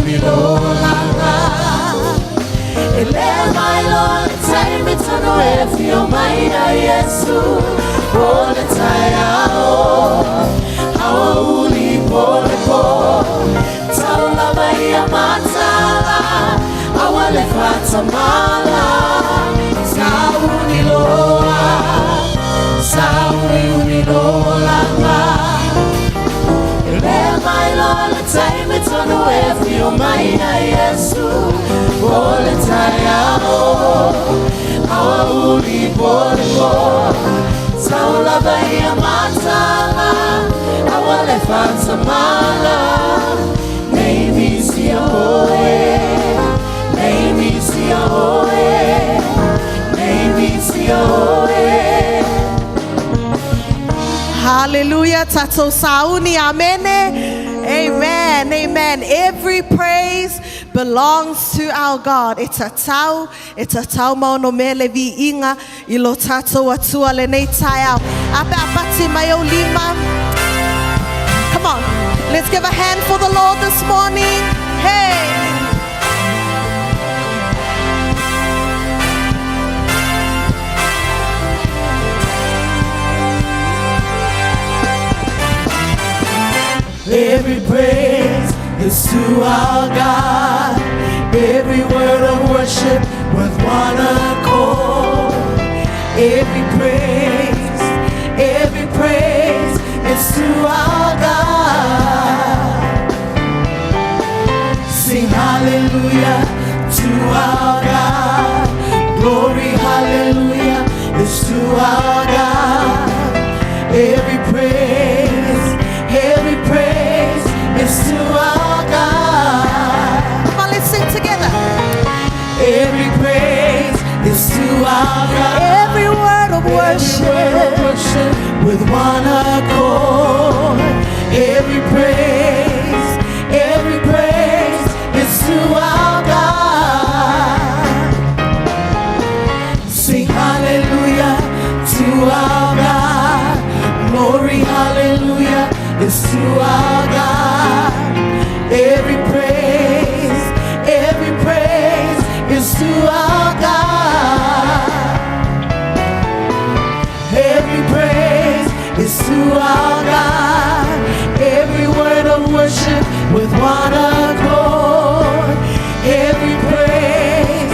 Saunilolanga E le mai loa le taimi tonu e afio mai ai Iesu o le taeao aoauli po le po tau lava ia mataala aua le faatamala sauni loa sauniuni lolanga E le mai loa le taimi tonu e afio mai ai Iesu o le taeao aoauli po le po tau lava ia mataala aua le faatamala nei misia oe nei misia oe nei misia oe. Hallelujah. Tatou sauni. Amen. Amen. Amen. Every praise belongs to our God. E tatau, e tatau ma ono mea le viiga i lo tatou Atua lenei taeao. A pe a pati mai ou lima. Come on. Let's give a hand for the Lord this morning. Hey. Every praise is to our God. Every word of worship with one accord. Every praise is to our God. Sing hallelujah to our God. Glory, hallelujah is to our God. Every praise is to our God. Come on, let's sing together. Every praise is to our God. Every word of Every word of worship. Worship with one accord. Every praise is to our God. Sing hallelujah to our God. Glory, hallelujah is to our God. Every praise is to our God. Every praise is to our God. Every word of worship with one accord. Every praise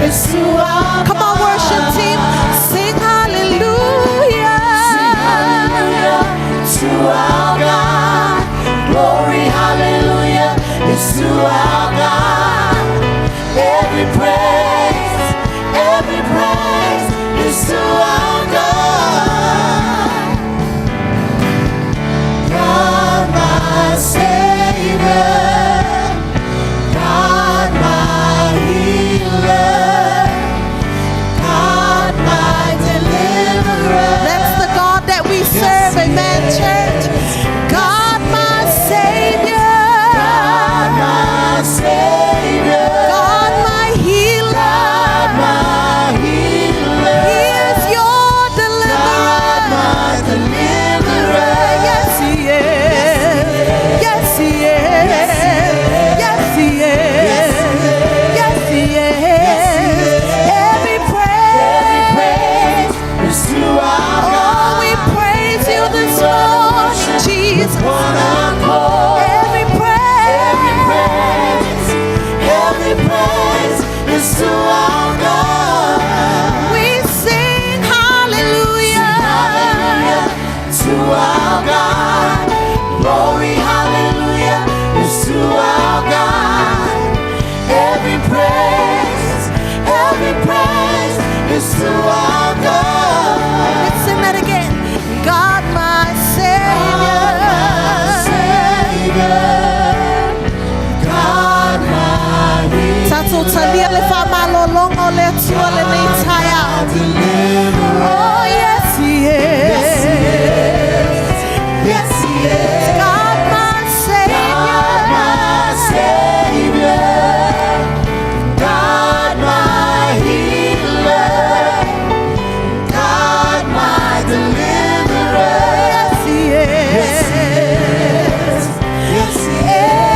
is to our Come on, worship team. Sing hallelujah. Sing hallelujah to our God. Glory, hallelujah is to our God. Every praise is to our God. God, my Savior, God, my healer, God, my deliverer. That's the God that we serve. Amen, church. God, my Savior. God, my Savior. God, my healer. God, my healer. He is your God, deliverer. my deliverer. Yes, He is. Yes, He is. Yes, He is. Yes, He is. Every Every praise. praise is to our Oh, God. we praise you this Every word of morning, worship Jesus. with one accord. Every praise. Every praise is to our God. We sing hallelujah. Hallelujah to our God. Glory, hallelujah is to our God. Every praise is to our God. Let's sing that again. God, my Savior. God, my Savior. God, my healer. Tatou talia le faamalologa o le Atua lenei taeao. Deliverer. Oh, yes, He is. Yes, He is. Yes, He is. God, my Savior. God, my Savior. God, my healer. God, my deliverer. Yes, He is. Yes, He is. Yes, He is.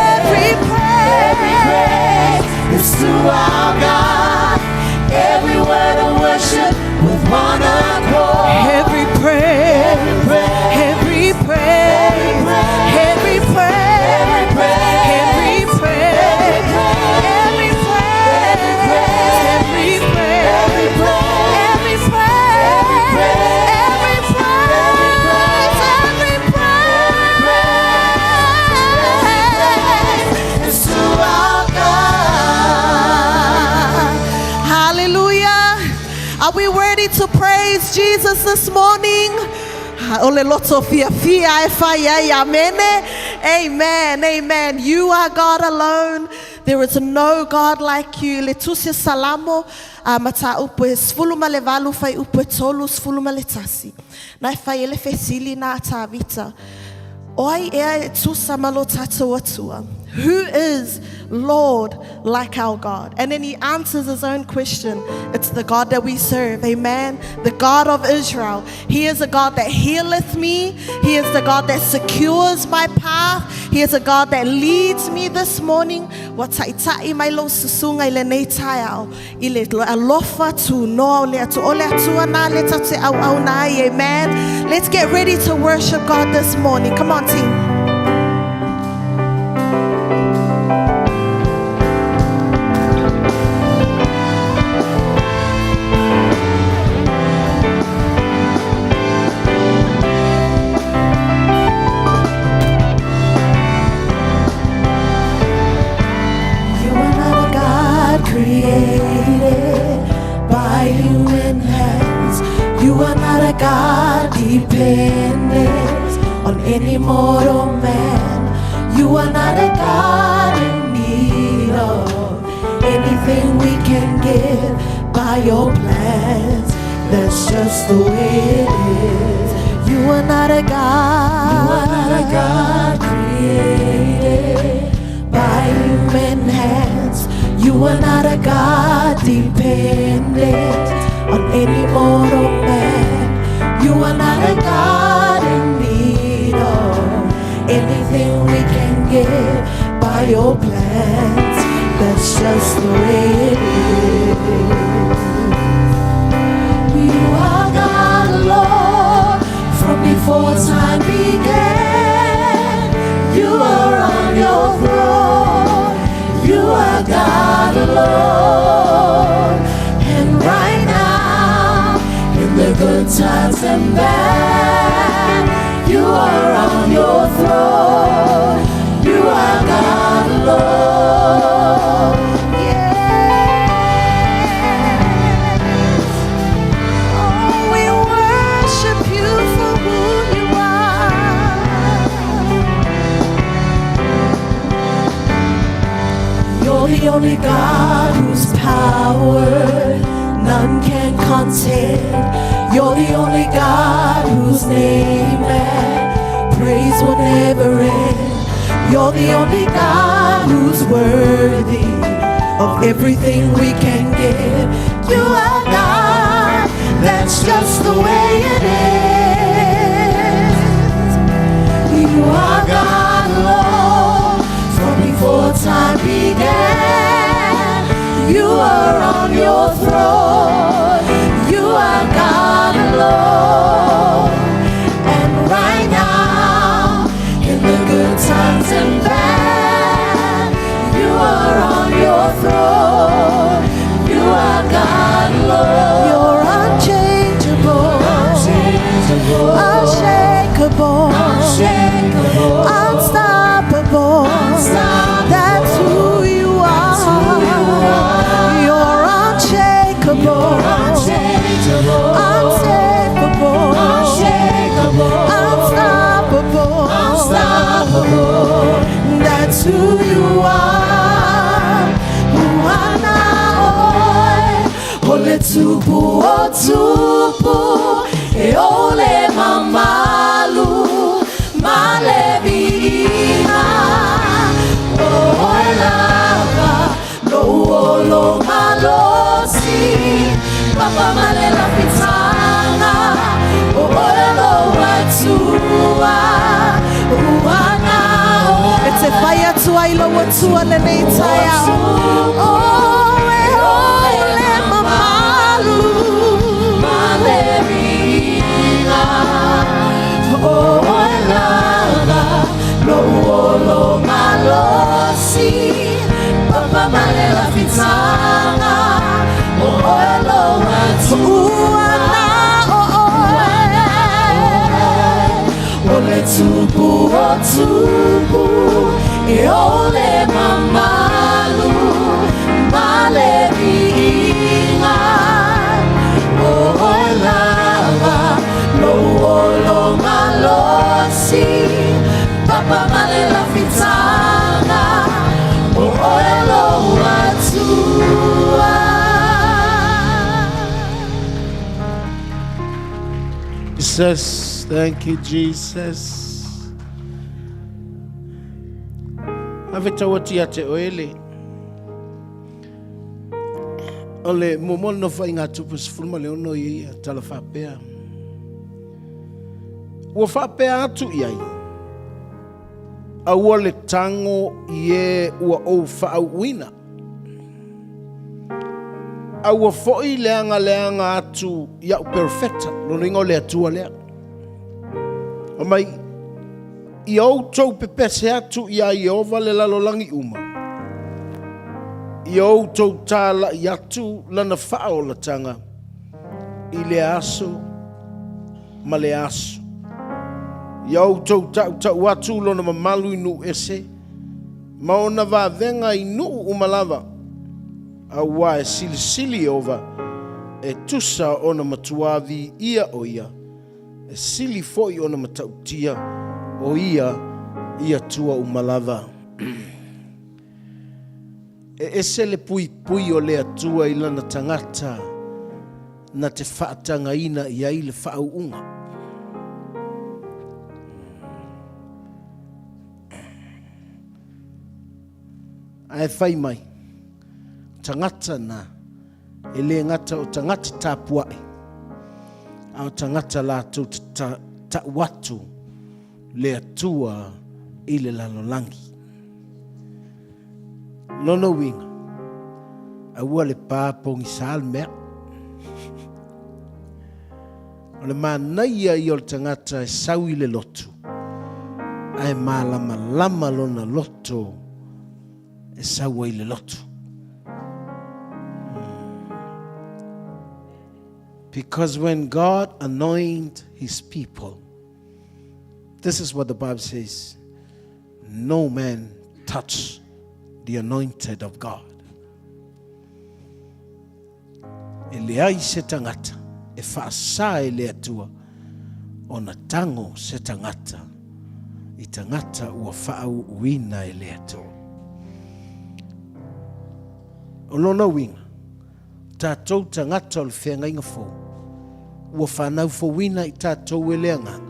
ready to praise Jesus this morning? O le loto fiafia e fai ai, amene. Amen, amen. You are God alone. There is no God like you. Le tusi Salamo a mataupu e 18 fuaiupu e 31. Na e fai ele fesili na a Tavita. O ai ea e tusa ma lo tatou Atua. Who is Lord like our God? And then he answers his own question. It's the God that we serve. Amen. The God of Israel. He is a God that healeth me. He is the God that secures my path. He is a God that leads me this morning. Ua taita'i mai lou susuga i lenei taeao i le alofa tunoa o le Atua. O le Atua na le tatou te auauna ai. Amen. Let's get ready to worship God this morning. Come on, team. You are not a God created by human hands. You are not a God dependent on any mortal man. You are not a God in need of anything we can give by your plans. That's just the way it is. You are not a God. You are not a God created by human hands. You are not a God dependent on any mortal man. You are not a God in need of anything we can give by your plans. That's just the way it is. You are God alone from before time began. You are on your throne. You are God alone. And right now, in the good times and bad, you are on your throne. You are God alone. Yes. Oh, we worship you for who you are. You're the only God whose power none can contend. You're the only God whose name and praise will never end. You're the only God who's worthy of everything we can give. You are God, that's just the way it is. You are God alone from before time began. You are on your throne. You are God alone. And right now, in the good times and bad, you are on your throne. You are God alone. You're unchangeable, Unchangeable, unshakable, unshakable, unstoppable. Unstoppable. That's who you are. That's who you are. You're unshakable, unchangeable, unshakable, unshakable, unstoppable, unstoppable. That's who you are. Ua na oe, o le tupu o tupu, e o le mamalu, ma le viiga. O oe lava, lou olo malosi, papa ma le lafitaga, o oe lou Atua, ua na oe. E te fai atu ai lou Atua lenei taeao. Oh, e o le mamalu. Ma le viiga, o oe lava, lou olo malosi, papa ma le lafitaga, o oe lou Atua. Ua na oe. O le tupu o tupu, e o le mamalu, ma le viiga, o oe. Jesus. Thank you, Jesus. Ave tau atu ia te oe le. O le muamua le nofoaiga a Tupu 16 ia ia tala faapea. Ua faapea atu i ai, aua le tago i e ua ou faauuina. Aua foi le agaleaga atu i au perofeta, lona uiga o le Atua lea. Omai, ia outou pepese atu iā Ieova le lalolagi uma, ia outou tālaʻi atu lana faaolataga i lea aso ma lea aso. Ia outou taʻutaʻu atu lona mamalu i nuu ese, ma ona vavega i nuu uma lava, auā e silisili Ieova, e tusa ona matuā viia o ia, e sili foi ona matautia o ia i Atua uma lava. E ese le puipui o le Atua i lana tagata na te faatagaina i ai le faauuga. Ae fai mai, tagata na, e le gata o tagata tapuai, a o tagata latou te ta'u atu le Atua i le lalolagi. Lona uiga, aua le pa pogisa le mea. O le manaia ia o le tagata e sau i le lotu, ae malamalama lona loto e sau ai i le lotu. Because when God anoint his people, this is what the Bible says, no man touch the anointed of God. E leai se tangata e faasā e le Atua ona tango se tangata i tangata ua faauuina e le Atua. O lona uiga, tatou tagata o le feagaiga fou, ua fanau fouina i tatou e le Agaga,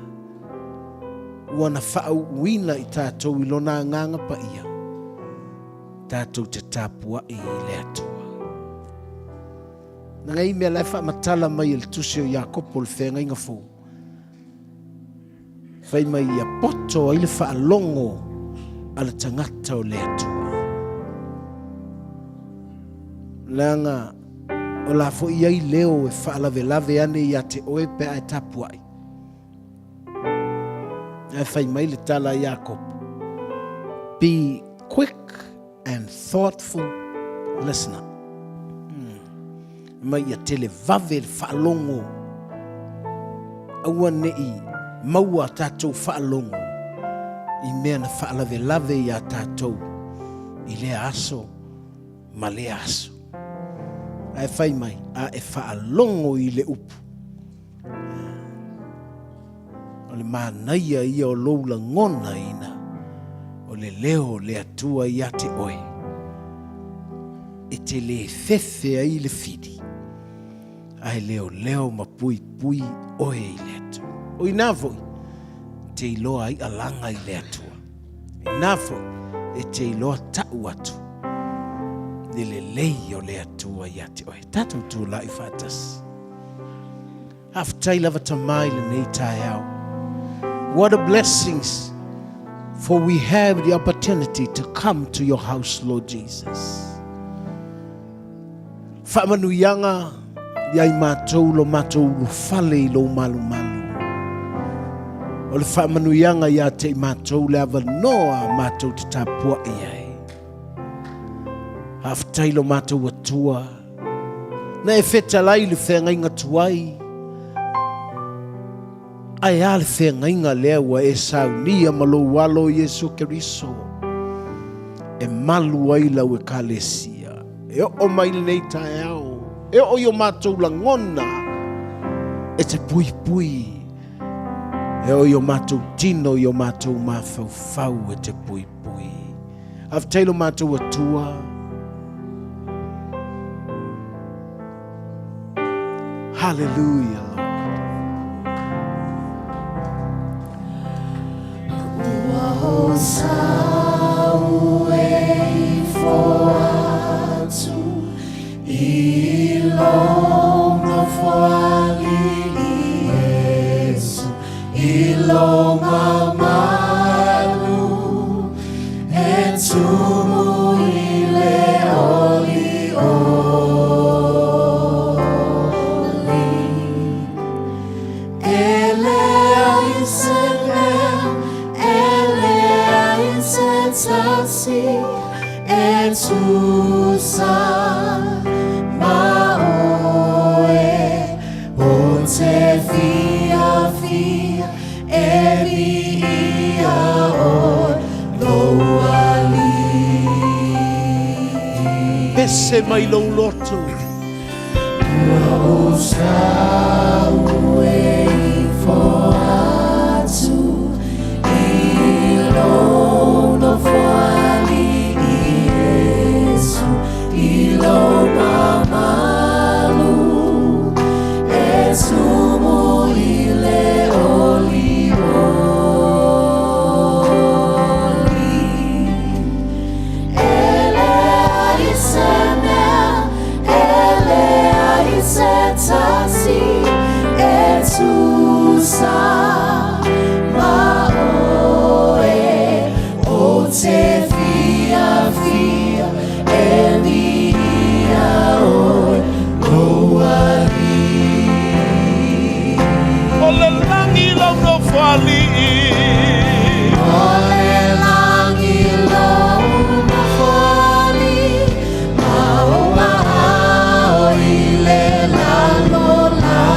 ua na faauuina i tatou i lona Agaga Paia, tatou te tapuai i le Atua. Na ngai mea la e faamatala mai e le tusi o Iakopo le feagaiga fou. Fai mai ia poto ai le faalogo a le tagata o le Atua. Leaga o la foi i ai leo e faalavelave ane ia te oe pe a e tapuai. Ae fai mai le tala a Iakopo, Be quick and thoughtful listener. Hmm. Mai ia tele vave le faalogo. Aua neʻi maua tatou faalogo i mea na faalavelave iā tatou i lea aso ma lea aso. Ae fai mai, a e faalogo i le upu. O le manaia ia o lou lagonaina o le leo o le Atua ia te oe, e te le fefe ai le fili, ae leoleo ma puipui oe i le Atua. O ina foi, te iloa ai alaga i le Atua. Ina foi, e te iloa ta'u atu le lelei o le Atua ia te oe. Tatou tulai faatasi. Faafetai lava Tama i lenei taeao. What a blessings for we have the opportunity to come to your house, Lord Jesus. Faamanuiaga ia i matou lo matou ulufale i lou malumalu. O le faamanuiaga ia te i matou le avanoa matou te tapuai ai. Faafetai lo matou Atua Na e fetalai i le feagaiga tuai, ae a le feagaiga lea ua e saunia ma lou alo Iesu Keriso e malu ai lau Ekalesia. E oo mai lenei taeao, e oo i o matou lagona e te puipui, e oo i o matou tino i o matou mafaufau e te puipui. Faafetai lo matou Atua. Hallelujah, Lord. Sau e ifo atu i lou nofoalii Iesu i lou mamalu e tumu i le olioli. E leai se mea, e leai se tasi e tusa ma oe. Ou te fiafia e viia oe lou alii. Pese mai lou loto. Ua ou sau e ifo atu i lou nofoalii Iesu i lou mamalu e tumu i le olioli. E leai se mea, e leai se tasi e tusa ma oe. Ou te fiafia e viia oe lou alii. O le lagi lou nofoalii. O le lagi lou nofoalii ma ou aao i le lalolagi.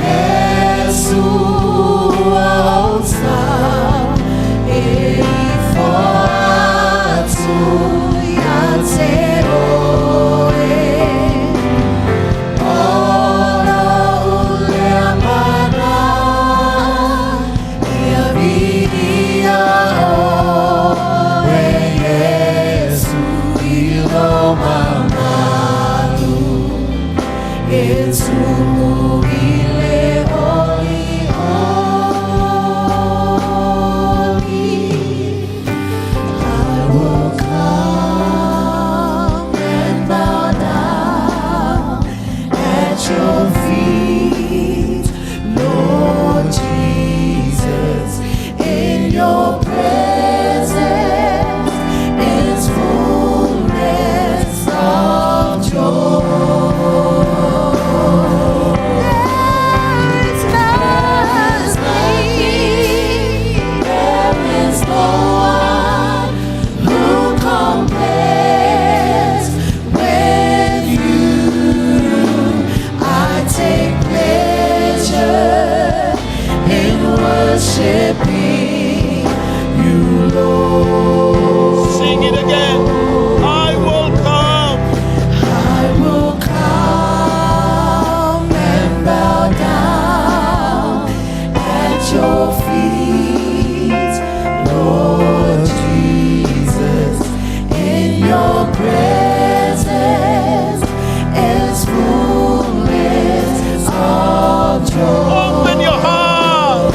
Iesu ua ou sau e ifo atu ia te oe. O lou lea mana ia viia oe Iesu i lou mamalu e tumu i le olioli. I will come and bow down at your feet, Lord Jesus. In your presence is fullness of joy. There is nothing, there is no one who compares with you. I take pleasure in worshiping you, Lord. Sing it again. I will come. I will come and bow down at your feet, Lord Jesus. In your presence is fullness of joy. Open your heart.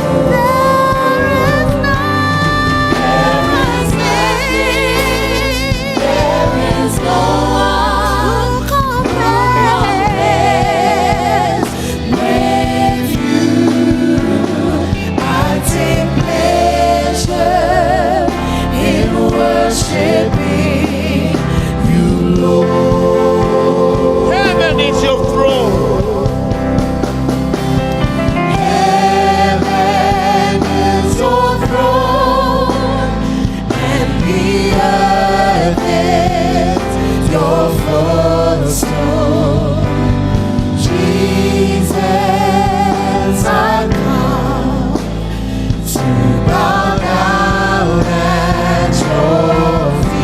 There is no one who compares with you. I take pleasure in worshiping you, Lord. Heaven is your throne. Heaven is your throne, and the earth is your footstool. Jesus, I come to bow down at your feet.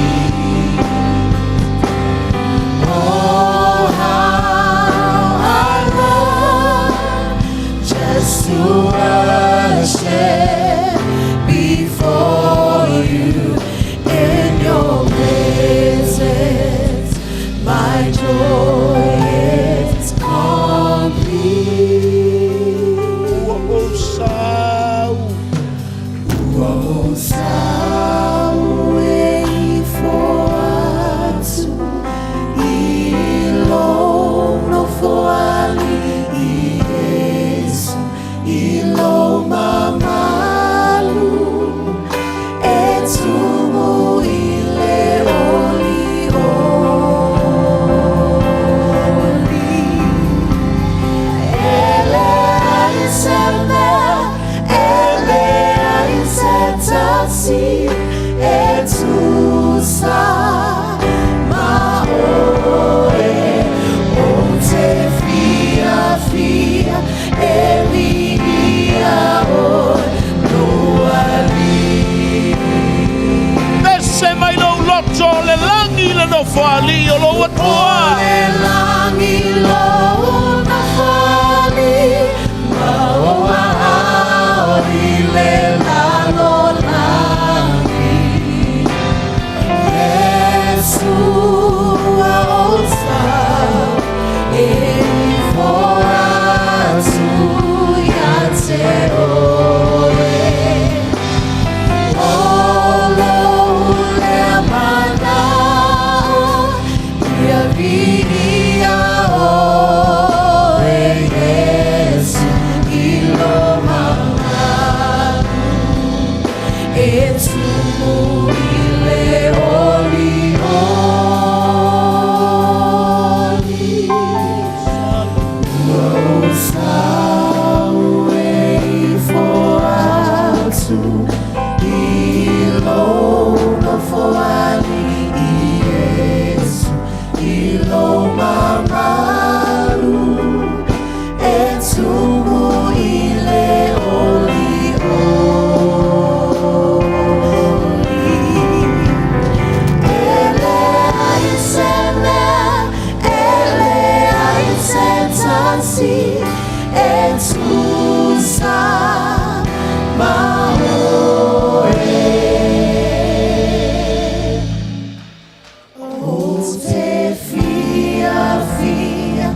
tasi e tusa ma oe. Ou te fiafia e viia oe lou Alii. Pese mai lou loto o le lagi le Nofoalii o lou Atua. O le lagi lou Nofoalii ma ou aao i le lalolagi. Iesu ua ou sau e ifo atu ia te oe. O lou lea manao ia viia oe Iesu i lou mamalu e tumu i le olioli. Ua ou sau e ifo atu i lou Nofoalii Iesu i lou mamalu e tumu i le olioli. E leai se mea, e leai se tasi e tusa ma oe. Ou te fiafia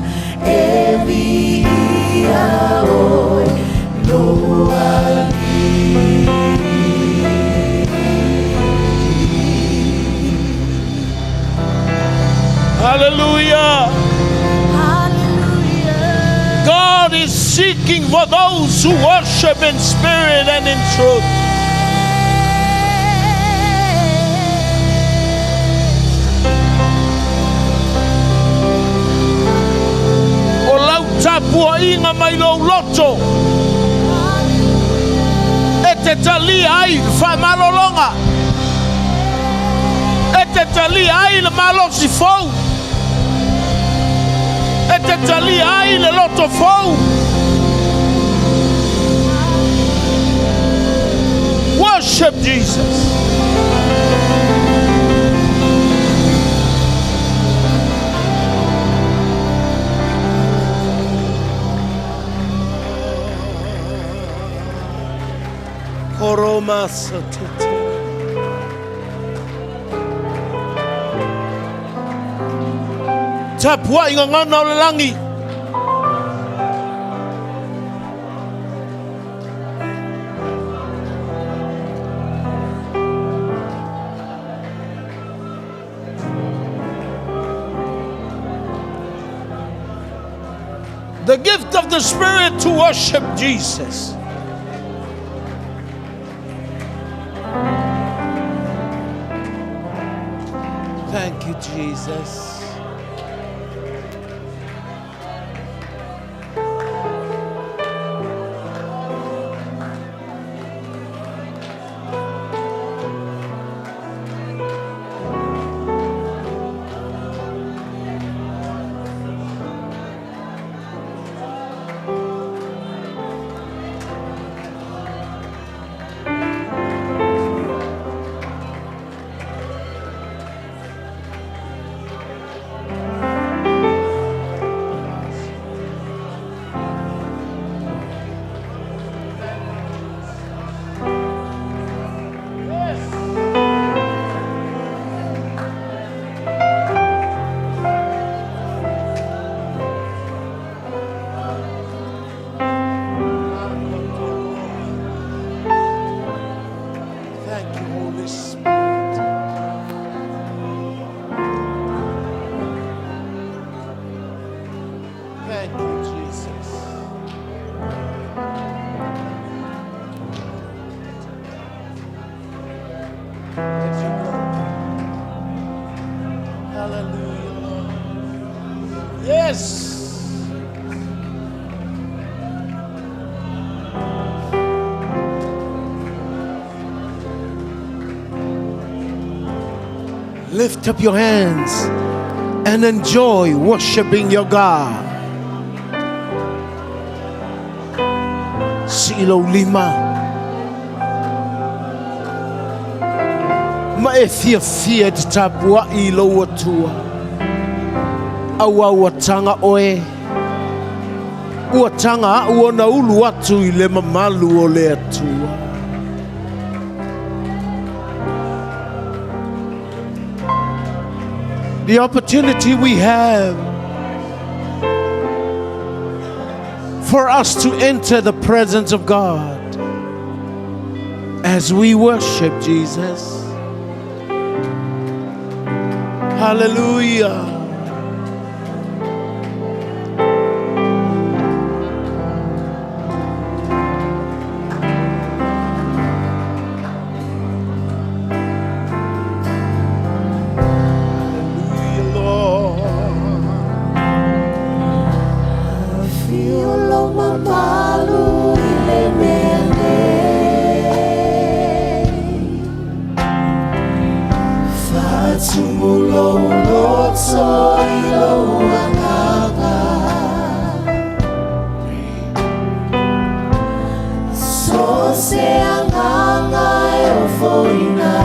e viia oe lou Alii. Hallelujah. Hallelujah. God is seeking for those who worship in spirit and in truth. O lau tapuaiga mai lou loto e te talia ai le faamalologa e te talia ai le malosi fou e te talia ai le loto fou. Worship Jesus. Koroma satete. Tapuai gagana o le lagi. The gift of the Spirit to worship Jesus. Thank you, Jesus. Thank you, Holy Spirit. Thank you, Jesus. Let your glory. Hallelujah, Lord. Yes. Lift up your hands and enjoy worshiping your God. Sii lou lima ma e fiafia e te tapuaʻi i lou Atua. Auā ua taga oe, ua taga aʻu ona ulu atu i le mamalu o le Atua. The opportunity we have for us to enter the presence of God as we worship Jesus. Hallelujah. Hallelujah, Lord. Afio lou mamalu i le mea nei. Faatumu lou loto i lou agaga. So se agaga e ofoina.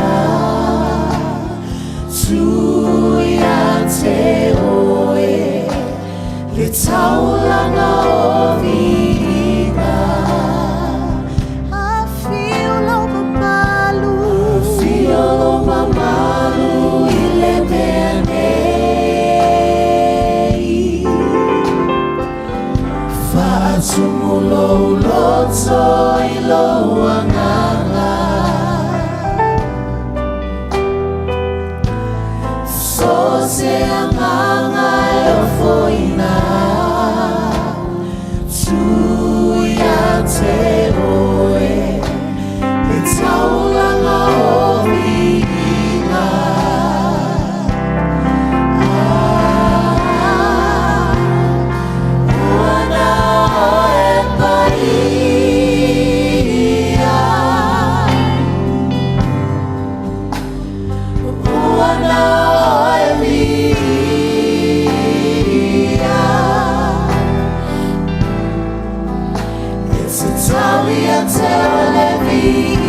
Tuu ia te oe. Le taulaga o viiga. Afio lou mamalu. Afio lou mamalu i le mea nei. Faatumu lou loto i lou agaga. So se agaga e ofoina. Tuu ia te oe. Le taulaga o viiga. Ah, ua na oe paia. Ua na oe viia. E tatau ia te oe le viiga.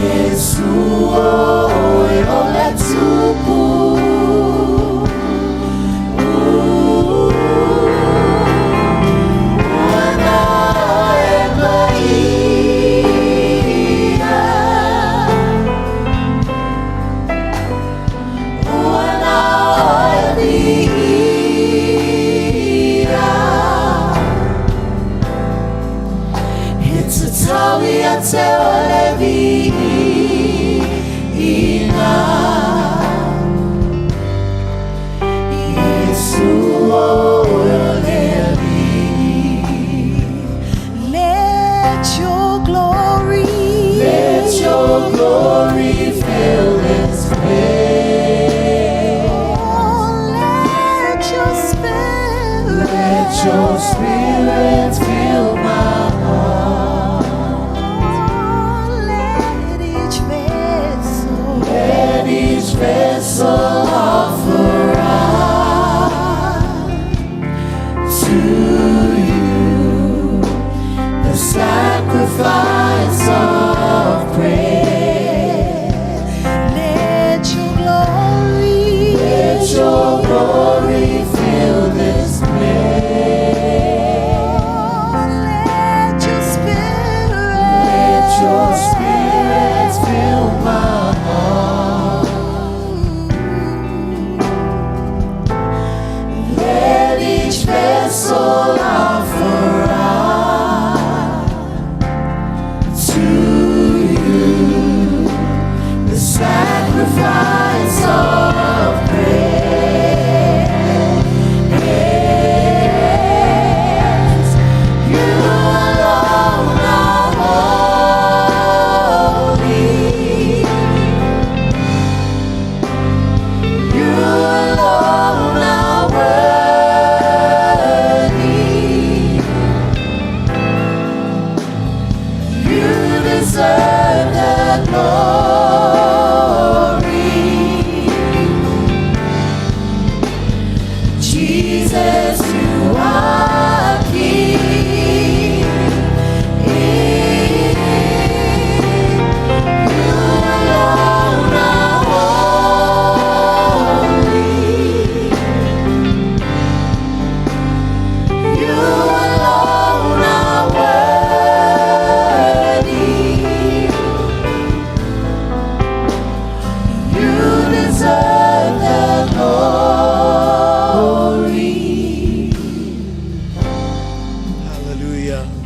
Iesu o oe o le Tupu. Ua na oe paia. Ua na oe viia. E tatau ia te oe le viiga. Iesu o oe o le Alii. Let your glory. Let your glory fill this place. Oh, let your spirit. Let your spirit fill my heart. Oh, let each vessel. Let each vessel offer up to you the sacrifice of praise. Let your glory. Let your glory fill this place. Oh, let your spirit. Let your spirit fill my heart. Let each vessel offer up to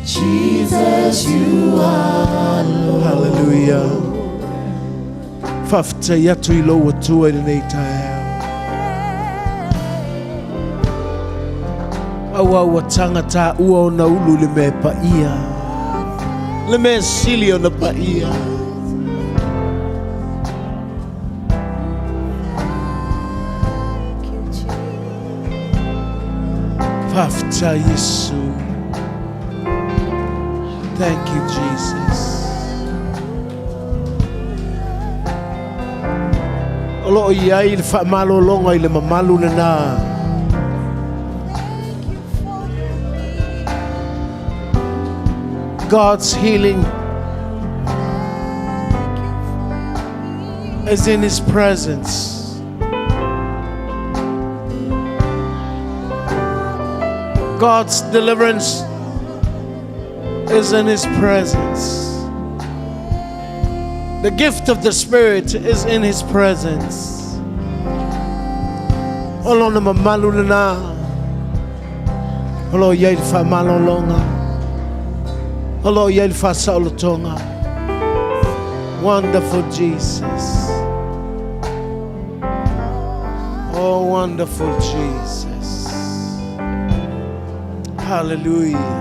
Jesus, you are Lord. Hallelujah. Faafetai atu i lou Atua i lenei taeao. Aua ua taga taua ona ulu i le mea e paia, le mea sili ona paia. Faafetai Iesu. Thank you Jesus. O lo o i ai le faamalologa i le mamalu lena. God's healing is in His presence. God's deliverance is in His presence. The gift of the Spirit is in His presence. O lona mamalu lena. O lo o i ai le faamalologa. O lo o i ai le faasaolotoga. Wonderful Jesus. Oh, wonderful Jesus. Hallelujah.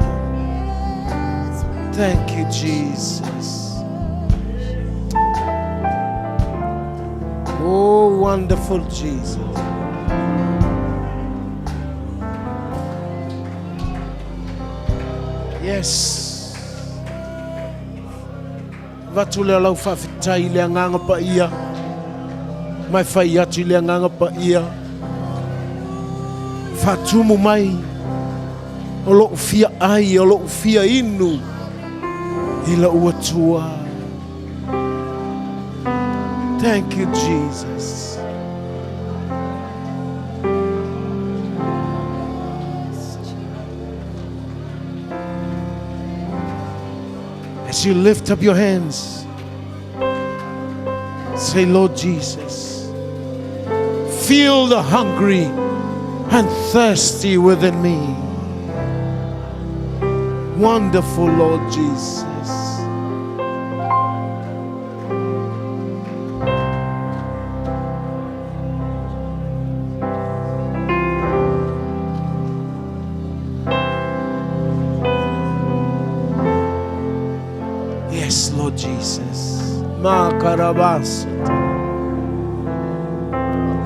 Thank you, Jesus. Oh, wonderful Jesus. Yes. Avatu lea lau faafetai i le Agaga Paia, ma e fai atu i le Agaga Paia, Faatumu mai o lou fia ai, o lou fia inu i lou Atua. Thank you, Jesus. As you lift up your hands, say, Lord Jesus, feel the hungry and thirsty within me. Wonderful Lord Jesus. Yes, Lord Jesus. Makarabas.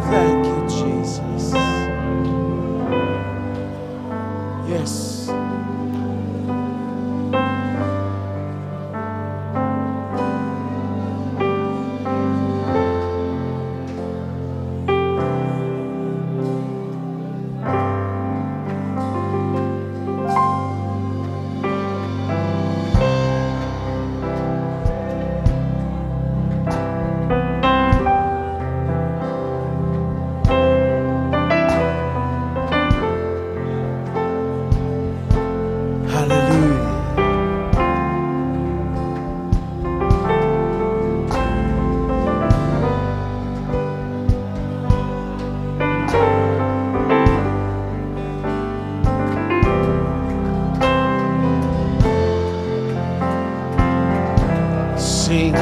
Thank you, Jesus. Yes. Hallelujah. Sing.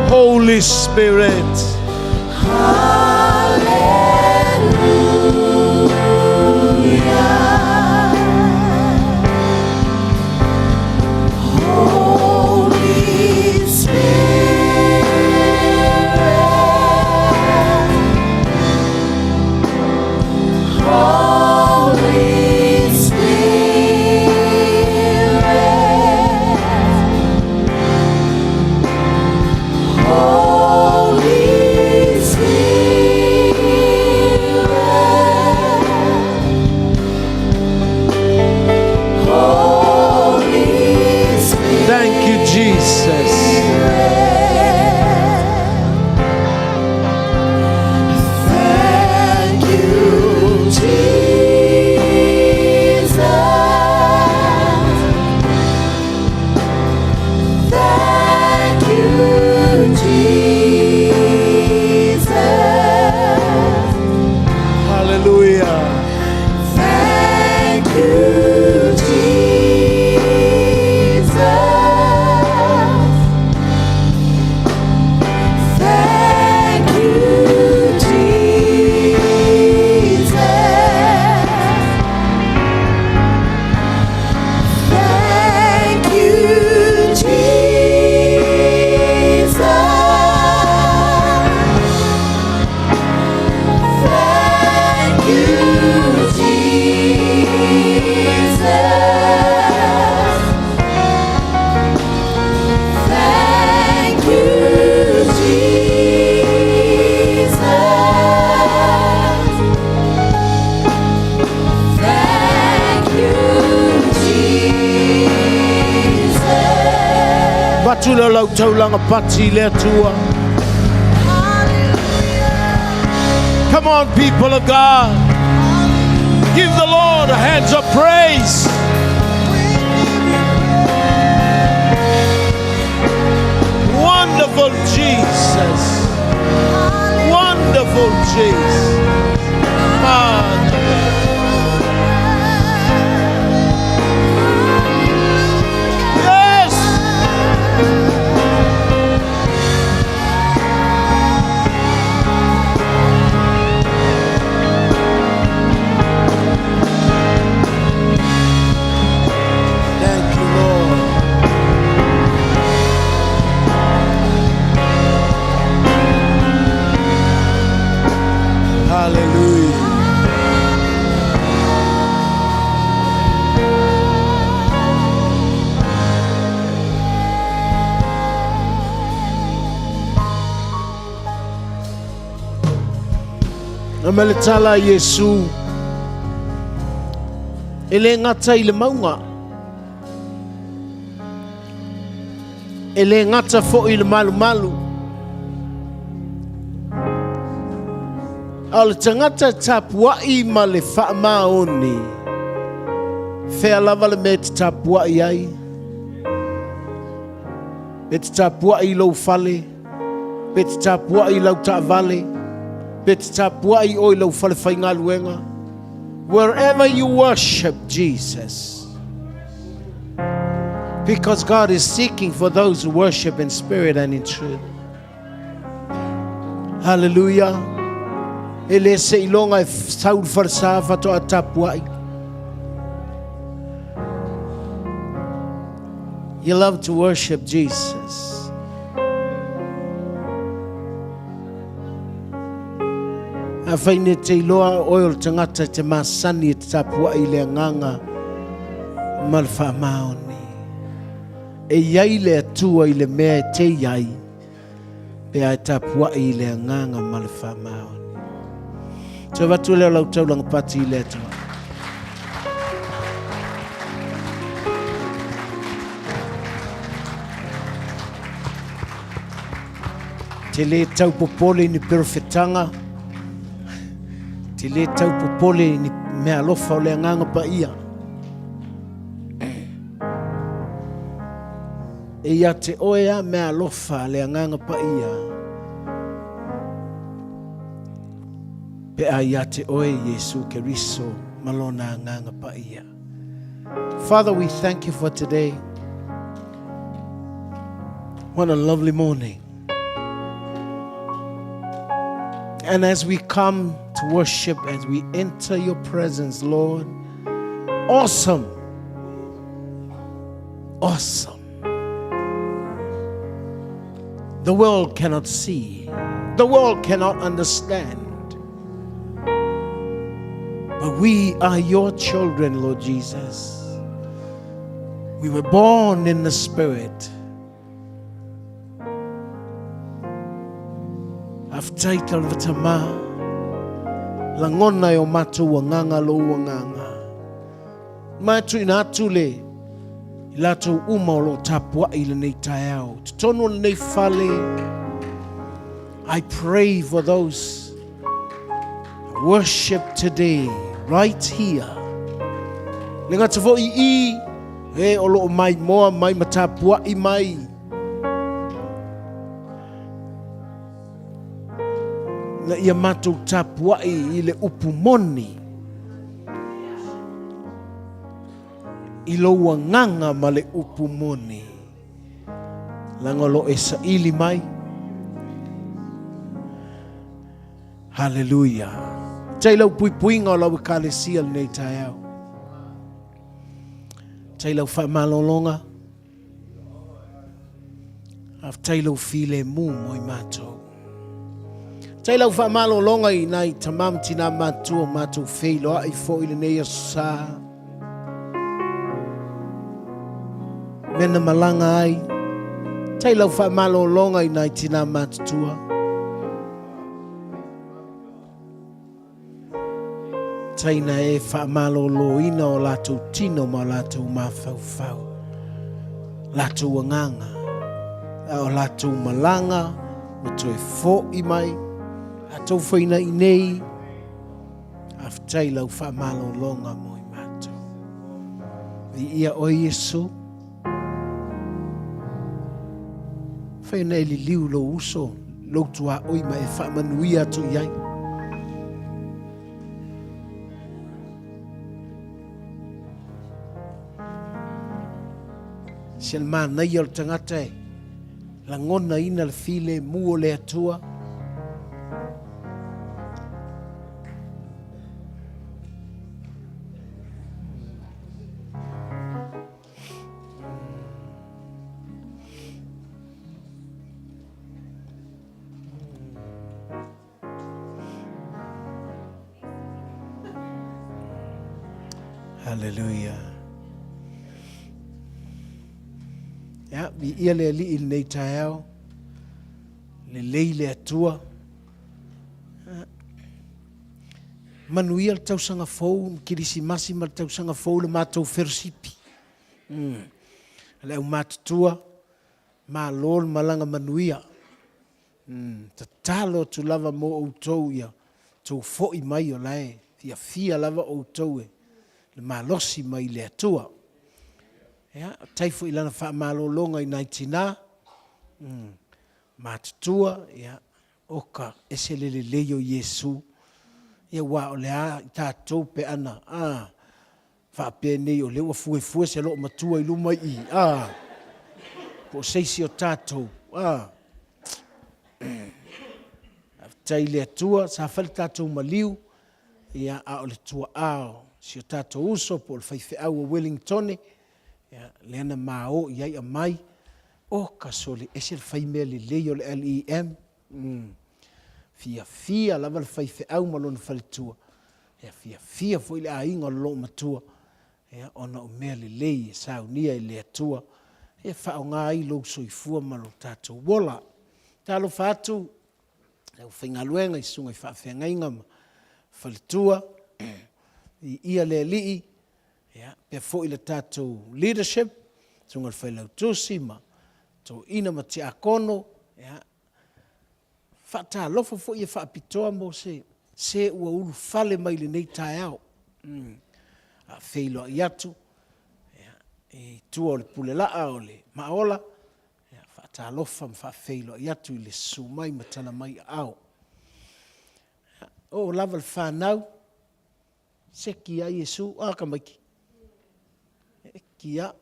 Holy Spirit. avatu lea o lau taulaga pati i le Atua. Come on, people of God. Give the Lord a hands of praise. Wonderful Jesus. Wonderful Jesus. Father. Yes. Thank you, Lord. Hallelujah. Na me le tala a Iesu, e le gata i le mauga, e le gata foi i le malumalu, a o le tagata e tapuai ma le faamaoni, fea lava le mea e te tapuai ai? E te tapuai i lou fale, pe te tapuai i lau taavale, pe te tapuai oe i lou fale faigaluega. Wherever you worship Jesus. Because God is seeking for those who worship in spirit and in truth. Hallelujah. E le seiloga e sau le falesa faatoa tapuai. You love to worship Jesus. Afai ne te iloa oe o le tagata e te masani e te tapuai i le agaga ma le faamaoni. E i ai le Atua i le mea e te i ai, pe a e tapuai i le agaga ma le faamaoni. Toe avatu lea o lau taulaga pati i le Atua. Te le tau popole i ni perofetaga, te le tau popole i ni mea alofa o le agaga paia. E ia te oe a mea alofa a le Agaga Paia, pe a ia te oe Iesu Keriso ma lona Agaga Paia. Father, we thank you for today. What a lovely morning. And as we come to worship, as we enter your presence, Lord, awesome, awesome. The world cannot see, the world cannot understand. But we are your children, Lord Jesus. We were born in the Spirit. Faafetai lava Tama, lagona e o matou agaga lou agaga. Ma e tuuina atu le i latou uma o lo o tapuai i lenei taeao. Totonu o lenei fale, I pray for those worship today, right here. Le gata foi i, e o lo o mai moa mai ma tapuai mai. Na ia matou tapuai i le upu moni i lou agaga ma le upu moni. Leaga o lo o e saili mai. Haleluia. Tai lau puipuiga o lau ekalesia lenei taeao. Tai lau faamalologa. Faafetai lou filemu mo i matou. Tai lau faamalologa i nai tama ma tinā matutua o matou feiloai foi lenei aso sa. Mea na malaga ai. Tai lau faamalologa i nai tinā matutua. Taina e faamaloloina o latou tino ma o latou mafaufau, latou agaga. A o latou malaga ma toe fo'i mai, a tou faina i nei, faafetai i lau faamalologa mo i matou. Viia oe Iesu. Fai ona e liliu lou uso, lou tuaoi ma e faamanuia atu i ai. Se le manaia o le tagata e lagonaina le filemu o le Atua. Hallelujah. Ia, viia le Alii i lenei taeao. Lelei le Atua. Manuia le tausaga fou, Kerisimasi ma le tausaga fou le matou ferosipi. Mm. Le aumatutua, malo le malaga manuia. Mm. Tatalo atu lava mo outou ia tou foi mai o la e fiafia lava outou e le malosi mai le Atua. Ia, tai foi lana faamalologa i nai tinā, mm. matutua, ia, Oka, ese le lelei o Iesu. Ia aua o le a i tatou pe ana, a, faapea nei o lea ua fuefue se loomatua i luma i i, a, po o se isi o tatou, a. Faafetai i le Atua, sa fai le tatou maliu, ia, a o le tuaa o si o tatou uso po o le faifeau o Wellingtone, ia, lea na ma o i ai aumai, Oka sole, ese le fai mea lelei o le LEM. Mm. Fiafia lava le faifeau ma lona faletua. Ia fiafia foi le aiga o le loomatua. Ia, ona o mea lelei e saunia e le Atua. Ia faaaoga ai lou soifua ma lo tatou ola. Talofa atu le aufaigaluega i susuga i faafeagaiga ma faletua. Viia le Alii. Ia, pea foi le tatou leadership, susuga i le Failautusi ma toeaina ma tiakono, ia, faatalofa foi e faapitoa mo se se ua ulufale mai lenei taeao. Mm. A feiloai atu, ia, i tua o le pulelaa o le Maaola, ia, faatalofa ma faafeiloai atu i le susu mai ma tala mai aao. Ia, oo lava le fanau, Seki ia Iesu, a tamaiti. Eki ia.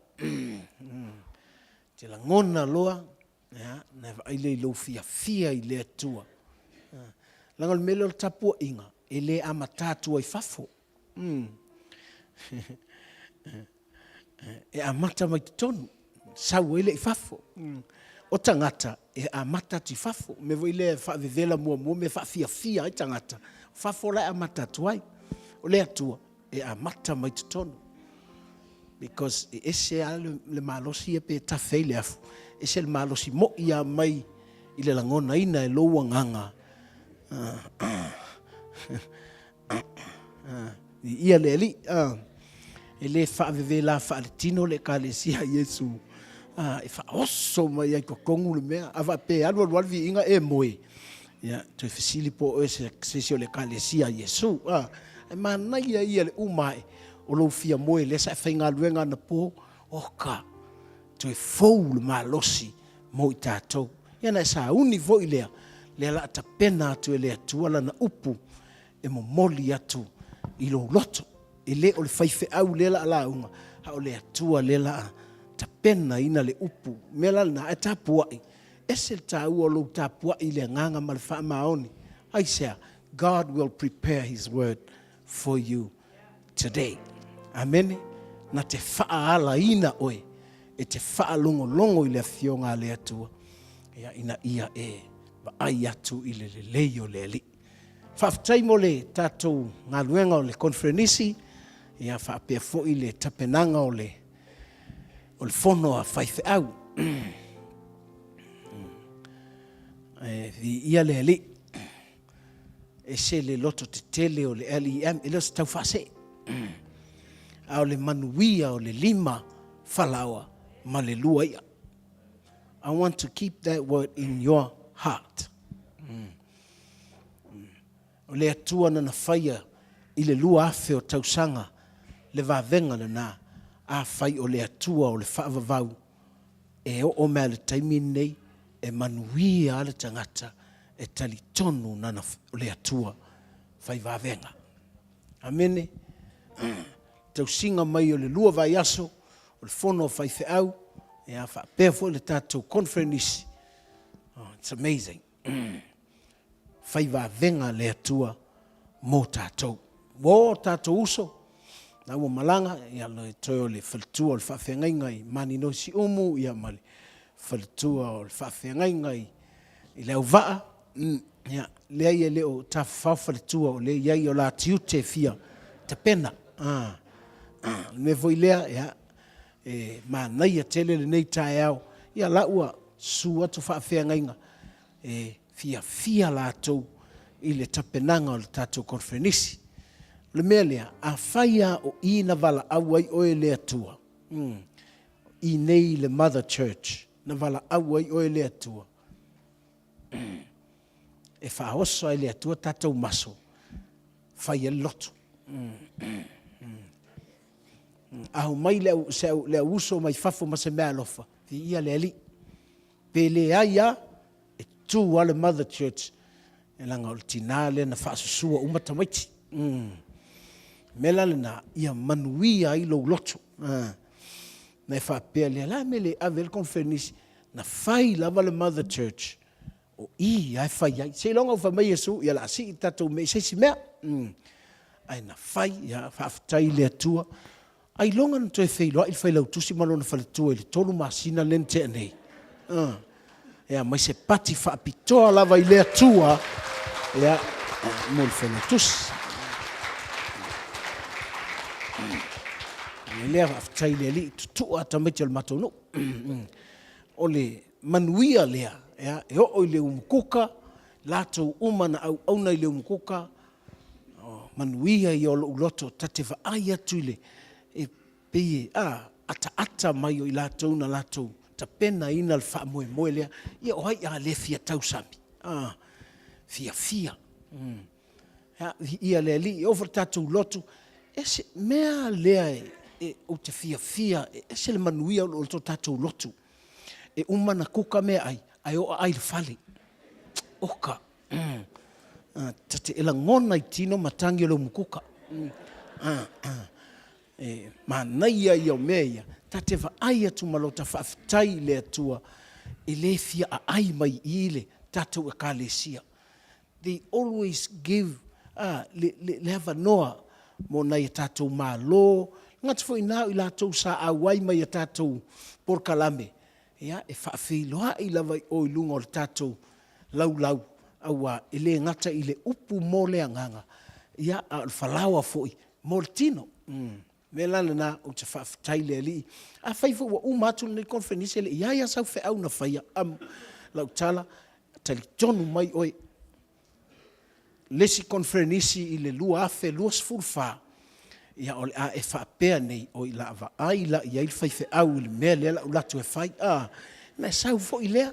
Te lagona loa, ia, na e vaai lea i lou fiafia i le Atua. Leaga o le mea lea o le tapuaiga, e le amata atu ai fafo. Mm. E amata mai totonu, sau ai lea i fafo. O tagata e amata atu i fafo. O mea foi lea e faavevela muamua, mea e faafiafia ai tagata, o fafo la e amata atu ai. O le Atua e amata mai totonu. Because e ese lava le malosi ia pe tafe ai le afu, ese le malosi moi lava mai i le lagonaina e lou agaga. Viia le Alii. E le faavevela faaletino le Ekalesia a Iesu. E faaoso mai ai totonu le mea. A faapea e alu alu lava le viiga e moe, ia, toe fesili po o oe se isi o le Ekalesia a Iesu. Ae manaia ia le uma ae o lou fia moe lea sa e faigaluega anapo, oka, toe fou le malosi mo i tatou. Ia na e sauni foi lea, lea o le a tapena atu e le Atua lana upu e momoli atu i lou loto. E le o le faifeau lea la a lauga, a o le Atua lea la a tapenaina le upu. O le mea la lena, ae tapuai, ese le taua o lou tapuai i le agaga ma le faamaoni. Aisea? God will prepare his word for you today. Amene. Na te faaalaina oe e te faalogologo i le Afioga a le Atua, ia, ina ia e vaai atu i le lelei o le Alii. Faafetai mo le tatou galuega o le koneferenisi, ia faapea foi le tapenaga o le o le fono a faifeau. E viia le Alii. Ese le loto tetele o le LEM, e le o se tau faasee. A o le manuia o le lima falaoa ma le lua i'a. I want to keep that word in your heart. O le Atua nana faia i le 2000 o tausaga le vavega lena, afai o le Atua o le faavavau e oo mai le taimi lenei e manuia le tagata e talitonu nana o le Atua fai vavega. Amene. Tausiga mai o le 2 vaiaso o le fono a faifeau, ia faapea foi le tatou conference. Oh, it's amazing. Fai vavega le Atua mo tatou. Ua oo tatou uso, na ua malaga, ia le toe o le faletua o le faafeagaiga i Maninoa i Siumu, ia ma le faletua o le faafeagaiga i le Auvaa, ia, leai e le o tafafao faletua o lea e i ai o la tiute e fia tapena. O le mea foi lea, ia, e manaia tele lenei taeao, ia la ua susu atu faafeagaiga, e fiafia latou i le tapenaga o le tatou koneferenisi. O le mea lea, afai lava o i na valaau ai oe e le Atua, i nei i le Mother Church, na valaau ai oe e le Atua, e faaoso ai le Atua tatou maso, fai ai le lotu. A omai le au, se au, le au uso mai fafo ma se meaalofa, viia le Alii. Pe leai lava, e tu lava le Mother Church, e leaga o le tinā lea na faasusua uma tamaiti. Mea la lena, ia manuia ai lou loto. Na e faapea lea, la mea le ave ai le conference, na fai lava le Mother Church, o i lava e fai ai. Seiloga ua fai mai Iesu, ia o le a sii le tatou mea i se isi mea. Ae na fai, ia faafetai i le Atua. Ailoga na toe feiloai le Failautusi ma lona faletua i le 3 masina lea na tea nei. Ia, mai se pati faapitoa lava i le Atua, ia, mo le Failautusi. O lea faafetai i le Alii, tutua tamaiti o le matou nuu. O le manuia lea, ia, e oo i le umukuka, latou uma na auauna i le umukuka, O manuia ia o lou loto, ta te vaai atu i le, e pei e, a, ataata mai o i latou na latou tapenaina le faamoemoe lea. Ia o ai a le fia tausami? A, fiafia. A, viia le Alii, e oo foi i le tatou lotu, ese, mea lea e, e, ou te fiafia, e ese le manuia o lo tatou lotu. E uma na kuka meaai, ae oo aai i le fale. Oka. Ta te e lagona i tino matagi o le umukuka. E manaia ia o mea ia, ta te vaai atu ma lota faafetai i le Atua e le fia aai mai i le tatou Ekalesia. They always give le, le, le avanoa mo nai a tatou Malo, gata foi i na o i latou sa auai mai a tatou polokalame, Ia, e faafeiloai lava i o i luga o le tatou laulau, aua e le gata i le upu mo le agaga, ia, a o le falaoa foi mo le tino. O le mea la lena, ou te faafetai i le Alii. Afai foi ua uma atu lenei konferenisi e le i i ai lava sau feau na faia, lau tala, talitonu mai oe, le isi koneferenisi i le 2024, ia o le a e faapea nei, oi la vaai la i ai le faifeau i le mea lea la ou alu atu e fai. A, na e sau foi lea,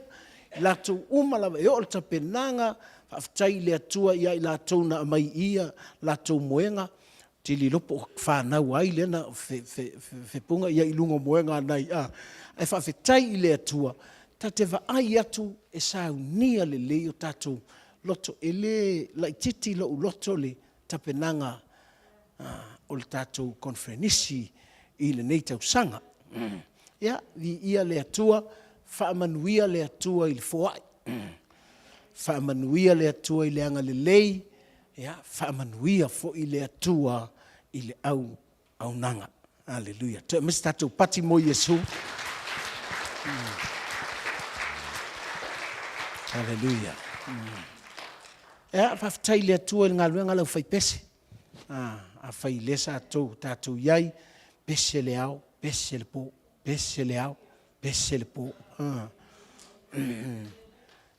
i latou uma lava, e oo i le tapenaga, faafetai i le Atua ia i latou na aumai i ia latou moega, te le iloa po o fanau a ai lea na fepuga ia i luga o moega nai a. Ae faafetai i le Atua, ta te vaai atu e saunia lelei o tatou loto. E le laitiiti lou loto le tapenaga o le tatou koneferenisi i lenei tausaga. Ia, viia le Atua, faamanuia le Atua i le foai. Faamanuia le Atua i le agalelei, Ia, faamanuia foi le Atua i le auaunaga. Aleluia. Toe aumai se tatou pati mo Iesu. Aleluia. Ia, faafetai i le Atua i le galuega a le aufaipese. Ah, afai lea sa tou tatou i ai, pese le ao, pese le po, pese le ao, pese le po. Ah.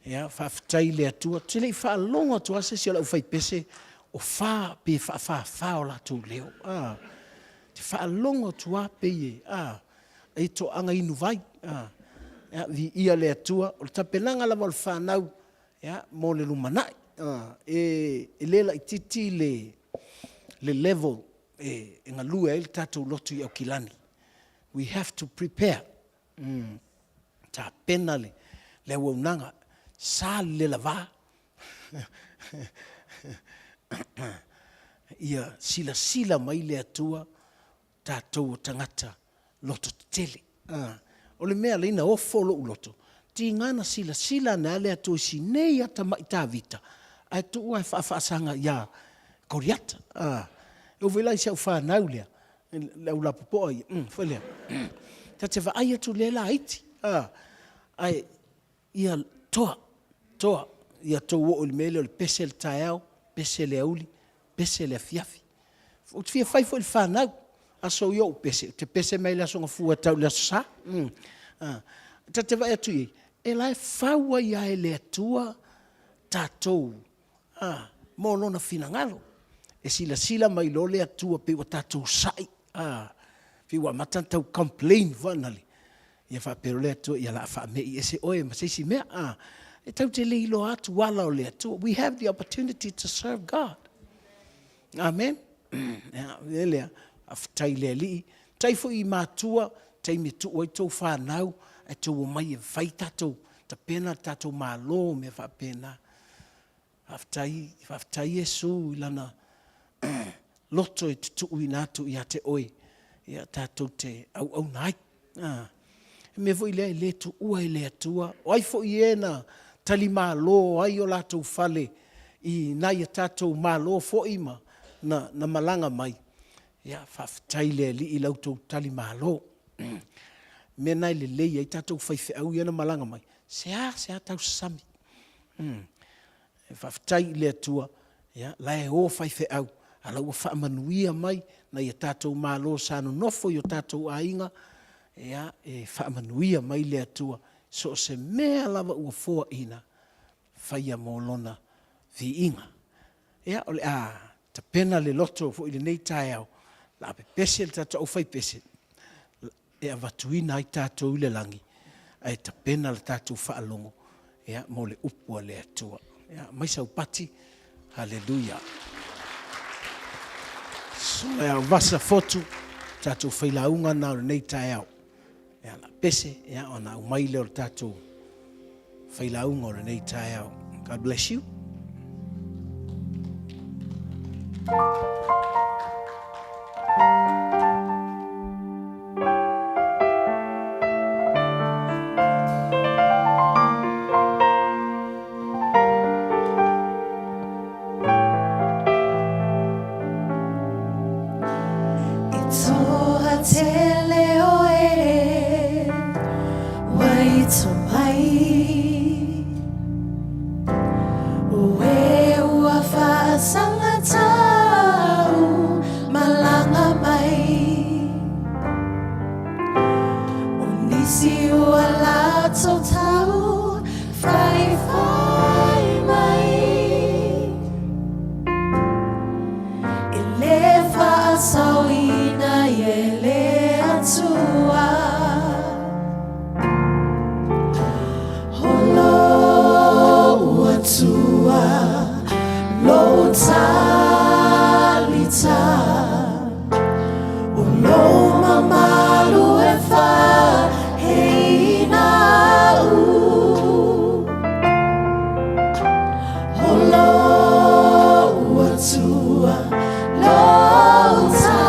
Ia, faafetai i le Atua. Ou te le i faalogo atu lava se isi o le aufaipese o fa pe faafafa o latou leo. A, te faalogo atu lava pei e, a, e toaga inu vai. A, Ia, viia le Atua, o le tapenaga lava o le fanau, ia, mo le lumanai. E, e le laitiiti le, le level e, e galue ai le tatou lotu i Aukilani. We have to prepare. Mm. Tapena le, le auaunaga, sa le lavā. Ia silasila mai le Atua tatou o tagata loto tetele. O le mea alai na ofo lo'u loto, tiga na silasila ane a le Atua i si nei a tama'i Tavita, ae tuu a e faafaasaga ia Koriata. E oo foi la i si au fanau lea, le au lapopoa ia, foi lea, ta te vaai atu i lea laiti, ae ia toa, toa, ia tou oo i le mea lea o le pese le taeao, pese le aoauli, pese le afiafi. Ou te fia fai foi i le fanau, aso ia ou pese, ou te pese mai le Aso Gafua e tau i le Aso Sa. Mm. Ah. Ta te vaai atu i ai, e la e fau ai lava e le Atua tatou ah, mo lona finagalo. E silasila mai loa le Atua pei ua tatou sa'i, ah, pei ua amata ona tau complain foanale. Ia faapea loa le Atua, ia la a faame'i ese oe ma se isi mea. Ah, e tatou te le iloa atu ala o le Atua. We have the opportunity to serve God. Amen. Ia, le lea, faafetai i le Alii. Tai foi i matua, taimi e tuu ai tou fanau, ae tou omai e fai tatou, tapena le tatou Malo, mea faapena. Faafetai, faafetai Iesu i lana loto e tutuuina atu ia te oe, ia tatou te auauna ai. Ah, he mea foi lea e le tuua e le Atua. O ai foi e na talimalo ai o latou fale i nai a tatou malo foi ma na, na malaga mai. Ia, faafetai le Alii i la outou talimalo. Mea na e lelei ai tatou faifeau ia na malaga mai, sea, sea tausasami. Mm. E faafetai i le Atua, ia, la e o faifeau, a la ua faamanuia mai nai a tatou malo sa nonofo i o tatou aiga, ia, e faamanuia mai le Atua, so o se mea lava ua foaina, faia mo lona viiga. Ia, o le a tapena le loto foi i lenei taeao, o le a pepese le tatou aufaipese, e avatuina ai tatou i le lagi, ae tapena le tatou faalogo ia, mo le upu a le Atua. Ia, mai sau pati. Haleluia. Soea vasa fotu, tatou failauga na o lenei taeao. Ia, la pese, ia, ona aumai lea o le tatou failauga o lenei taeao. God bless you. E toha tele oe Ua ito mai Oe ua faasagatau Malaga mai O nisi ua latou tau Faifai mai E le faasaoina e le Atua. Holo ua tua lou talita, O lou mamalu e faheina au. Holo ua tua lou talita.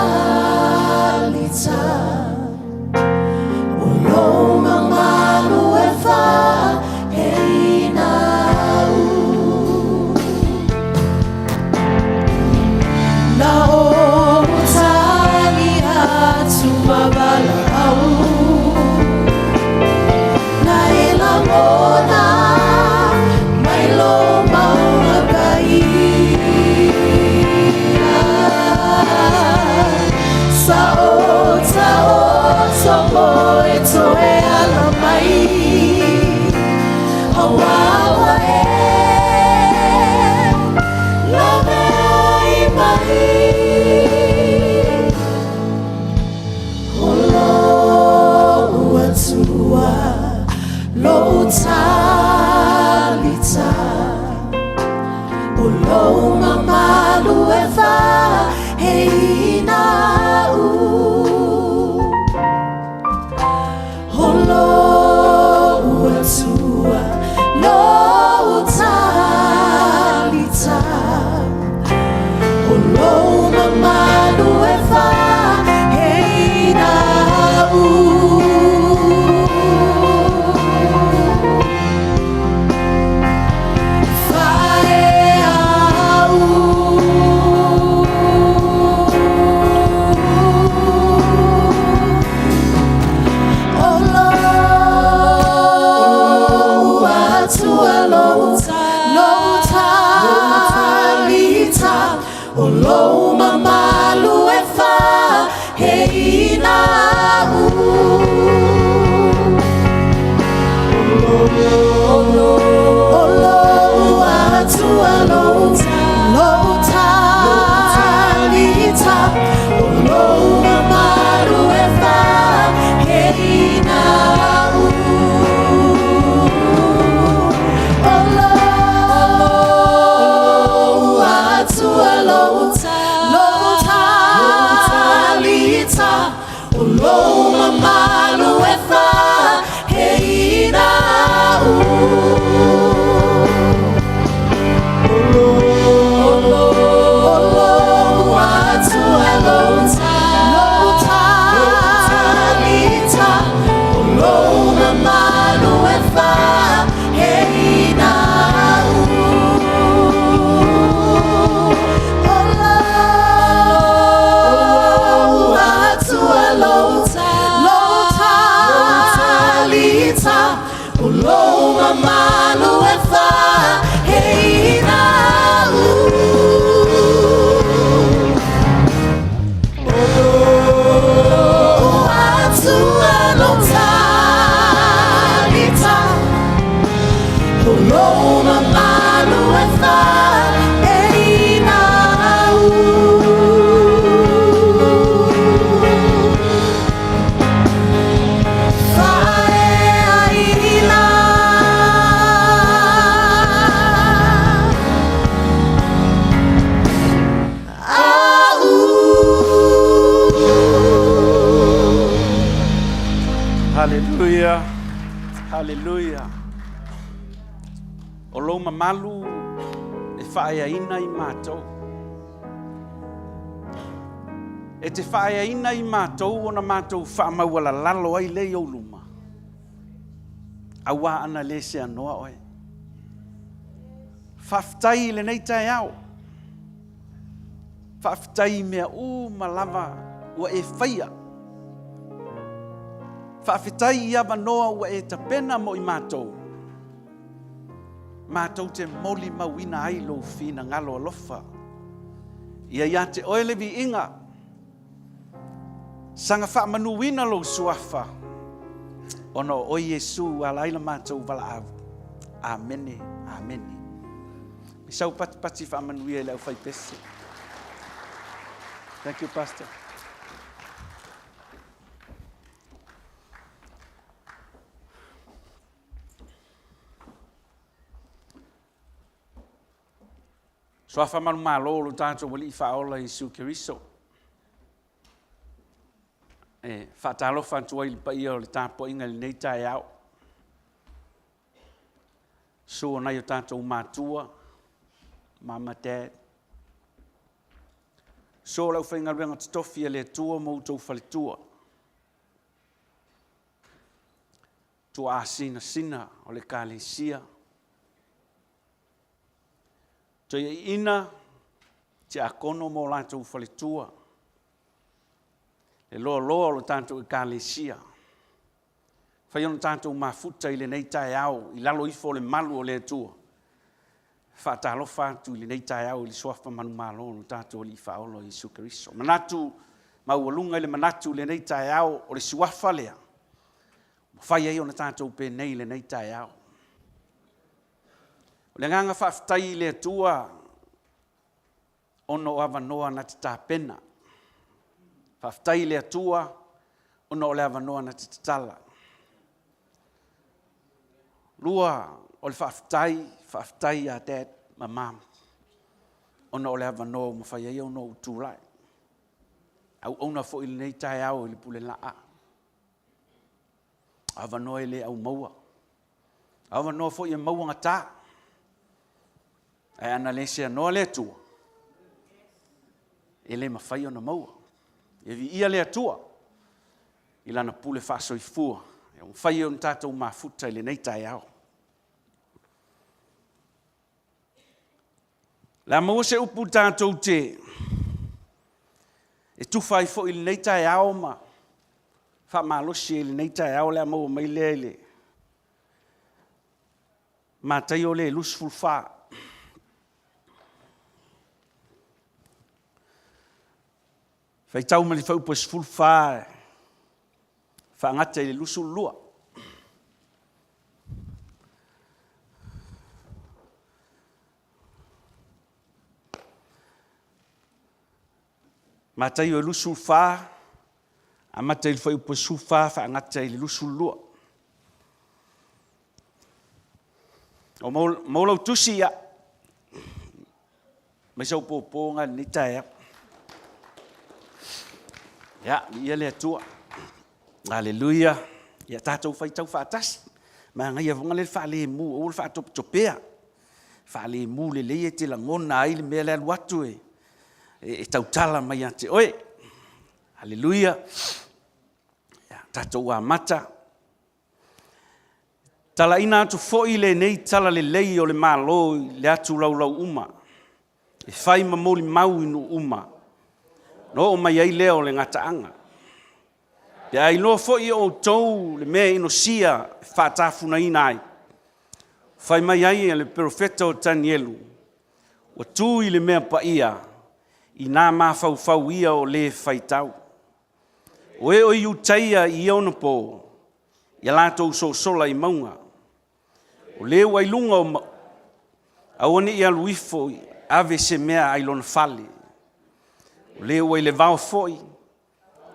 lou mamalu e faaeaina au. O lou Atua lou talita, o lou mamalu e faaeaina au. O lou Atua lou talita, o lou mamalu e faaeaina au. O lou Atua lou talita, o lou mamalu e faaeaina au. Faaeaina. Au. Haleluia, haleluia. O lou mamalu e faaeaina i matou. E te faaeaina i matou ona matou faamaualalalo ai lea i ou luma, auā ana le seanoa oe. Faafetai i lenei taeao. Faafetai i mea uma lava ua e faia. Faafetai i avanoa ua e tapena mo i matou, matou te molimauina ai lou finagalo alofa. Ia ia te oe le viiga, saga faamanuina lou suafa, ona o oe Iesu ua ala ai la matou valaau. Amene, amene. I sau patipati faamanuia i le aufaipese. Thank you, Pastor. Suafa manumalo o lo tatou Alii Faaola Iesu Keriso. E faatalofa atu ai i le paia o le tapuaiga i lenei taeao. Susu o nai o tatou matua, mama, dad. Susu o le aufaigaluega totofi a le Atua ma outou faletua. Tuaasinasina o le Ekalesia. Toeaiina, tiakono ma o latou faletua. Le loaloa o le tatou Ekalesia. Fai ona tatou mafuta i lenei taeao i lalo ifo o le malu o le Atua. Faatalofa atu i lenei taeao i le suafa manumalo o lo tatou Alii Faaola o Iesu Keriso. Manatu maualuga i le manatu i lenei taeao o le suafa lea ua fai ai ona tatou penei i lenei taeao. O le agaga faafetai i le Atua ona o avanoa na te tapena. Faafetai i le Atua ona o le avanoa na te tatala. Lua, o le faafetai, faafetai ia Dad ma Mom ona o le avanoa ua mafai ai ona ou tulai. Auauna foi i lenei taeao i le pule laa. Avanoa e le au maua. Avanoa foi e maua gata. Ae ana le seanoa le Atua, e le mafai ona maua. E viia le Atua i lana pule faasoifua e mafai ai ona tatou mafuta i lenei taeao. Le a maua se upu tatou te e tufa ai foi i lenei taeao ma faamalosi ai i lenei taeao le a maua mai lea i le Mataio le 24. Faitau mai le fuaiupu e 14 faagata i le 22. Mataio e 24, amata i le fuaiupu e 14 faagata i le 22. O mau lau tusi ia, mai sau pōpō ngā lenei taeao. Ia, viia le Atua. Aleluia. Ia tatou faitau faatasi. Manaia foga le faalemu, aua le faatopetopea. Faalemu lelei e te lagona ai le mea le alu atu e, e, e tautala mai ia te oe. Aleluia. Ia, tatou amata. Talaina atu foi lenei tala lelei o le Malo i le atu laulau uma, e fai ma molimau i nuu uma, na oo mai ai lea o le gataaga. Pe a iloa foi e outou le mea inosia e faatafunaina ai, fai mai ai e le perofeta o Tanielu, ua tu i le mea paia, ina mafaufau ia o le faitau. O e o Iutaia i ia ona po, ia latou sosola i mauga. O le ua i luga o ma... aua ne i alu ifo ave se mea ai lona fale. O le ua i le vao foi,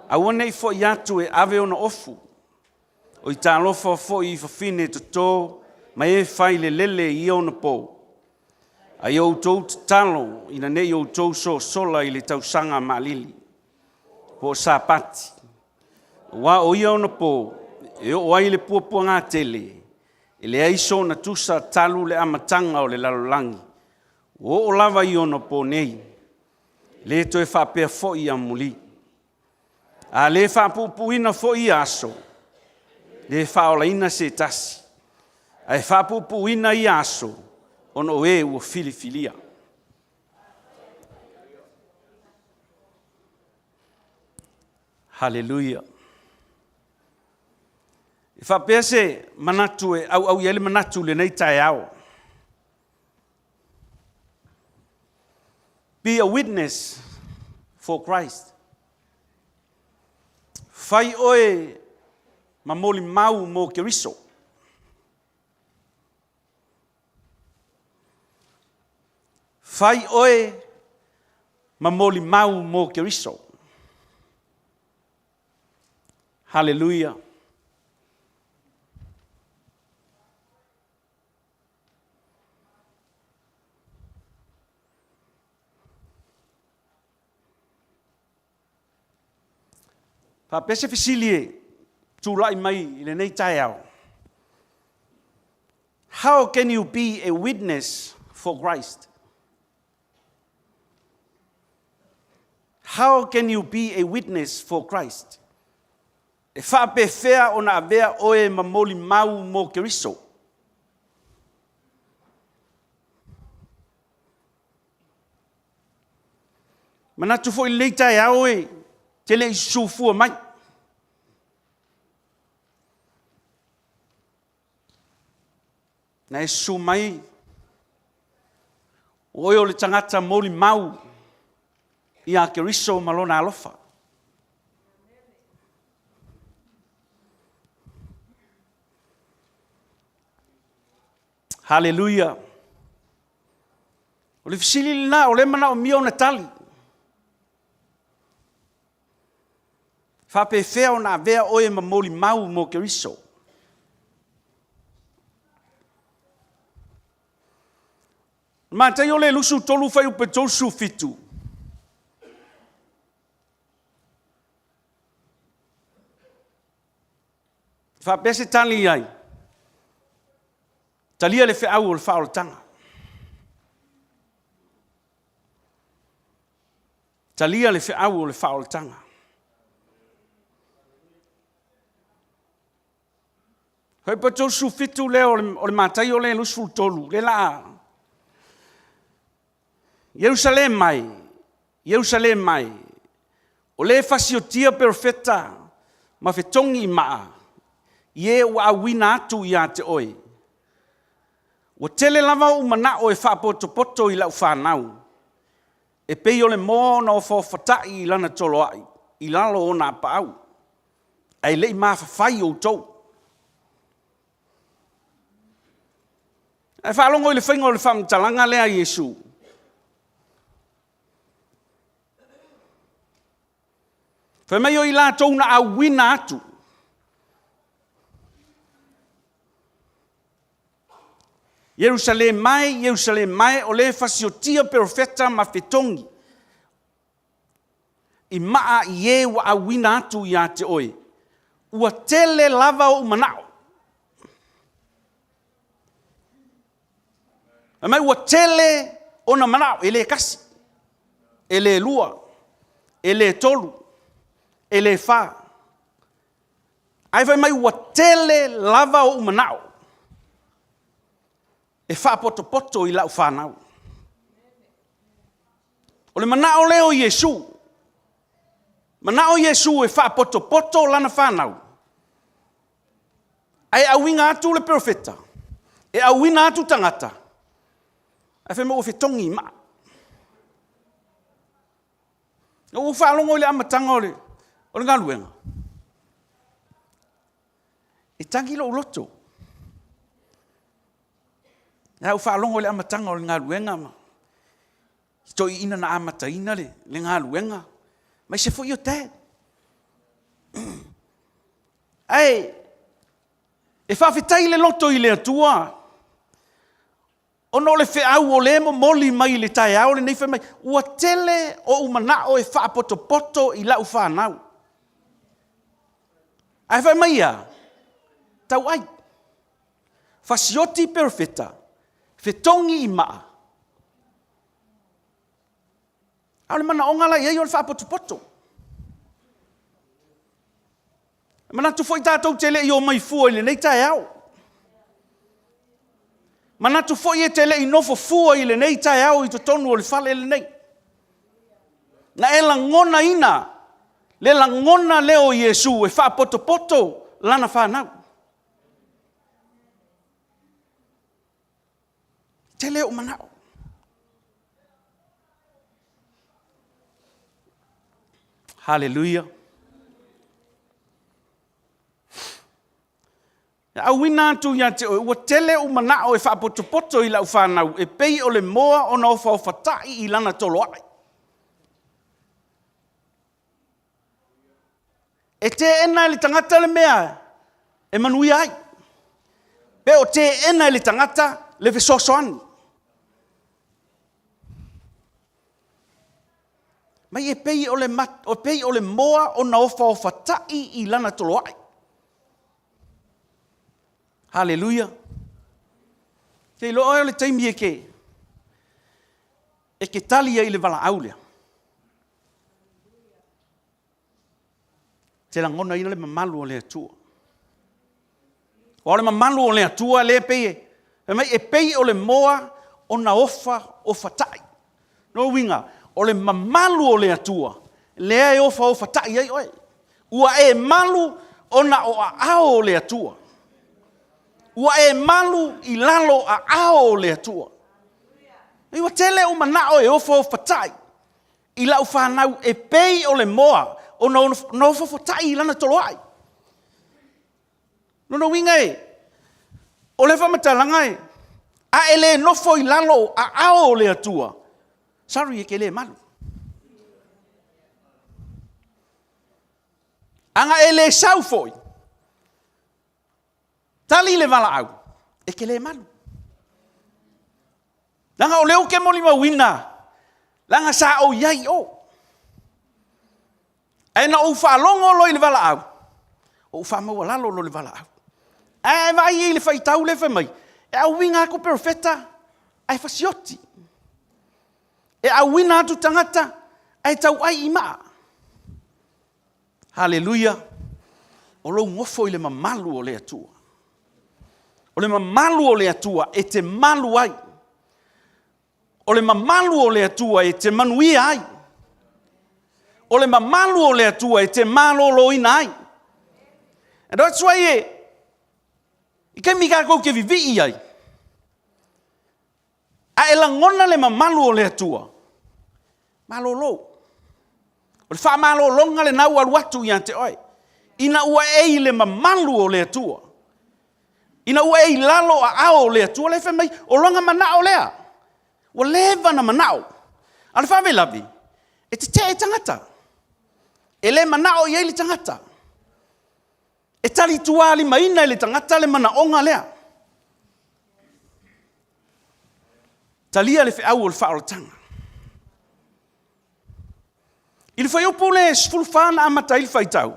aua ne i foi atu e ave ona ofu. O i talofa foi i fafine toto ma e fai le lele i ia ona po. A ia outou tatalo ina ne i outou sosola i le tausaga maalili, po o Sapati, Aua o ia ona po e oo ai le puapuaga tele, e leai sona tusa talu le amataga o le lalolagi, ua oo lava i ona po nei, le toe faapea foi amuli. A le faapuupuuina foi ia aso, le faaolaina se tasi, ae faapuupuuina ia aso, ona o e ua filifilia. Haleluia. E faapea se manatu e auau i ai le manatu i lenei taeao. Be a witness for Christ. Fai oe ma molimau mo Keriso. Fai oe ma molimau mo Keriso. Haleluia. Faapea se fesili e tulai mai i lenei taeao. How can you be a witness for Christ? How can you be a witness for Christ? E faapefea ona avea oe ma molimau mo Keriso? Manatu foi lenei taeao e te le i susufua mai. Na e susu mai, o oe o le tagata molimau ia Keriso ma lona alofa. Haleluia! O le fesili lena o lea e manaomia ona tali. Faapefea ona avea oe ma molimau mo Keriso? Mataio le 23 fuaiupu 37. Faapea se tali i ai. Talia le feau o le faaolataga. Talia le feau o le faaolataga. Fai pa 37 lea o le Mataio lea 23, le laa. Ierusalema e, Ierusalema e, o le fasiotia perofeta ma fetogi i maa, i e ua auina atu ia te oe. Ua tele lava ou manao e faapotopoto i lau fanau, e pei o le moa ona ofaofatai i lana toloai i lalo o ona apaau, ae le i mafafai outou. Ae faalogo i le faiga o le faamatalaga lea a Iesu. Fai mai o i latou na auina atu. Ierusalema e, Ierusalema e, o le fasiotia perofeta ma fetogi i maa i e ua auina atu ia te oe. Ua tele lava ou manao. Fai mai ua tele ona manao, e le tasi, e le lua, e le tolu, e le fa. Ae fai mai ua tele lava ou manao e faapotopoto i lau fanau. O le manao lea o Iesu, manao Iesu e faapotopoto lana fanau, ae auina atu le perofeta, e auina atu tagata, ae fai mai ua fetogi maa. Na ou faalogo i le amataga o le galuega, e tagi lou loto. Ae ou faalogo i le amataga o le galuega ma toeaiina na amataina le galuega, aemaise foi o dad. Ae e faafetai le loto i le Atua ona o le feau o lea e momoli mai i le taeao lenei, fai mai, ua tele ou manao e faapotopoto i lau fanau. Ae fai mai e a? Tauai. Fasioti perofeta, fetogi i maa. A o le manaoga la e i ai o le faapotopoto. E manatu foi tatou te le i omai fua i lenei taeao. Manatu foi e te le i nofo fua i lenei taeao i totonu o le fale lenei. Na e lagonaina le lagona lea o Iesu e faapotopoto lana fanau. Tele ou manao. Haleluia. E auina atu ia te oe, ua tele ou manao e faapotopoto i lau fanau, e pei o le moa ona ofaofatai i lana toloai. E teena e le tagata le mea e manuia ai, pe o teena e le tagata le fesoasoani. Mai e pei o le, e pei o le moa ona ofaofatai i lana toloai. Haleluia. Te iloa oe o le taimi e ke, e ke tali ai i le valaau lea. Te lagonaina le mamalu o le Atua. Aua o le mamalu o le Atua lea e pei e, fai mai e pei o le moa ona ofa ofatai. Lona uiga, o le mamalu o le Atua lea e ofaofatai ai oe. Ua e malu ona o aao o le Atua. Ua e malu i lalo o aao o le Atua. Ua tele ou manao e ofaofatai i lau fanau e pei o le moa ona ofaofatai i lana toloai. Lona uiga e, o le faamatalaga e, a e le nofo i lalo o aao o le Atua, sorry e te le malu. Ana e le sau foi, Tali le valaau, e te le malu. Leaga o lea ou te molimauina, leaga sa ou i ai i o. Ae na ou faalogo loa i le valaau, ou faamaualalo loa i le valaau. Ae vaai i le faitau lea fai mai, e auina atu perofeta ae fasioti. E auina atu tagata ae tauai i maa. Haleluia! O lou nofo i le mamalu o le Atua. O le mamalu o le Atua e te malu ai. O le mamalu o le Atua e te manuia ai. O le mamalu o le Atua e te maloloina ai. And that's why e, i taimi tatou te vivii ai, A e lagona le mamalu o le Atua, malolo. O le faamalologa lena ua alu atu ia te oe, ina ua e i le mamalu o le Atua, ina ua e i lalo o aao o le Atua, lea e fai mai, o lona manao lea, ua leva ona manao. A o le faalavelave, e tetee tagata, e le manao i ai le tagata. E talituālimaina e le tagata le manaoga lea. Talia le feau o le faaolataga. I le fuaiupu le 14 na amata ai le faitau,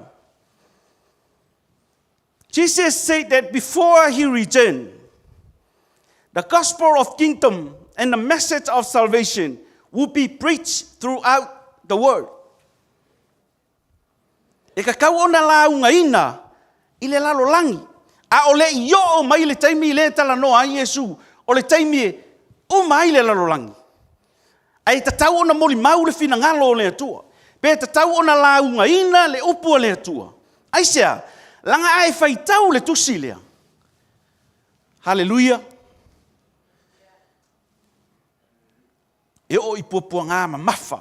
Jesus said that before he returned, the gospel of kingdom and the message of salvation will be preached throughout the world. E kakau ona laugaina i le lalolagi, a o le i oo mai le taimi lea e talanoa ai Iesu, o le taimi e uma ai le lalolagi. Ae tatau ona molimau le finagalo o le Atua, pe tatau ona laugaina le upu a le Atua. Aisea? Leaga a e faitau le tusi lea, Haleluia! E oo i puapuaga mamafa.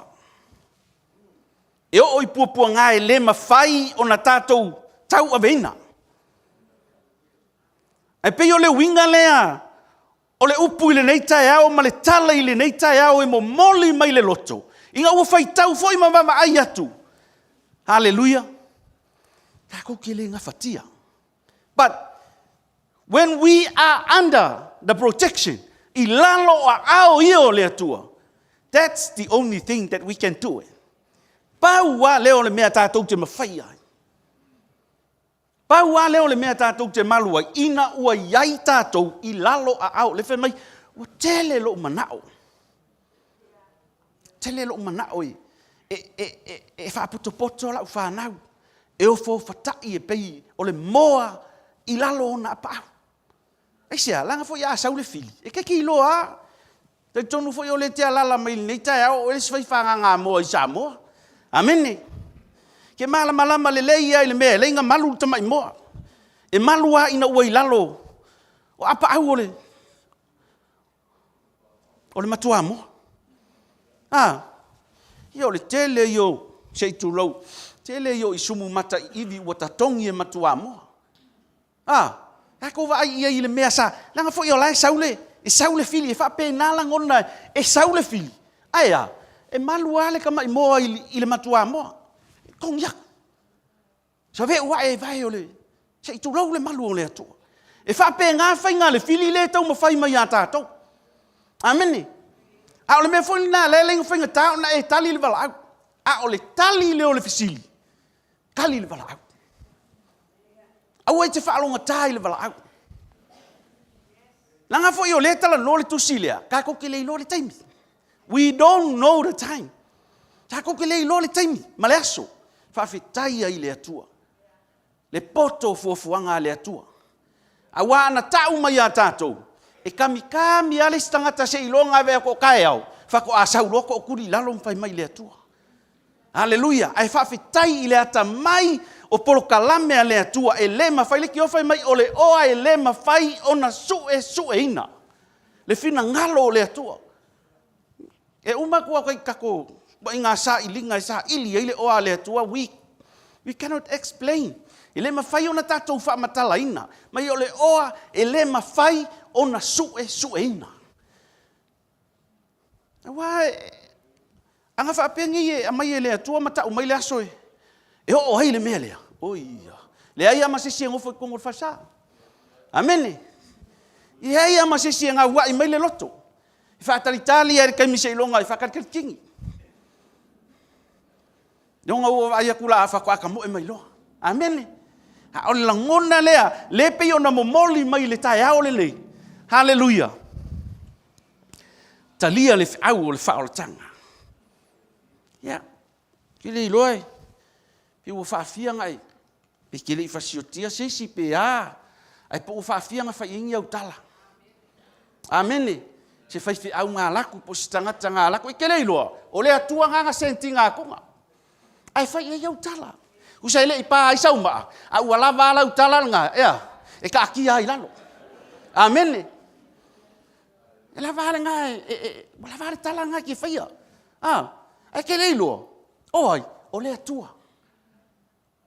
E oo i puapuaga e le mafai ona tatou tauaveina. Ae pei o le uiga lea o le upu i lenei taeao ma le tala i lenei taeao e momoli mai le loto, ina ua faitau foi ma vaavaai atu. Haleluia! Tatou te le gafatia. But when we are under the protection, i lalo o aao ia o le Atua, that's the only thing that we can do it. Pau lava lea o le mea tatou te mafaia ai. Pau lava lea o le mea tatou te malu ai, ina ua i ai tatou i lalo aao. Le fai mai, ua tele lou manao. Tele lou manao e, e, e, e, e faapotopoto lau fanau. E ofoofatai e pei o le moa i lalo o ona apaau. Aisea? Leaga foi a sau le fili, e te iloa lava. Talitonu foi o lea e te alaala mai i lenei taeao o oe le isi fai fagaga moa i Samoa. Amene. Ke malamalama lelei lava i le mea e leai na malu le tamai moa. E malu lava ina ua i lalo o apaau o le o le matuamoa. A, ia o le tele ia o, se i tulou, tele ia o isumu mata iivi ua tatogi e matuamoa. A, tatou vaai i ai i le mea sa, leaga foi o la e sau le, e sau le fili, e faapena lagona, e sau le fili, ae a, e malu lava le tamai moa i le matuamoa, e togi atu. Saveu ae e vae o le, se i tulou le malu o le Atua. E faapena faiga a le fili lea e taumafai mai ia tatou. Amene. A o le mea foi lena, lea e le faigata ona e tali le valaau. A o le tali lea o le fesili, tali le valaau. Aua e te faalogata i le valaau. Leaga foi o lea e talanoa le tusi lea, tatou te le iloa le taimi. We don't know the time. Tatou te le iloa le taimi ma le aso. Faafetai ai i le Atua. Le poto o fuafuaga a le Atua. Aua ana tau mai ia tatou, e kamikami lava le isi tagata seiloga e ave atu o taeao, faatoa sau loa tootuli i lalo ma fai mai i le Atua. Aleluia! Ae faafetai i le atamai o polokalame a le Atua e le mafai, le tiofa fai mai o le oa e le mafai ona suesueina le finagalo o le Atua. E uma atu au i tatou ituaiga sailiga e saili ai le oa a le Atua, we, we cannot explain. E le mafai ona tatou faamatalaina, mai o le oa e le mafai ona suesueina. Aua a na faapea nei e aumai e le Atua ma tau mai le aso e oo ai le mea lea, oi ia, leai lava ma se isi e nofo i totonu o le falesa. Amene. Leai lava ma se isi e gauai mai le loto. E faatalitali lava i le taimi seiloga e faatalitalitini. Leaga ua vaai atu la faatoa tamoe mai loa. Amene. A o le lagona lea, le pei ona momoli mai i le taeao lenei. Haleluia. Talia le feau o le faaolataga. Ia, ke le iloa e, pe ua faafia na e, pe ke le i fasiotia se isi pe a, ae po ua faafia na fai ai ni au tala. Amene. Se faifeau na alaku, po se tagata na alaku, e ke le iloa, o le Atua na na sentiga atuga. Ae fai ai au tala. Usa e le i pa ai sau maa, a ua lava a lau tala lena, ea, e taatia ai i lalo. Amene. E lava a lena, e, e, e, ua lava a le tala lena e te faia. A, ae ke le iloa, o ai, o le Atua.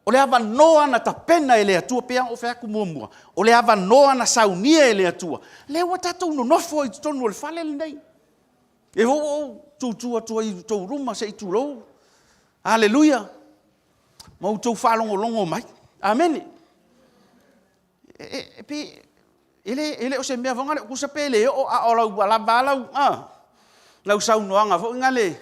O le avanoa na tapena e le Atua, pei lava ona ou fai atu muamua, o le avanoa na saunia e le Atua, lea ua tatou nonofo ai i totonu o le fale lenei. E ua ou tutu atu ai i outou luma se i tulou. Aleluia! Ma outou faalogologo mai. Amene. E, e, pe, e le, e le o se mea foi le tusa pe le oo a o lau ua lava lau, a, lau saunoaga foi na le,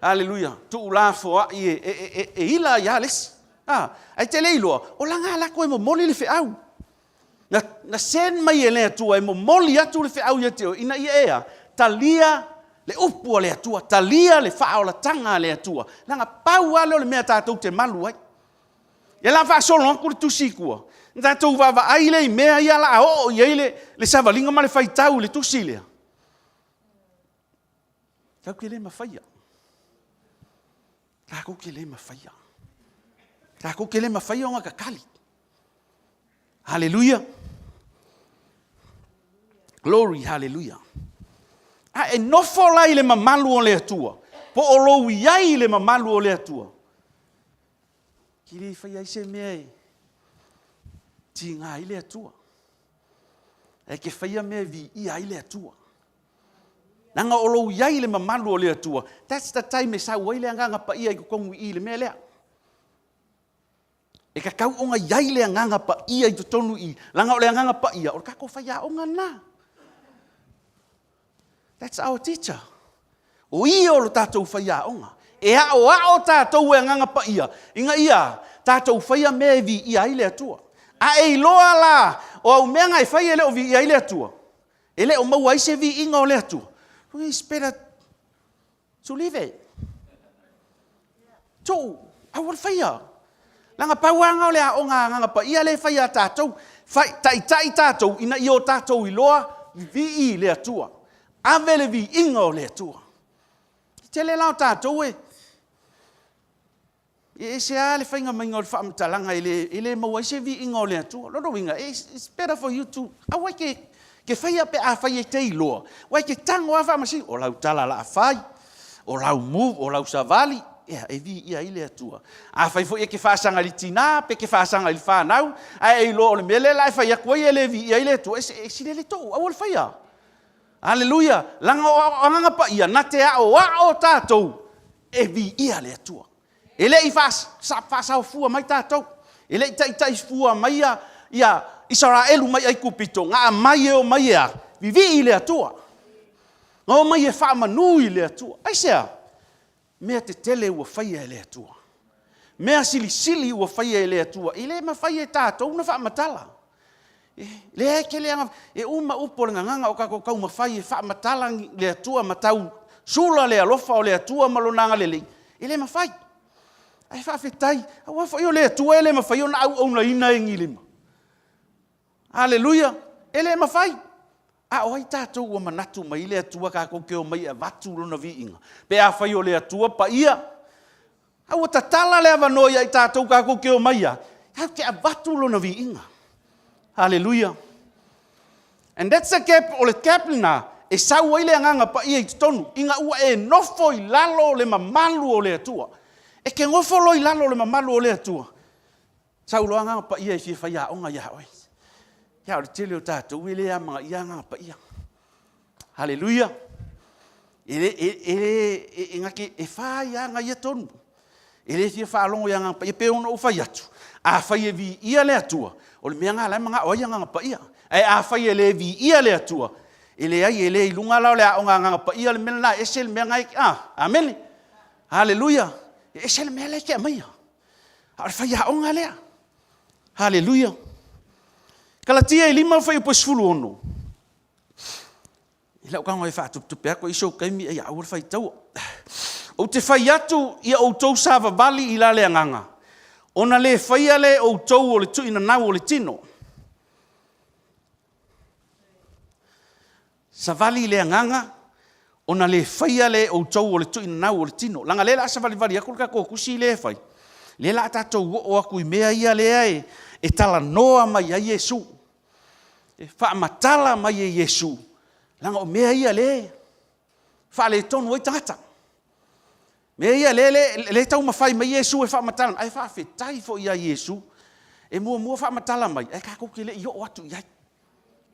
aleluia, tuulafoai e, e, e, e ila ai lava le isi. A, ae te le iloa, o laga lako e momoli le feau. Na, na send mai e le Atua e momoli atu le feau ia te oe, ina ia e a, talia le upu a le Atua, talia le faaolataga a le Atua. Leaga pau lava lea o le mea tatou te malu ai. Ia la faasolo atu le tusi i tua, na tatou vaavaai lea i mea ia la a oo i ai le, le savaliga ma le faitau i le tusi lea. Tatou te le mafaia. Tatou te le mafaia. Tatou te le mafaia ona tatali. Haleluia. Glory, haleluia. A e nofo la i le mamalu o le Atua, po o lou i ai i le mamalu o le Atua, ki le fai ai se mea e tiga ai le Atua. E ke faia mea e viia ai le Atua. Leaga o lou i ai i le mamalu o le Atua, that's the time e sau ai le Agaga Paia i totonu i i le mea lea. E tatau ona i ai le Agaga Paia i totonu i i, leaga o le Agaga Paia, o le tatou faiaoga lena. That's our teacher. O ia o lo tatou faiaoga. E aoao tatou e Agaga Paia, ina ia tatou faia mea e viia ai le Atua. A e iloa la, o au mea na e fai e le o viia ai le Atua, E le o maua ai se viiga o le Atua. It's better to leave it. Tuu, aua le faia. Leaga pau lava lena o le aoga a Agaga Paia lea e fai ia tatou. Fai, taitai tatou ina ia o tatou iloa vivii le Atua. Ave le viiga o le Atua. Tele la o tatou e E ese lava le faiga maiga o le faamatalaga e le, e le maua ai se viiga o le Atua. Lona uiga, it's, it's better for you to, aua e te, te faia pe a fai e te iloa, aua e te tago lava faamasino, o lau tala la fai, o lau move, o lau savali, ia, e viia ai le Atua. Afai foi e te faasaga i le tina, pe te faasaga i le fanau, ae e iloa o le mea lea la e fai atu ai e le viia ai le Atua, e, e silele tou, aua le faia. Aleluia! Leaga o Agaga Paia na te aoao tatou e viia le Atua. E le i faasaofua mai tatou, e le i taitai fua mai ia, ia Isaraelu mai Aikupito, na aumai e omai e a? Vivii le Atua. Na omai e faamanu i le Atua. Aisea? Mea tetele ua faia e le Atua. Mea silisili ua faia e le Atua, e le mafai e tatou ona faamatala. E leai e tele aga, e uma upu o le gagana o tatou taumafai e faamatala le Atua ma tau sula le alofa o le Atua ma Lona agalelei, e le mafai. Ae faafetai, aua foi o le Atua e le mafai ona auaunaina e ni lima. Aleluia! E le mafai. A o ai tatou ua manatu mai le Atua tatou te omai e avatu Lona viiga? Pe afai o le Atua paia, a ua tatala le avanoa ia i tatou tatou te omai a, tatou te avatu Lona viiga. Aleluia! And that's the gap, o le gap lena e sau ai le Agaga Paia i totonu, ina ua e nofo i lalo o le mamalu o le Atua. E te nofo loa i lalo o le mamalu o le Atua, Sau loa Agaga Paia e fia faiaoga ia oe. Ia, o le tele o tatou e le amanaia Agaga Paia. Haleluia. E le, e, e, e, e, e, e fai aga ia tonu. E le fia faalogo i Agaga Paia, pei ona ou fai atu. Afai e viia le Atua, o le mea lena la e manao ai Agaga Paia. Ae afai e le viia le Atua, e leai, e le i luga la o le aoga Agaga Paia le mea lena, e ese le mea lena e, ah, amene. Haleluia. E ese le mea lea e te aumaia. A o le faiaoga lea. Haleluia. Kalatia e 5 fuaiupu e 16. I lau tago e faatupetupe atu i sou taimi ai aua le faitaua. Ou te fai atu ia outou savavali i la le agaga, ona le faia lea e outou o le tuuinanau o le tino. Savali i le agaga, ona le faia lea e outou o le tuuinanau o le tino. Leaga lea o le a savalivali atu le tatou tusi lea e fai, lea o le a tatou oo atu i mea ia lea e, e talanoa mai ai Iesu, e faamatala mai e Iesu, leaga o mea ia lea e faaletonu ai tagata. Mea ia lea, lea, lea e taumafai mai Iesu e faamatala mai, ae faafetai foi ia Iesu e muamua faamatala mai, ae tatou te le i oo atu i ai.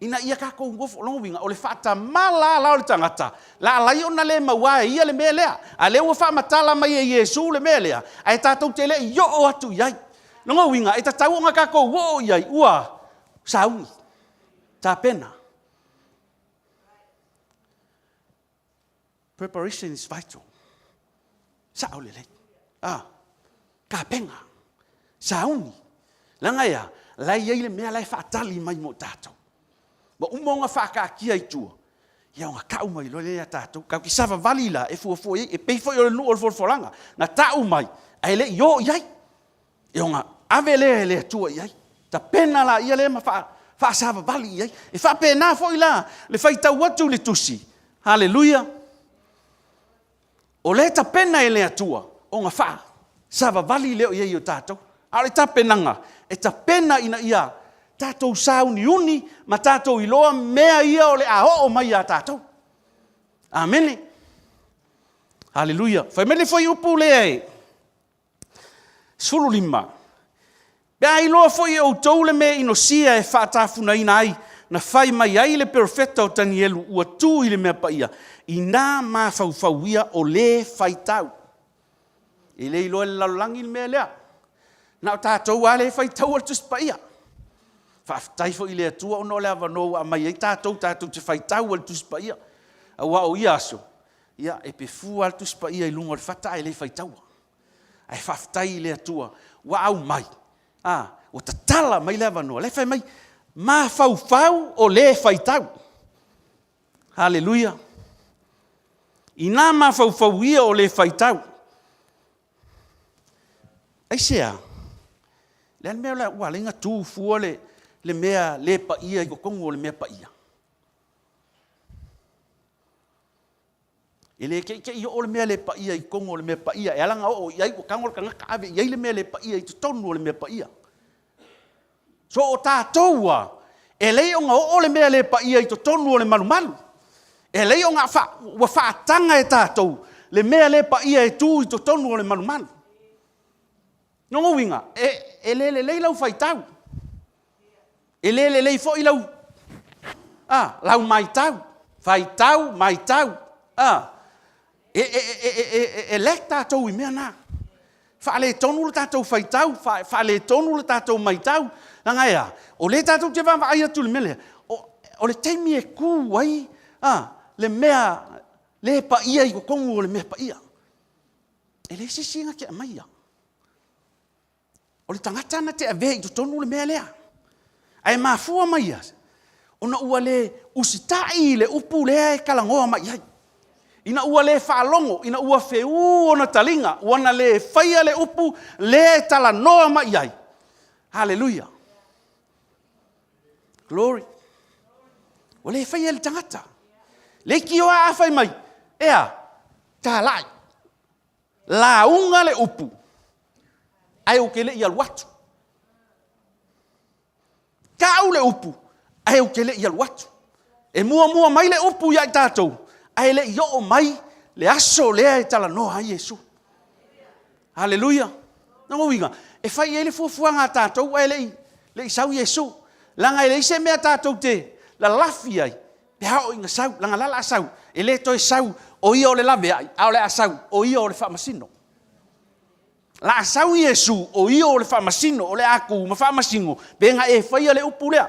Ina ia tatou nofo, lona uiga, o le faatamala la o le tagata, la alai ona le mauā e ia le mea lea. A lea ua faamatala mai e Iesu le mea lea, ae tatou te le i oo atu i ai. Lona uiga, e tatau ona tatou oo i ai, ua sauni, tapena. Preparation is vital. Sao lelei. Ah, tapena. Sauni. Leaga e a? La e i ai le mea la e faatali mai mo tatou. Ua uma ona faakaatia i tua, ia ona tau mai loa lea ia tatou. Tatou te savavali la e fuafua i ai, e pei foi o le nuu o le folafolaga, na tau mai ae le i o i ai. E ona ave lea e le Atua i ai. Tapena laia lea ma faasavavali i ai. E faapena foi la le faitau atu i le tusi. Haleluia! O lea e tapena e le Atua ona faasavavali lea i ai o tatou. A o le tapenaga, e tapena ina ia tatou sauniuni ma tatou iloa mea ia o le a oo mai ia tatou. Amene. Haleluia. Fai mai le fuaiupu lea e 15. Pe a iloa foi e outou le mea inosia e faatafunaina ai, na fai mai ai le perofeta o Tanielu ua tu i le mea paia, ina mafaufau ia o lē faitau. E le iloa e le lalolagi le mea lea. Na o tatou lava lea e faitaua le Tusi Paia. Faafetai foi i le Atua ona o le avanoa ua aumai ai tatou, tatou te faitau ai i le Tusi Paia. Aua o ia aso, ia, e pefua lava le Tusi Paia i luga o le fata ae le faitaua. Ae faafetai i le Atua ua aumai, a, ua tatala mai le avanoa. Lea e fai mai, mafaufau o lē faitau. Haleluia! Inā mafaufau ia o lē faitau. Aisea? Le a le mea ua ala ai ona tu fua le mea le paia i totonu o le mea paia? E le te i te i oo le mea le paia i totonu o le mea paia. E ala ona oo i ai, ua tago le tagata ave i ai le mea le paia i totonu o le mea paia. So o tatou lava, e lei ona oo le mea le paia i totonu o le malumalu. E lei ona fa, ua faataga e tatou le mea le paia e tu i totonu o le malumalu. Lona uiga, e, e le lelei lau faitau. E le lelei foi lau, a, lau matau, faitau, matau, a, e, e, e, e, e, e lack tatou i mea na. Faaletonu le tatou faitau, faaletonu le tatou matau. Leaga e a? O lea tatou te vaavaai atu i le mea lea, o, o le taimi e tu ai a, le mea le paia i totonu o le mea paia. E leai se isi na te aumaia. O le tagata na te avea i totonu le mea lea. Ae mafua mai ia, ona ua le usitai i le upu lea e talanoa mai ai. Ina ua le faalogo, ina ua feū ona taliga, ua na le faia le upu lea e talanoa mai ai. Haleluia. Glory. Ua le faia e le tagata. Leitioa a fai mai, e a, talai. Lauga le upu, ae ou te le i alu atu. Tau le upu, ae ou te le i alu atu. E muamua mai le upu ia i tatou, ae le i oo mai le aso lea e talanoa ai Iesu. Haleluia. Lona uiga, e fai i ai le fuafuaga a tatou ae le i, le i sau Iesu. Leaga e leai se mea tatou te lalafi ai Pe a oo ina sau, leaga la o le a sau, e le toe sau o ia o le laveai, a o le a sau o ia o le faamasino. La a sau Iesu o ia o le faamasino, o le a tu ma faamasino, pe na e faia le upu lea.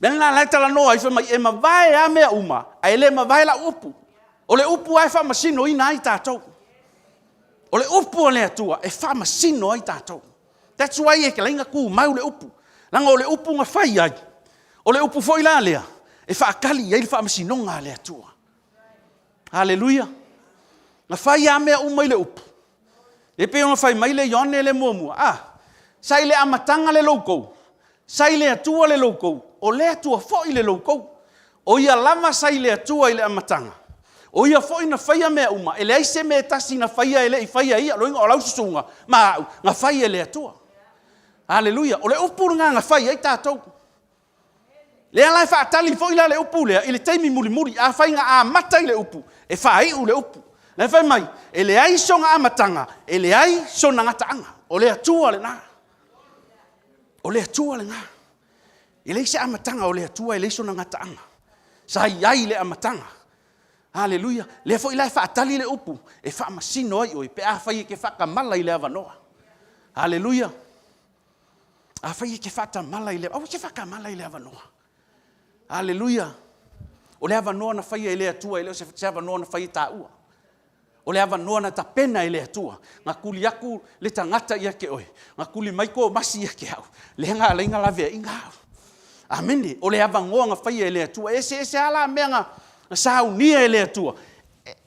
Mea lena la e talanoa ai, fai mai, e mavae a mea uma, ae le mavae lau upu. O le upu lava e faamasinoina ai tatou. O le upu a le Atua e faamasino ai tatou. That's why e ala ai ona tumau le upu. Leaga o le upu na fai ai, o le upu foi la lea e faatali i ai le faamasinoga a le Atua. Haleluia. Na fai lava mea uma i le upu. E pei ona fai mai le Ioane le muamua, ah, sa i le amataga le loukou, sa i le Atua le loukou, o le Atua foi le loukou. O ia lava sa i le Atua i le amataga. O ia foi na faia mea uma, e leai se mea e tasi na faia e le i faia e ia. Lona uiga o lau susuga ma au, na fai e le Atua. Aleluia. O le upu lena na fai ai tatou. Lea la e faatali foi la le upu lea i le taimi mulimuli. Afai na amata i le upu, e faaiu le upu. La e fai mai, e leai sona amataga, e leai sona gataaga. O le Atua lena. O le Atua lena. E leai se amataga o le Atua, e leai sona gataaga. Sa i ai le amataga. Aleluia. Lea foi la e faatali le upu e faamasino ai oe pe afai e te faatamala i le avanoa. Aleluia. Afai e te faatamala i le, aua e te faatamala i le avanoa. Aleluia. O le avanoa na faia e le Atua, e le o se avanoa na faia e taua. O le avanoa na tapena e le Atua, na tuli atu le tagata ia te oe, na tuli mai Tomasi ia te au, lea na ala ai na laveaiina au. Amene. O le avanoa na faia e le Atua. E eseese lava la mea na saunia e le Atua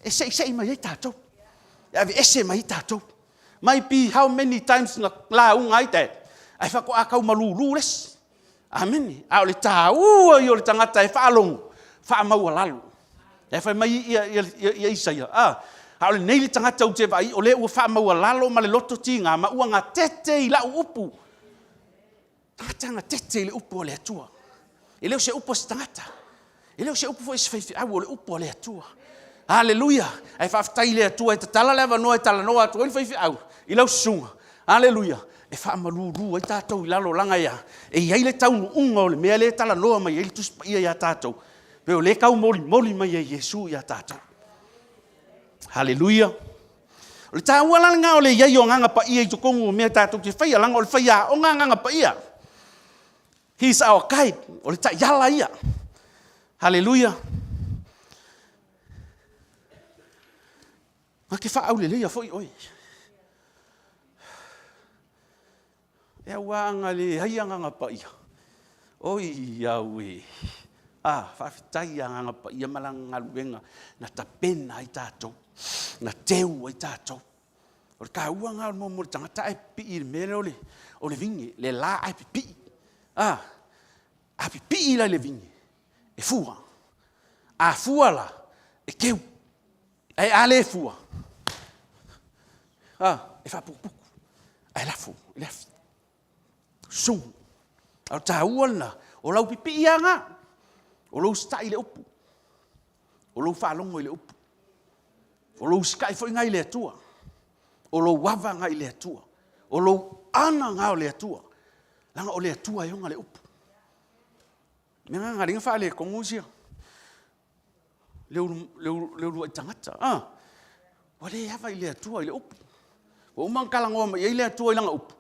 e seisei mai ai tatou, e aveese mai ai tatou. Might be how many times na lauga ai dad, ae faatoa tau malulu le isi. Amene. A o le taua ia o le tagata e faalogo, faamaualalo. E fai mai ia, ia, ia, ia Isaia, a, a o lenei le tagata ou te vaai, o lea ua faamaualalo ma le loto tiga, ma ua gatete i lau upu. Tagata gatete i le upu a le Atua. E le o se upu a se tagata. E le o se upu foi a se faifeau, o le upu a le Atua. Aleluia! Ae faafetai i le Atua e tatala le avanoa e talanoa atu ai le faifeau i lau susuga. Aleluia! E faamalulu ai tatou i lalo laga ia, e i ai le taunuuga o le mea lea e talanoa mai ai le Tusi Paia ia tatou, pei o lea e taumolimoli mai ai Iesu ia tatou. Haleluia! O le taua la lena o le i ai o Agaga Paia i totonu o mea tatou te faia, leaga o le faiaoga Agaga Paia. He is our guide. O le taiala ia. Haleluia! Na te faaauleleia foi oe. E aua ana leai Agaga Paia. Oi au e. Ah, faafetai ia Agaga Paia ma lana galuega na tapena ai tatou, na teu ai tatou. O le taua lena o le mo le tagata ae pipii i le mea lea o le, o le vine, le la ae pipii. Ah, a pipii la i le vine, e fua. A fua la, e teu. Ae a le fua, a, e faaputuputu, ae lafo i le afi. Sumu. A o le taua lena, o lau pipii lava lena, o lou usitai i le upu, o lou faalogo i le upu, o lou usitai foi lena i le Atua, o lou ava lena i le Atua, o lou ana lena o le Atua, leaga o le Atua e ona le upu. O le mea lena na ala ai ona faaletonu isi le uluai tagata. Ah, ua le ava i le Atua i le upu. Ua uma ona talanoa mai ai le Atua i lana upu,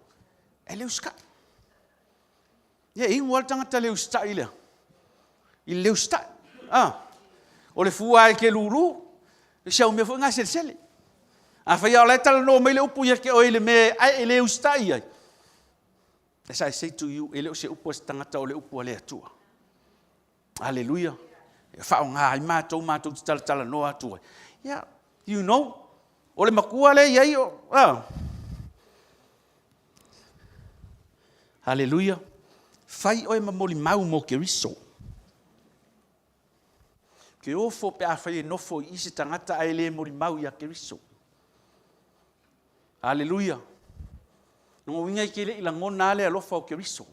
e le usitai. Ia, e inu lava le tagata le usitai lea, i le usitai. Ah, o le fua e te lulu, e si au mea foi na selesele. A fai o la e talanoa mai le upu ia te oe i le mea ae e le usitai ai, as I say to you, e le o se upu a se tagata o le upu a le Atua. Aleluia. E faaaoga ai matou, matou te talatalanoa atu ai. Yeah, you know, o le matua lea i ai, o, ah. Aleluia. Fai oe ma molimau mo Keriso. Ke ofo pe a fai e nofo i se tagata ae le molimau ia Keriso. Aleluia. Lona uiga e te le i lagona lava le alofa o Keriso.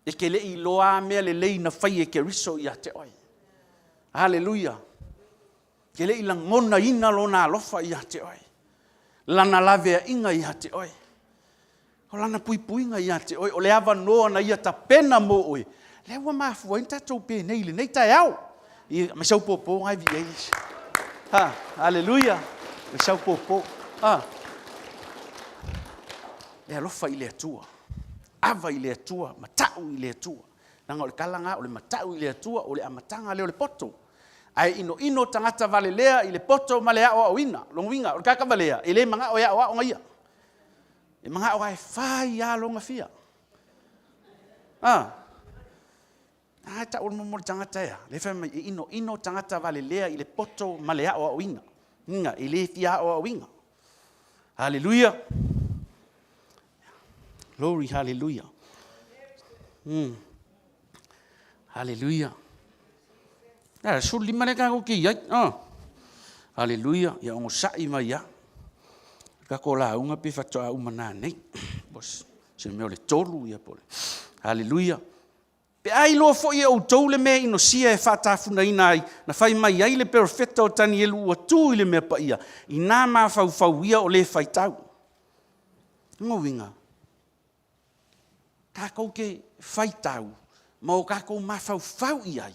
E te le i iloa a mea lelei na fai e Keriso ia te oe. Aleluia. E te le i lagonaina lona alofa ia te oe. Lana laveaiga ia te oe. O lana puipuiga ia te oe, o le avanoa na ia tapena mo oe, lea ua mafua ai ona tatou penei i lenei taeao. Ia, mai sau pōpō ngai vi ai. Ha, aleluia. Mai sau pōpō. Ha. E alofa i le Atua. Ava i le Atua, matau i le Atua. Leaga o le tala lena, o le matau i le Atua, o le amataga lea o le poto. Ae inoino tagata valelea i le poto ma le aoaoina. Lona uiga, o le tagata valea, e le manao e aoao ia. E manao lava e fai lava lona fia. A. A e tau mo le tagata ea. Le fai mai e inoino tagata valelea i le poto ma le aoaoina. Inga, e le fia aoaoina. Haleluia. Glory, hallelujah. Haleluia. Ia, 15 lea tatou te i ai. Oh. Haleluia. Ia onosai mai lava. Tatou lauga pe faatoa uma nanei. Bos, se mea o le tolu ia po. Haleluia. Pe a iloa foi e outou le mea inosia e faatafunaina ai, na fai mai ai le perofeta o Tanielu ua tu i le mea paia, inā mafaufau ia o le faitau. Lona uiga, tatou te faitau ma o tatou mafaufau i ai,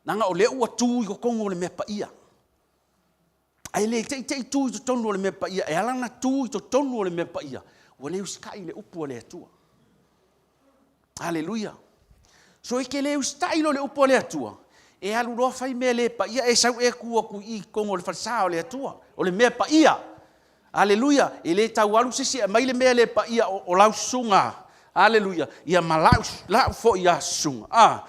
leaga o lea ua tu i totonu o le mea paia. Ae le te i te i tu i totonu o le mea paia, e ala ona tu i totonu o le mea paia, ua le usitai i le upu a le Atua. Aleluia. So e te le usitai loa i le upu a le Atua, E alu loa fai mea le paia, e sau e tu atu i i totonu o le falesa o le Atua, o le mea paia. Aleluia! E le tau alu se isi e aumai le mea le paia o lau susuga, aleluia, ia ma lau, lau foi a susuga. A,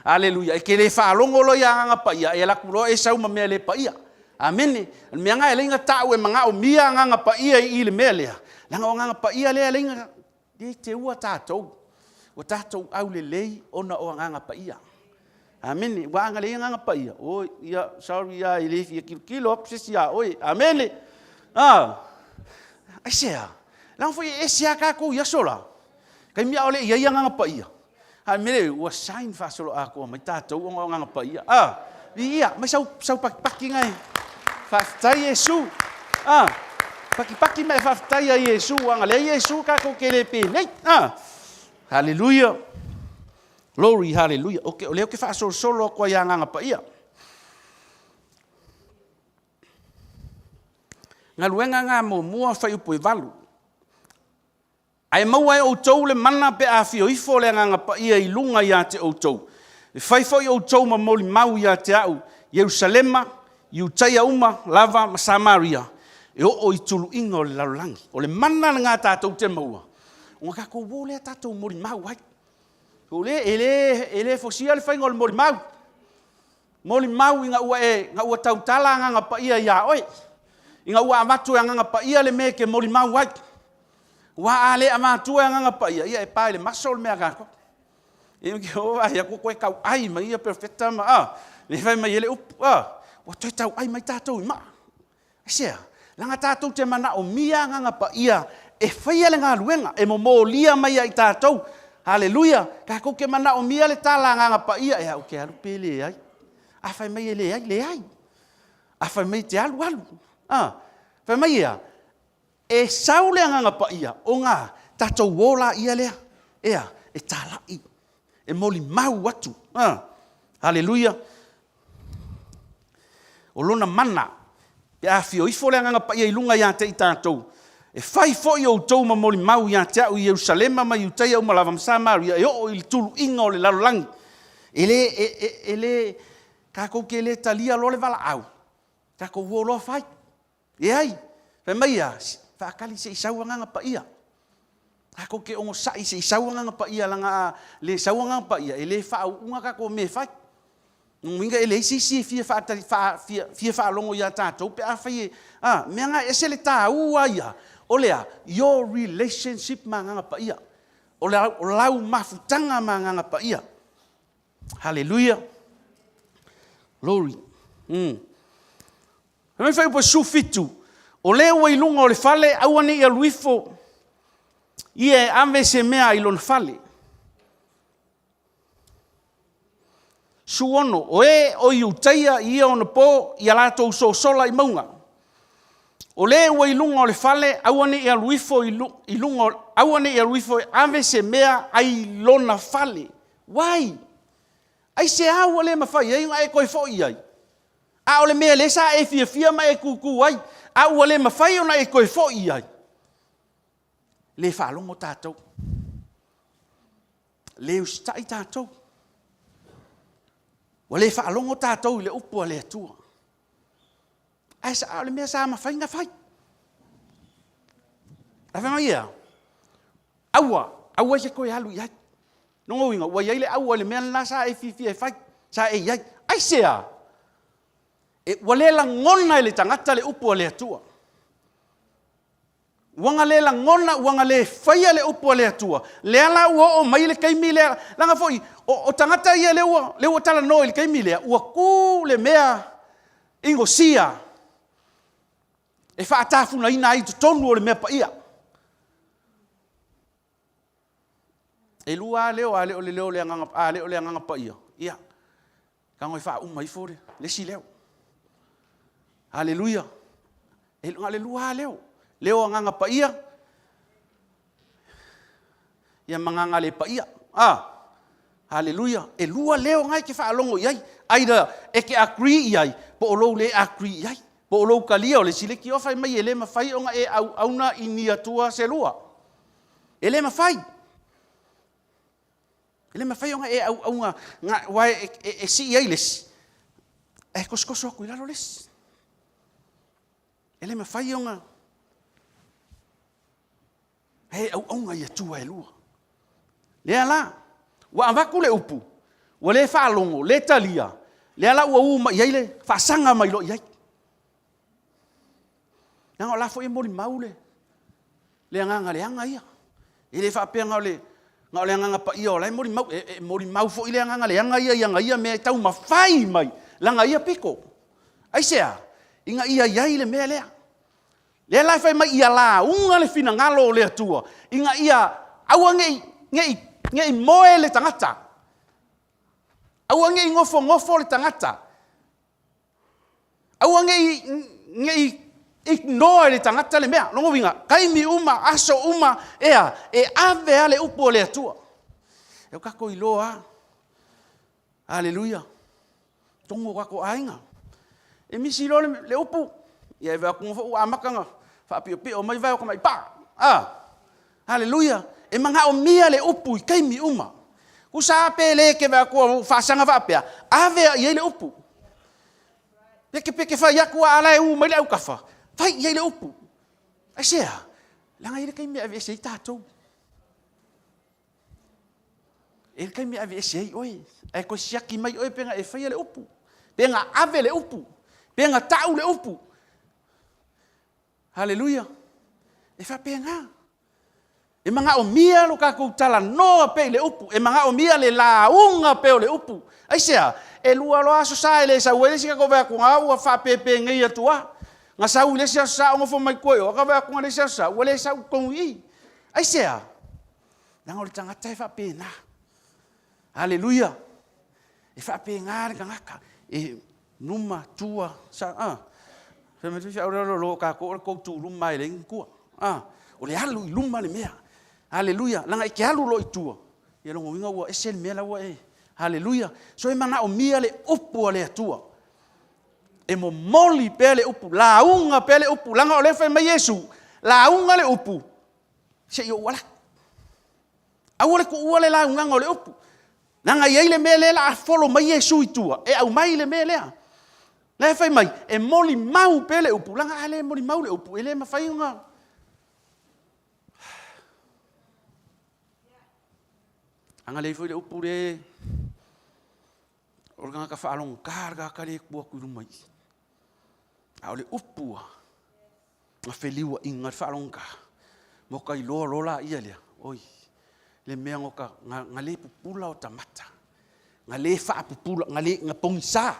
aleluia! E te le faalogo loa i Agaga Paia, e alu atu loa e sau ma mea le paia. Amene. O le mea lena e ala ai ona tau e manaomia Agaga Paia i i le mea lea, leaga o Agaga Paia lea e ala ai ona le teua tatou, ua tatou aulelei ona o Agaga Paia. Amene. Aua a na leai Agaga Paia, oi, ia, sorry lava, e le fia tilotilo atu se isi ia oe. Amene. A, aisea? Leaga foi e ese lava tatou i aso la, taimi a o le i ai Agaga Paia, a o le mea lea, ua shine faasoloatoa mai tatou ona o Agaga Paia. A, viia, aumai sau, sau pakipakiga e faafetai Iesu. A, pakipaki ma e faafetai ia Iesu, a na leai Iesu tatou te le penei. A, haleluia. Glory, haleluia. Ok, o lea ou te faasolosolo atu ai ia Agaga Paia. Galuega na muamua fuaiupu e 8. Ae maua e outou le mana pe a afio ifo le Agaga Paia i luga ia te outou. E fai foi outou ma molimau ia te au, Ierusalema, Iutaia uma lava ma Samaria, e oo i tuluiga o le lalolagi. O le mana lena tatou te maua, ona tatou o lea tatou molimau ai. O le, e le, e le fosia le faiga o le molimau. Molimau ina ua e, ina ua tautala Agaga Paia ia oe. Ina ua avatu e Agaga Paia le mea e te molimau ai. Aua a le avatua e Agaga Paia, ia e pa i le maso le mea a tatou. E o vaai atu toe tauai mai ia perofeta ma, a, le fai mai ai le upu, a, ua toe tauai mai tatou i maa. Aisea? Leaga tatou te manaomia Agaga Paia e faia le galuega, e momolia mai ia i tatou. Haleluia! Tatou te manaomia le tala Agaga Paia, e au te alu pe leai. A fai mai e leai, leai. A fai mai e te alu, alu. A, fai mai e a? E sau le Agaga Paia ona tatou o laia lea, ea, e talai, e molimau atu. A, haleluia! O lona mana, pe a afio ifo le Agaga Paia i luga ia te i tatou, e fai foi outou ma molimau ia te au i Ierusalema ma Iutaia uma lava ma Samaria e oo i le tuluiga o le lalolagi. E le, e, e, e le, tatou te le talia loa le valaau, tatou o loa fai. Leai, fai mai ia, faatali se i sau Agaga Paia. Tatou te onosai se i sau Agaga Paia, leaga a le sau Agaga Paia, e le faauuga tatou mea e fai. Lona uiga e leai se isi e fia faatali, faa, fia, fia faalogo ia tatou pe afai e, a, mea na e ese le taua ia, o le a? Your relationship ma Agaga Paia. O, le, o lau mafutaga ma Agaga Paia. Haleluia. Glory. Fai mai fuaiupu 17, O le ua i luga o le fale, aua ne i alu ifo ia e ave se mea i lona fale. 16, O e o Iutaia i ia ona po, ia latou sosola i mauga. O le ua i luga o le fale, aua ne i alu ifo i luga, aua ne i alu ifo e ave se mea ai lona fale. Why? Aisea ua le mafai ai ona e toe foi i ai? A o le mea lea sa e fiafia ma e tūtū ai, a ua le mafai ona e toe foi i ai, le faalogo tatou, le usitai tatou. Ua le faalogo tatou i le upu a le Atua. Ae sa, o le mea sa mafai ona fai. Ae fai mai e a? Aua, aua e te toe alu i ai. Lona uiga, ua i ai le aua i le mea lena sa e fiafia e fai, sa e i ai. Aisea? E, ua le lagona e le tagata le upu a le Atua. Ua na le lagona, ua na le faia le upu a le Atua. Lea la ua oo mai le taimi lea, leaga foi, o, o tagata ia lea ua, lea ua talanoa i le taimi lea, ua tu le mea inosia e faatafunaina ai i totonu o le mea paia. E lua lava leo, a le o le leo o le Agaga, a le o le Agaga Paia, ia, tago e faauma ifo le, le isi leo. Aleluia. E na o le lua lava leo. Leo Agaga Paia, ia ma agaga le paia. A, aleluia. E lua leo na e te faalogo i ai. Either e te agree i ai, po o lou le agree i ai. Po o lou talia o le isi leitioa fai mai e le mafai ona e auauna i ni atua se lua. E le mafai. E le mafai ona e auauna, aua e sii ai le isi, ae tosotoso atu i lalo le isi. E le mafai ona e auauna i Atua e lua. Lea la, ua avatu le upu, ua le faalogo, le talia, lea la ua u mai i ai le faasaga mai loa i ai. Leaga o la foi e molimau le le agaga leaga ia. E le faapea na o le, na o le agaga paia o la e molimau, e, e molimau foi le agaga leaga ia i ana ia mea e taumafai mai lana ia pito. Aisea? Ina ia i ai le mea lea. Lea la e fai mai ia lauga le finagalo o le Atua, ina ia aua ne i, ne i, ne i moe le tagata. Aua ne i nofonofo le tagata. Aua ne i, ne i ignore e le tagata le mea. Lona uiga, taimi uma, aso uma, ea, e ave lava le upu a le Atua. E o tatou iloa lava. Aleluia. Tonu o tatou aiga. E misi loa le, le upu, ia e vaai atu foi ua amata ona faapiopio mai vae o tamai paa. Ah, aleluia. E manaomia le upu i taimi uma. Tusa lava pe le te vaai atu ua faasaga faapea, ave i ai le upu. Peke peke fai atu a la e u mai le autafa, fai i ai le upu. Aisea? Leaga e i ai le taimi e aveese ai tatou. E i ai le taimi e aveese ai oe, ae toe siaki mai oe pe na e faia le upu, pe na ave le upu, pe na tau le upu. Haleluia! E faapena. E manaomia lo tatou talanoa pea i le upu, e manaomia le lauga pea o le upu. Aisea? E lua loa aso sa e le sau ai le isi tatou vaai atu a ua faapepe nei atu lava. Na sau i le isi aso sa o nofo mai tua i o, a vaai atu i le isi aso sa ua le sau i totonu i i. Aisea? Leaga o le tagata e faapena. Haleluia! E faapena le tagata. E Numa, tua, sa, a. Fai mai le faifeau lea o tatou o le tou tu luma e leai ni tua. A, o le alu i luma le mea. Aleluia. Leaga e te alu loa i tua, ia lona uiga ua ese le mea la ua e. Aleluia. So e manaomia le upu a le Atua. E momoli pea le upu, lauga pea le upu, leaga o lea e fai mai Iesu, lauga le upu se i ou ala. Aua le tuua le laugaga o le upu. Leaga e i ai le mea lea o le a follow mai Iesu i tua, e aumai le mea lea. La e fai mai, e molimau pea le upu, leaga a le molimau le upu, e le mafai ona... Agalelei foi le upu le o le tagata faalogogata le tagata lea e tu atu i luma i i. A o le upu a na feliuaina le faalogogata, ma ka iloa loa laia lea, oi, le mea no ka, na, na le pupula o ta mata, na le faapupula, na le, na pogisa,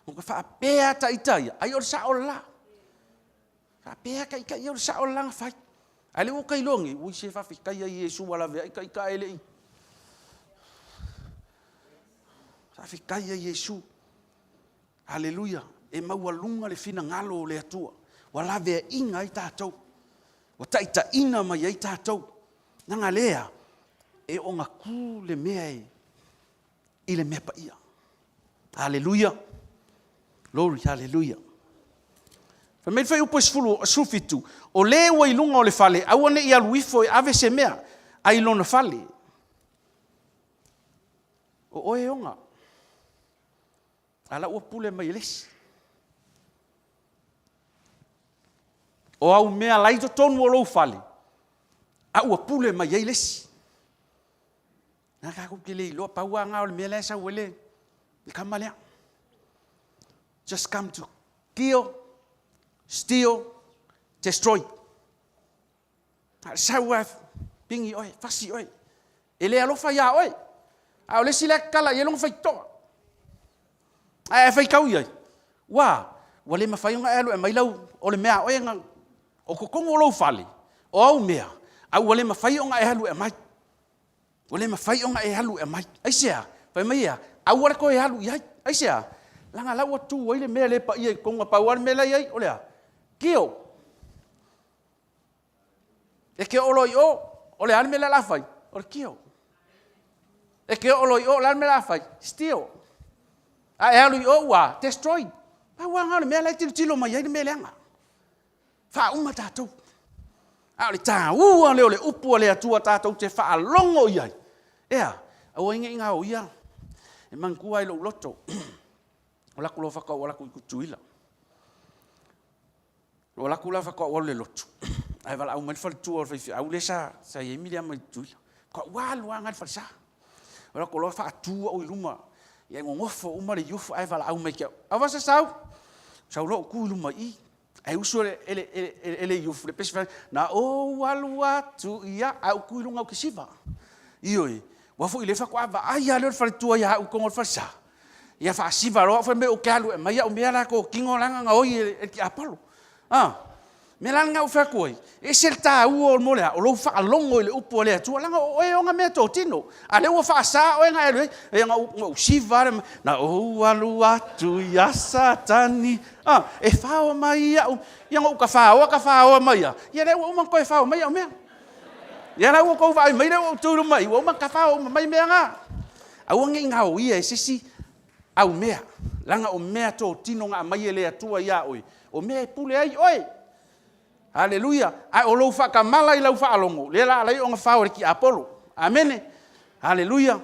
no ka faapea ta ita ia, ai o le sao le la. Faapea ka ita ia o le sao le la na fai. Ae le ua ka iloa nei, ui se faafetai ai Iesu ua laveai ka ita e le i. Faafetai ai Iesu. Aleluia! E maualuga le finagalo o le Atua, ua laveaiina ai tatou, ua taitaiina mai ai tatou. Leaga lea, e ogatū le mea e, i le mea paia. Aleluia! Glory, haleluia! Fai mai le fuaiupu e 17, O le ua i luga o le fale, aua ne i alu ifo e ave se mea, a i lona fale. O oe e oga. A la ua pule mai e le isi. O au mea la i totonu o lou fale, a ua pule mai ai le isi. Na tatou te le iloa, pau lava na o le mea la e sau ai le, le kama lea. Just come to kill, steal, destroy. A o le sau lava e pigi oe, fasi oe. E le alofa iā oe. A o le isi la e tatala i ai lona faitotoa. Ae a faitau i ai, ua, ua le mafai ona e alu e aumai lau, o le mea a oe na, o totonu o lou fale, o au mea, a ua le mafai ona e alu e aumai. Ua le mafai ona e alu e aumai. Aisea? Fai mai e a? Aua le toe alu i ai. Aisea? Leaga la ua tu ai le mea le paia i totonu, na pau lava le mea la e i ai, o le a? Kill. E te oo loa i o, o le a le mea lea o le a fai? O le kill. E te oo loa i o, o le a le mea o le a fai? Steal. A e alu i o ua destroy. Pau lava lena o le mea la e tilotilo mai ai le mea leaga. Faauma tatou. A o le taua lea o le upu a le Atua tatou te faalogo i ai. Ea? Aua ai ne i gaoia, e manatua ai i lou loto, o laku loa faatoa ou alu atu i Tutuila. Ou alu atu la faatoa ou alu i le lotu, ae valaau mai le faletua o le faifeau lea sa, sa i ai Miliama i Tutuila. Faatoa ou alu lava agai i le falesa. Ou alu atu loa faatu au i luma, ia nonofo uma le youth ae valaau mai ia te au, Auvaasa sau! Sau loa ou tu i luma i i, ae usu e le, e le, e le youth le pesi fai mai, na ou alu atu i a, ae ou tu i luga ou te siva. Ioe, aua foi o lea faatoa vaai lava lea o le faletua ia au i totonu o le falesa. Ia faasiva loa au fai mai ou te alu e aumai au mea la totino la na gaoi e le tiapolo. A, mea la lena ua fai atu ai, e ese le taua o le mea o lou faalogo i le upu a le Atua, leaga o oe e ona meatotino. A lea ua faasa oe ona e alu ai, ia na ou siva lava, na ou alu atu ia Satani, a, e fao mai au, ia na ou tafaoa tafaoa mai lava, ia lea ua uma ona toe fao mai au mea. Ia la ua outou vaai mai lea ua ou tu i luma i, ua uma ona tafao uma mai mea na. Aua ne i gaoia e se isi au mea, leaga o mea totino na aumai e le Atua ia oe, o mea e pule ai oe. Aleluia! Ae o lou faatamala i lau faalogo, lea la ala ai ona fao e le tiapolo. Amene! Aleluia!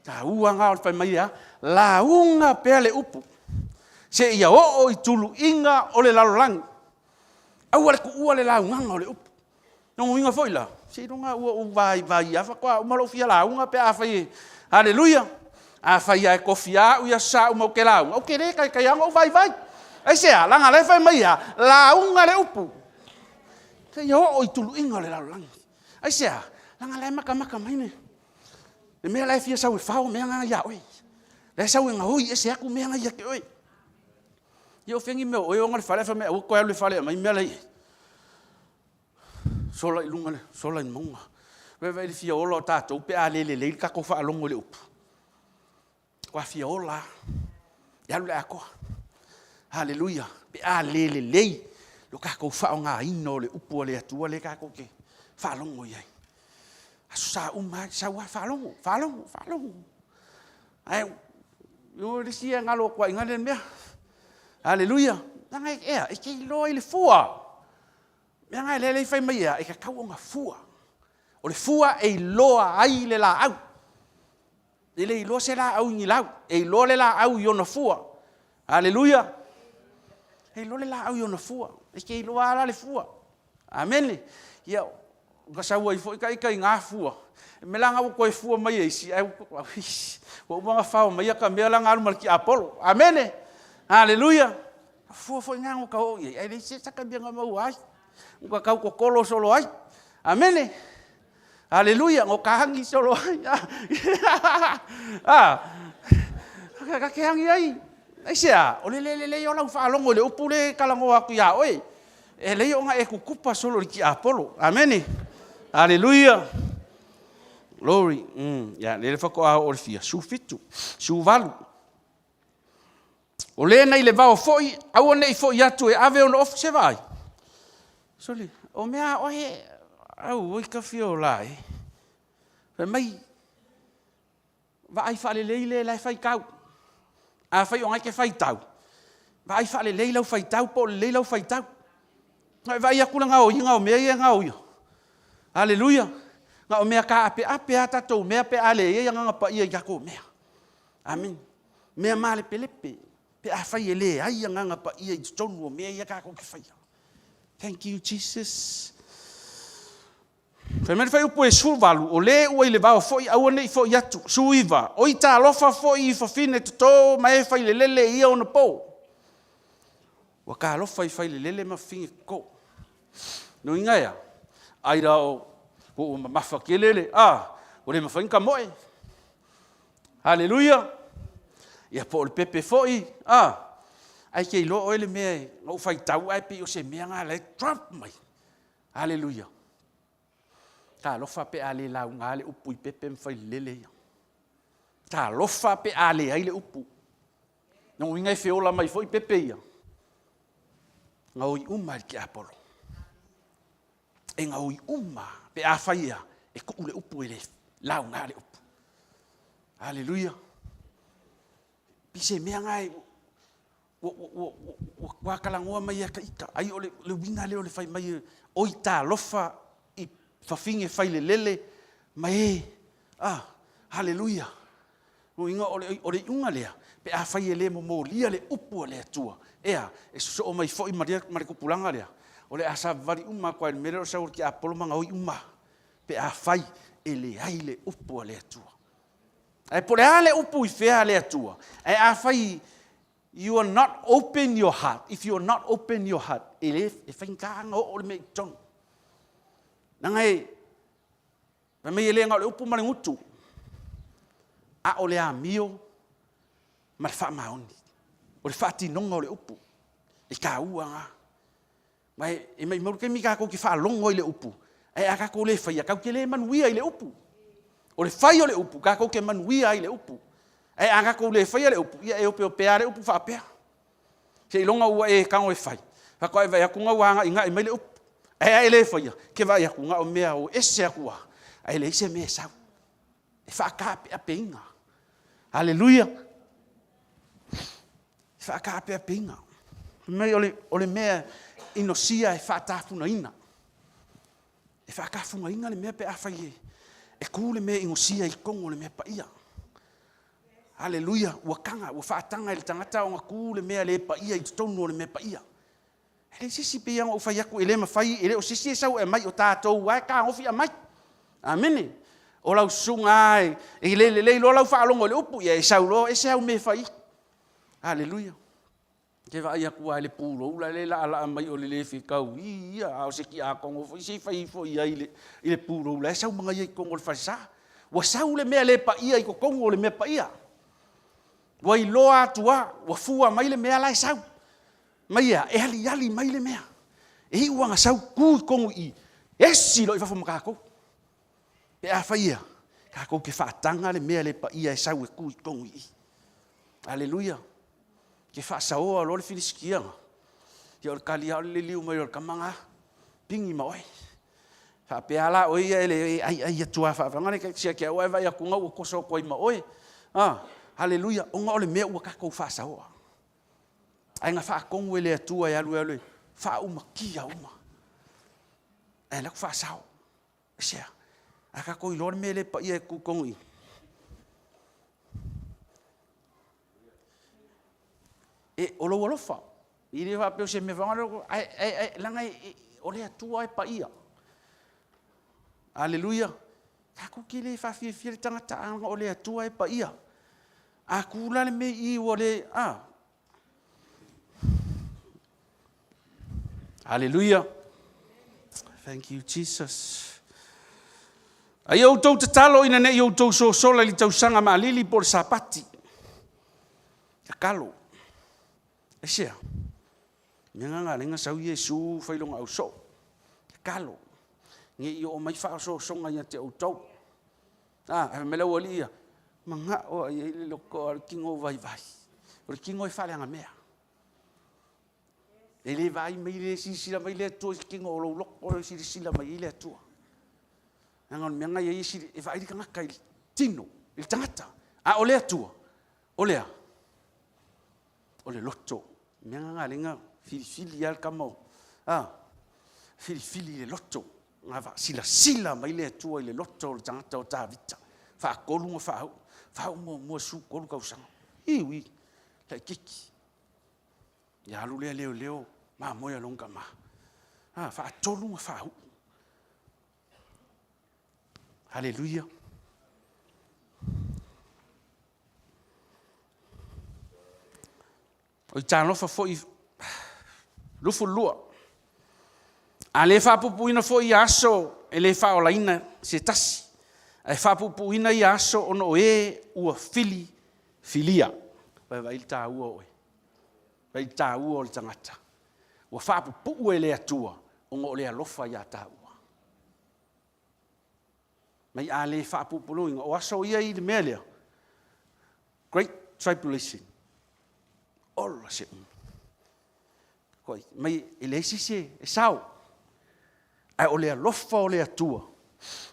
Taua na o le fai mai e a? Lauga pea le upu, seia oo i tuluiga o le lalolagi. Aua le tuua le laugaga o le upu. Lona uiga foi la, seiloga ua ou vaivai lava faatoa uma lou fia lauga pe afai e... Aleluia! Afai lava e tofi lava au i Aso Sa uma ou te lauga, ou te le taitai lava ona ou vaivai. Aisea? Leaga o la e fai mai e a? Lauga le upu seia oo i tuluiga o le lalolagi. Aisea? Leaga o la e matamata mai le le mea la e fia sau e fao mea na ia oe. La e sau e gaoi ese atu mea na ia te oe. Ia o fea ni mea o oe ona le fale, ae fai mai aua toe alu i le fale e aumai mea la e i ai. Sola i luga, sola i mauga. Vaai le fia ola o tatou pe a le lelei le tatou faalogo i le upu. Ua fia ola lava. E alu i le atoa. Haleluia. Pe a le lelei lo tatou faaaogaina o le upu a le Atua lea tatou te faalogo i ai. Aso Sa uma lava, sau lava faalogo, faalogo, faalogo. Ae o le isi e galo atu ai i ina lea mea. Haleluia. Leaga e a? E te iloa i le fua. Leaga lea e fai mai e a? E tatau ona fua. O le fua e iloa ai le laau. E le iloa se laau i ni lau, e iloa le laau i ona fua. Aleluia! E iloa le laau i ona fua. E te iloa lava la le fua. Amene. Ia, ua sau ai foi ta ita i na fua. E mea la na ua toe fua mai e isi, ae ua uma ona fao mai ata mea la na alu ma le tiapolo. Amene. Aleluia. Fua foi na ua oo i ai, ae leai se saka mea na maua ai. Ua tau totolo solo ai. Amene. Aleluia, no ka agi solo ai. Ah, ka ke agi ai. Aisea, o le le lelei o lau faalogo i le upu le talanoa atu iā oe. E lelei ona e kukupa solo i le tiapolo. Amene. Aleluia. Glory. Ya, lele faatoa oo i le fia, 17, 18. O le na i le vao foi, aua ne i foi atu e ave ona ofi, se vaai. Sole, o mea a oe, au oi ka fia ola e. Fai mai, vaai faalelei le la e faitau. Afai o ngai ke faitau, vaai faalelei lau faitau po o lelei lau faitau. Na e vaai atu le gaoiga o mea ia e gaoia. Aleluia. Na o mea taapeape a tatou mea pe a leai Agaga Paia i tatou mea. Amene. Mea malepelepe, pe afai e leai Agaga Paia i totonu o mea ia tatou te faia. Thank you, Jesus. Fai mai le fuaiupu e 18, o le ua i le vao foi, aua ne i foi atu. 19, o ita alofa foi i fafine toto ma e failelele i ia ona po. Ua talofa i failelele ma fafine toto. Lona uiga e a? Ai la o ua mamafa tele le, a, ua le mafai ona tamoe. Haleluia! Ia po o le pepe foi, a, ae te iloa oe le mea e, na ou faitau ae pei o se mea na la e drop mai. Haleluia! Talofa pe a le lauga le upu i pepe ma failelele ia. Talofa pe a leai le upu. Lona uiga e feola mai foi pepe ia. Gaoi uma e le tiapolo. E gaoi uma pe afai e a, e tuu le upu e le lauga le upu. Aleluia. Pei se mea na e ua talanoa mai ia te ita. Ai o le uiga lea o le fai mai oi talofa i fafine failelele ma e, ah, haleluia. Lona uiga o le, o le iuga lea, pe afai e le momolia le upu a le Atua, ea, e sosoo mai foi ma lea, ma le tupulaga lea, o le a savavali uma atu lava i le mea lea o le sau o le tiapolo ma gaoi uma lava, pe afai e leai le upu a le Atua. Ae po o le a le upu i fea a le Atua, ae afai you are not open your heart, if you are not open your heart, e le, e faigata ona oo le mea i totonu. Leaga e, fai mai e le na o le upu ma le gutu, a o le amio ma le faamaoni. O le faatinoga o le upu, e taua na. Ma e, e maimau le taimi tatou te faalogo ai i le upu, ae a tatou le faia, tatou te le manuia i le upu. O le fai o le upu, tatou te manuia ai i le upu. Ae a tatou le faia le upu, ia e opeopea lava le upu faapea. Seiloga ua e tago e fai, faatoa e vaai atu ua agaigai mai le upu. Ae a e le faia, e te vaai atu na o mea o ese atu lava, ae leai se mea e sau. E faataapeapeina. Aleluia! E faataapeapeina. Fai mai o le mea inosia e faatafugaina. E faatafugaina le mea pe afai e tu le mea inosia i totonu o le mea paia. Aleluia! Ua taga, ua faataga e le tagata ona tu le mea le paia i totonu o le mea paia. E leai se isi, pei lava ona ou fai atu, e le mafai, e le o se isi e sau e aumai, o tatou lava e tagofi aumai. Amene. O lau susuga lava e le lelei loa lau faalogo i le upu, ia e sau loa ese au mea e fai. Aleluia. Ou te vaai atu lava i le pulou la e laalaa mai o le le fetaui ia, a o se tiakono foi se i fai ifo i ai i le pulou la e sau ma ia i totonu o le falesa. Ua sau le mea le paia i totonu o le mea paia. Ua iloa atu lava, ua fua mai le mea la e sau. Mai ea, e aliali mai le mea. E iu lava ina sau tu i totonu i i, esi loa i fafo ma tatou. Pe afai ea, tatou te faataga le mea le paia e sau e tu i totonu i i. Aleluia. Ke faasaoa loa le Filisitiaga, ia o le tali lava o le liliu mai o le tama lena, pigi ma oe. Faapea lava la oe ia e le aiai atu lava faavaga le siaki au ae vaai atu ua toso atu ai ma oe. Ah, aleluia, ona o le mea ua tatou faasaoa. Ae na faatonu e le Atua e alu e alu e faaumatia uma. Ae alu atu faasao. Aisea? A tatou iloa le mea lea e paia e tu tonu i. E, o lou alofa. I le faapea o se mea faga, ae, ae, ae, leaga e, o le Atua e paia. Aleluia. Tatou te le faafiafia le tagata a o le Atua e paia. A tu la le mea i i ua le, a. Aleluia. Thank you, Jesus. A ia outou tatalo ina ne i outou sosola i le tausaga maalili po o le Sapati. Tatalo. Aisea? Mea nga nga sau Iesu fai lona ausoo. Tatalo. Ne i oo mai faaosoosoga ia te outou. A, ae fai mai le aualii ia, manao lava i ai le loto a o le tino vaivai. O le tino e faaleagamea. E le vaai mai, le silasila mai le Atua i le tino o lou loto, e silasila mai ai le Atua. Leaga o le mea na i ai e vaai le tagata i le tino, i le tagata. A o le Atua, o le a? O le loto. O le mea lena lea na filifili lava le tama o, a, filifili i le loto. Na silasila mai le Atua i le loto o le tagata o Tavita, faatolu na faauu, faauu muamua 13 tausaga. Iui, laitiiti. Ia alu lea leoleo mamoe a lona tama. A, faatolu na faauu. Haleluia. O i talofa foi 22. A le faapuupuuina foi ia aso e le faaolaina se tasi, ae faapuupuuina ia aso ona o e ua filifilia. Vaai le taua o oe. Vaai le taua o le tagata. Ua faapupuu e le Atua ona o le alofa ia taua. Mai a le faapuupuuina, o aso ia i le mea lea. Great tribulation. Ola se umi. Koi, mai e leai se isi e sao. Ae o le alofa o le Atua,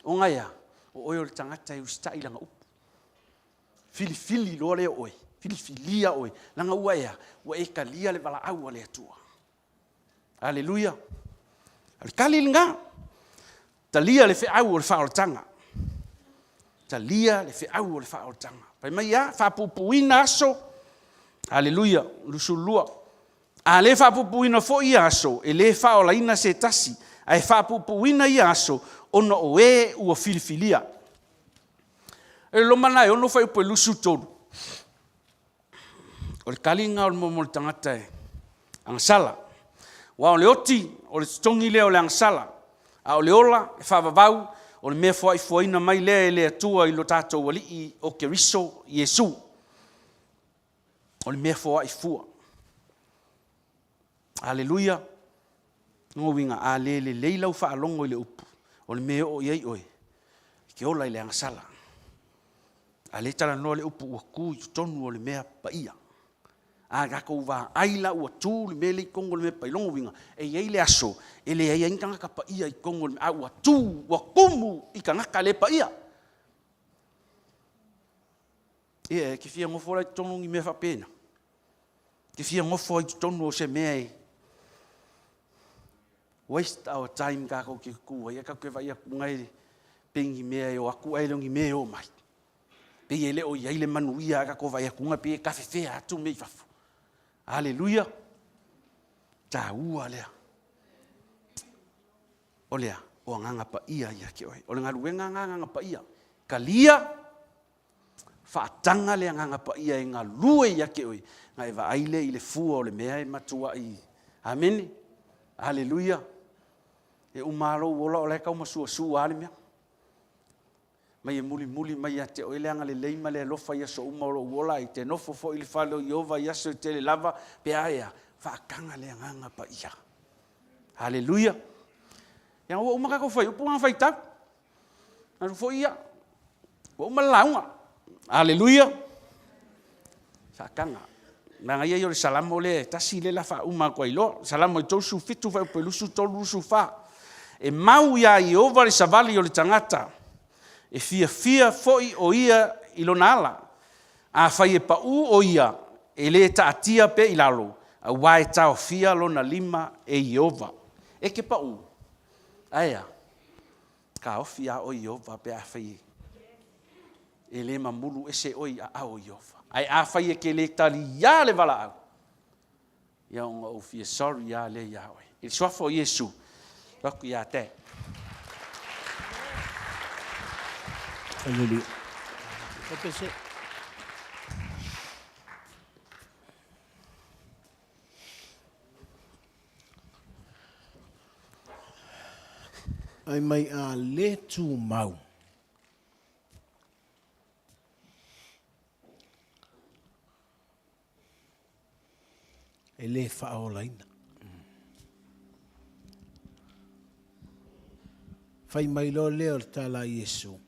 ona e a, o oe o le tagata e usitai i lana upu. Filifili loa lea o oe, filifilia oe, leaga ua e a, ua e talia le valaau a le Atua. Aleluia. O le tali lena. Talia le feau o le faaolataga. Talia le feau o le faaolataga. Fai mai a, faapuupuuina aso. Aleluia, 22. A le faapuupuuina foi ia aso, e le faaolaina se tasi, ae faapuupuuina ia aso, ona o e ua filifilia. E loma na e ono fuaiupu e 23. O le kaliga o le momo o le tagata e agasala. Aua o le oti, o le totogi lea o le agasala, a o le ola e faavavau, o le mea foaifuaina mai lea e le Atua i lo tatou Alii o Keriso Iesu. O le mea foaifua. Aleluia! Lona uiga, a le lelei lau faalogo i le upu, o le mea e oo i ai oe, e te ola i le agasala. A lea e talanoa le upu ua tu i totonu o le mea paia. A tatou vaai la ua tu le mea lea i totonu o le mea paia, lona uiga, e i ai le aso e leai ai ni tagata paia i totonu o le mea, a ua tu, ua tumu i tagata le paia. Ia, e te fia nofo la i totonu o ni mea faapena? E te fia nofo ai i totonu o se mea e waste our time tatou te tutu ai, ae tatou te vaai atu na e pei ni mea e o atu ae le o ni mea e o mai. Pei e le o i ai le manuia ae tatou vaai atu na pei e tafefea atu mea i fafo. Aleluia! Taua lea. O lea, o agaga paia ia te oe. O le galuega lena agaga paia. Talia Faataga le Agaga Paia e galue ia te oe, na e vaai lea i le fua o le mea e matuai. Amene. Aleluia. E uma lava lou ola o la e tau masuasua lava le mea. Mai e mulimuli mai ia te oe le agalelei ma le alofa i aso uma o lou ola, e te nofo foi i le fale o Ieova i aso e tele lava, pe a ea, faataga le Agaga Paia. Aleluia. Ia ua uma tatou fuaiupu na faitau. Alu foi ia. Ua uma le lauga. Aleluia. Faataga. Manaia ia o le Salamo lea e tasi lea la faauma atu ai loa. Salamo e 37 fuaiupu e 23, 24. E mau iā Ieova le savali o le tagata, e fiafia foi o ia i lona ala. Afai e paʻū o ia, e lē taatia pea i lalo, auā e taofia lona lima e Ieova. E ke paʻū, ae a? Taofi a oe Ieova pe afai e e le mamulu ese oe i aao o Ieova. Ae afai e ke le taliā le valaau, ia ona ou fia sorry a lea iā oe. I le suafa o Iesu, tuu atu iā te. Hallelujah. Okay, Ai mai a le tumau. E le faaolaina. Fai mai loa lea o le tala a Iesu,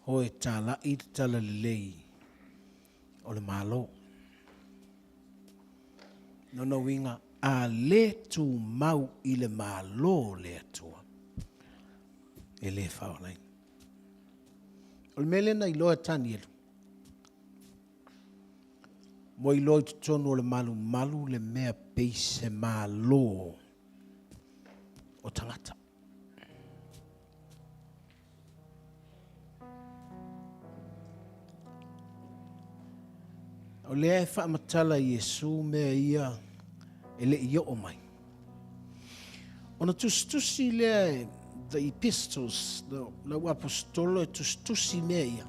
O e talai le talalelei o le Malo. Lona uiga, a le tumau i le Malo o le Atua, e le faaolaina. O le mea lea na iloa e Tanielu, ua iloa i totonu o le malumalu le mea pei se malo o tagata. O lea e faamatala Iesu mea ia e le i oo mai. Ona tusitusi lea e the epistles, lau aposetolo e tusitusi mea ia.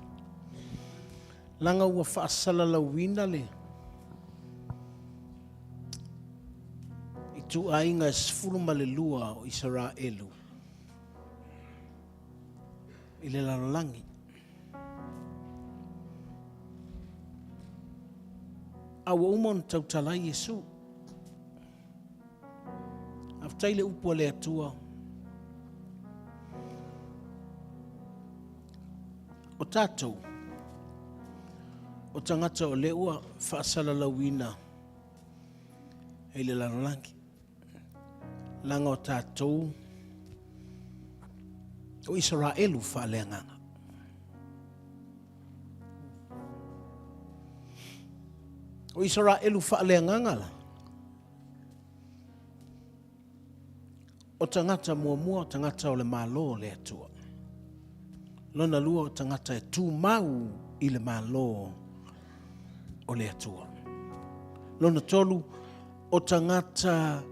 Laga ua faasalalauina le ituaiga e 12 o Isaraelu i le lalolagi. A ua uma ona tautala ai Iesu. Faafetai le upu a le Atua. O tatou, o tagata o lea ua faasalalauina i le lalolagi. Leaga o tatou o Isaraelu faaleagaga. O Isaraelu faaleagaga la, o tagata muamua, o tagata o le Malo o le Atua. Lona lua o tagata e tumau i le Malo o le Atua. Lona tolu, o tagata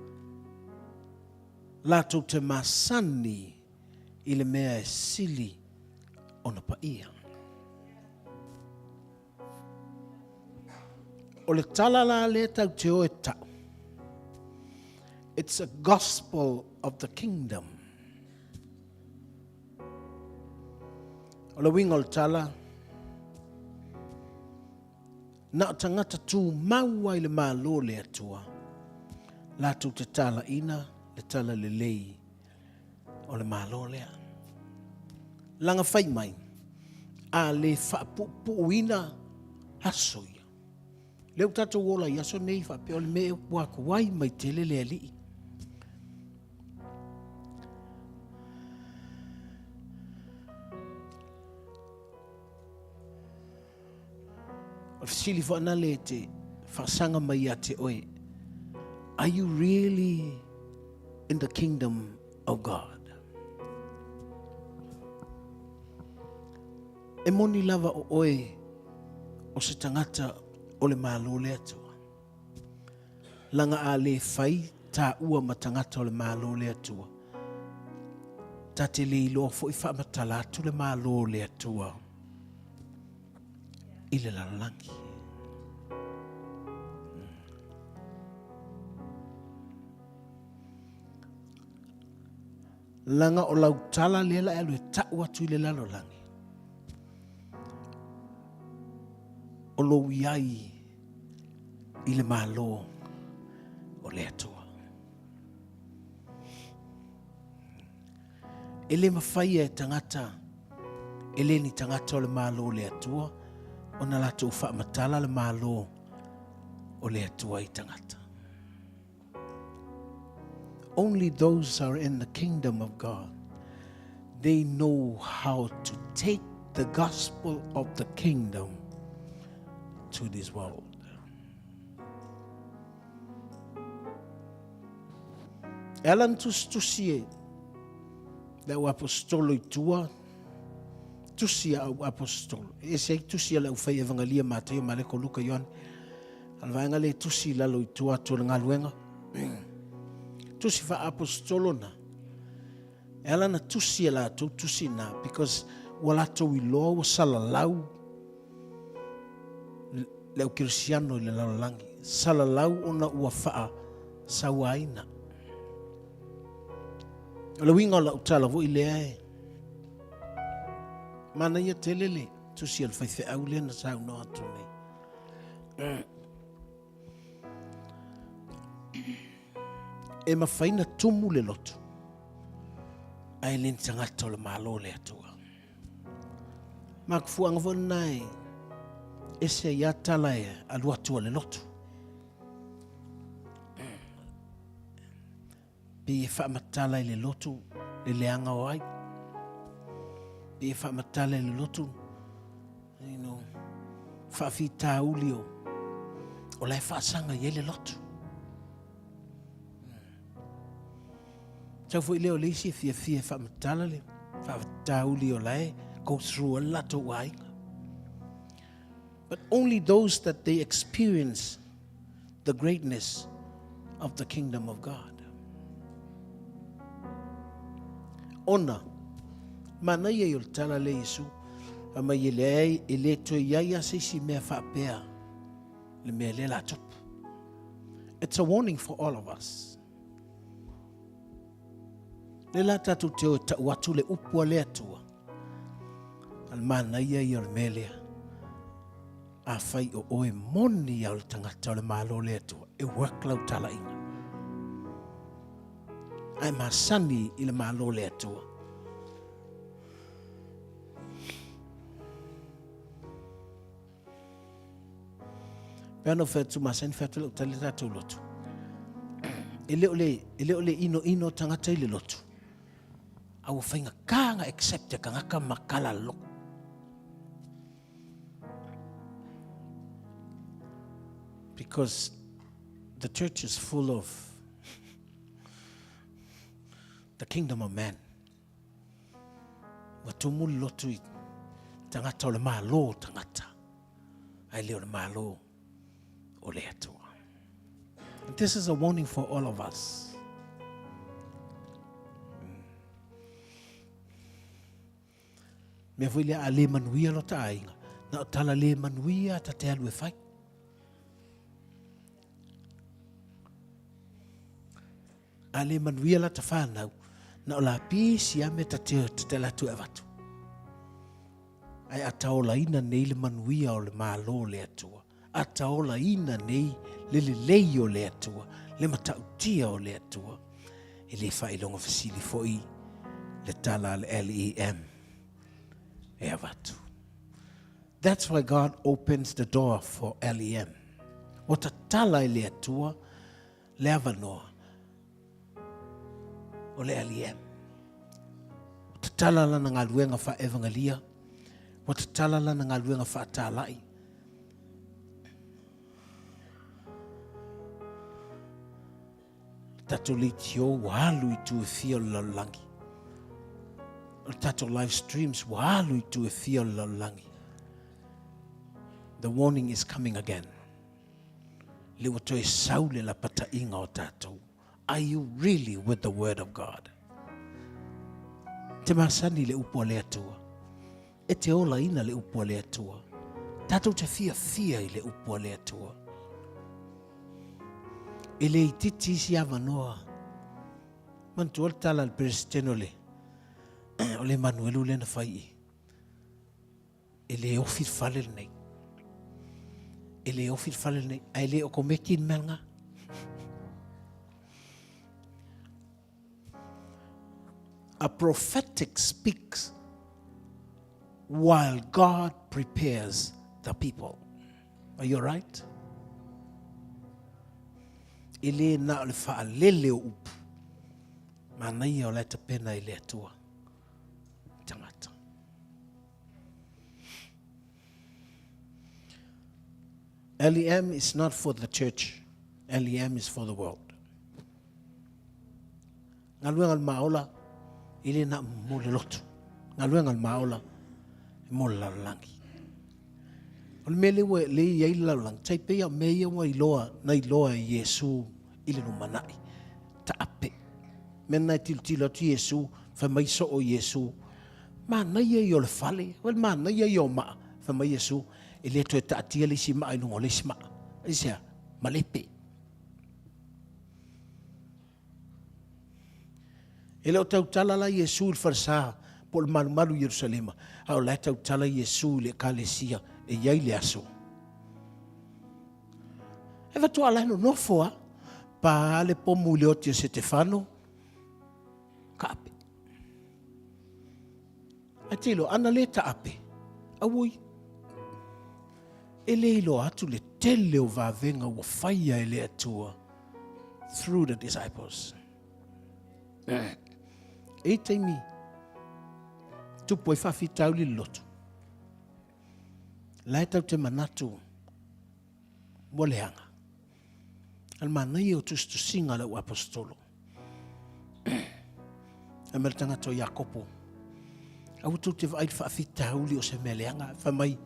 latou te masani i le mea e sili ona paia. O le tala la lea tatou te o e tau, it's a gospel of the kingdom. O le uiga o le tala, na o tagata tumau ai le Malo o le Atua, latou te talaina le tala lelei o le Malo lea. Laga fai mai, a le faapuupuuina aso ia. Lea ua tatou ola i aso nei faapea o le mea ua tuai mai tele le Alii. O le fesili foi nale e te faasaga mai ia te oe, are you really in the kingdom of God? E moni lava o oe o se tagata o le Malo le Atua. Laga a le fai taua ma tagata o le Malo o le Atua, ta te le iloa foi faamatala atu le Malo o le Atua i le lalolagi. Laga o lau tala lea la e alu e tau atu i le lalolagi, o lou iai i le Malo o le Atua. E le mafai e tagata, e le ni tagata o le Malo o le Atua, ona latou faamatala le Malo o le Atua i tagata. Only those are in the kingdom of God, they know how to take the gospel of the kingdom to this world. E ala na tusitusi e le au apostolo i tua, tusi a au apostolo. E ese ai tusi a le au fai evangelia Mataio, Mareko, Luka, Ioane. A le vaega le tusi i lalo i tua atu o le galuega. Tusi faa-apostolo na. E ala na tusi e latou tusi na because ua latou iloa ua salalau le au kerisiano i le lalolagi. Salalau ona ua faasauaina. O le uiga o lau tala foi lea e manaia tele le tusi a le faifeau lea na saunoa atu nei. E mafai na tumu le lotu, ae le ni tagata o le Malo o le Atua. Makufuaga foi lena e ese ai a tala e alu atu a le lotu. Pei e faamatala i le lotu le leaga o ai. Pei e faamatala i le lotu, you know, faafitauli o, o la e faasaga i ai le lotu. Sau foi lea o le isi e fiafia e faamatala le faafitauli o la e go through a le latou aiga. But only those that they experience the greatness of the kingdom of God. Ona, manaia i o le tala le Iesu, a mai e leai, e le toe iai a se isi mea faapea le mea lea la tupu. It's a warning for all of us. Le la tatou te o e tau atu le upu a le Atua. A le manaia ia o le mea lea. Afai o oe moni a o le tagata o le Malo o le Atua, e work lau talaiga. Ae masani i le Malo o le Atua. Pe ana fai atu masani fai atu lau tali tatou lotu. E le o le, e le o le ino ino tagata i le lotu. A ua faigata na accept e tagata ma tala loko. Because the church is full of the kingdom of man. Ua tumu le lotu i Tagata o le Malo o tagata, ae le o le Malo o le Atua. And this is a warning for all of us. Mea foi lea a le manuia lo ta aiga, na o tala le manuia ta te alu e fai. A le manuia la ta whanau, na o la pisi a me ta te, ta te latu e avatu. Ae a taolaina nei le manuia o le Malo o le Atua, a taolaina nei le lelei o le Atua, le matautia o le Atua, e le faailoga fesili foi le tala a le LEM e avatu. That's why God opens the door for LEM. Ua tatala e le Atua le avanoa o le LEM. Ua tatala lana galuega faa-evangelia, ua tatala lana galuega faatalai. Le tatou leitio ua alu i itu e fia o le lalolagi. O le tatou live streams ua alu i itu e fia o le lalolagi. The warning is coming again. Le ua toe sau le lapataiga o tatou. Are you really with the word of God? Te masani le upu a le Atua. E te olaina le upu a le Atua. Tatou te fiafia i le upu a le Atua. E le itiiti isi avanoa. Manatua le tala a le Peresetene o le, o le Emanuelu lea na fai i. E le ofi le fale lenei. E le ofi le fale lenei. Ae le o komeki le mea lena. A prophetic speaks while God prepares the people. Are you right? E le na o le faalele o upu. Manaia o la e tapena i le Atua. Tangata. LEM is not for the church. LEM is for the world. Galuega le maola, e le na mo le lotu. Galuega le maola, e mo le lalolagi. O le mea le ua le i ai le lalolagi, tai pei a mea ia ua iloa, na iloa e Iesu i le lumanai. Taape. Mea na e tilotilo atu Iesu, fai mai soo Iesu, manaia ia o le fale, o le manaia ia o maa, fai mai Iesu, e le toe taatia le isi maa i luga o le isi maa. Aisea? Malepe. E le o tautala la Iesu i le falesa po o le malumalu i Ierusalema, a o la e tautala Iesu i le ekalesia e i ai le aso. E faatoa la e nonofo a, pa le pomu i le oti o Setefano, kaape. Ae te iloa, ana le taape, auoi, e le iloa atu le tele o vavega ua faia e le Atua through the disciples. E i taimi tupu ai faafitauli le lotu. La e tau te manatu ua leaga. A le manaia o tusitusiga a lau aposetolo. Fai mai le tagata o Iakopo, aua tou te vaai i le faafitauli o se mea leaga. Fai mai,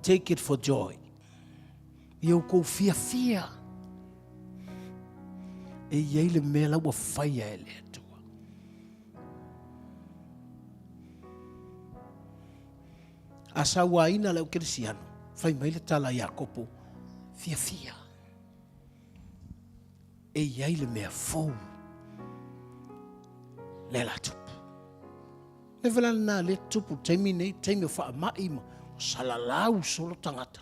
take it for joy. Ia outou fiafia e i ai le mea la ua faia e le Atua. A sauaina le aukerisiano, fai mai le tala a Iakopo, fiafia. E i ai le mea fou le la tupu. Le vela lena le tupu taimi nei, taimi o faamai ma o salalau solo tagata.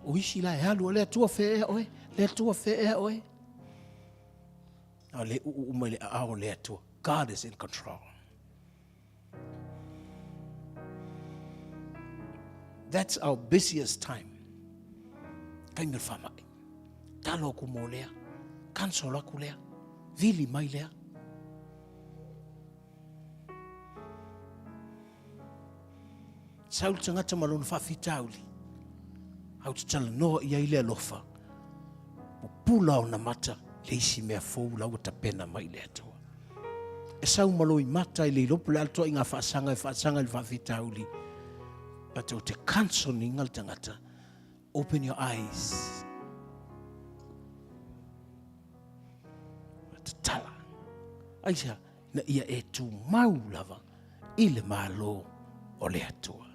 O isi la e alu, o le Atua feea oe, le Atua feea oe. A le uu mai le aao o le Atua. God is in control. That's our busiest time. Taimi o le faamai. Talo aku mo lea. Cancel aku lea. Vili mai lea. Sau le tagata ma lona faafitauli. Au te talanoa i ai le alofa. Pupula ona mata le isi mea fou la ua tapena mai le Atua. E sau ma loimata e le iloa po o le a le tuaiga faasaga e faasaga i le faafitauli. But o te counseling a le tagata, open your eyes. Tatala. Aisea? Na ia e tumau lava i le Malo o le Atua.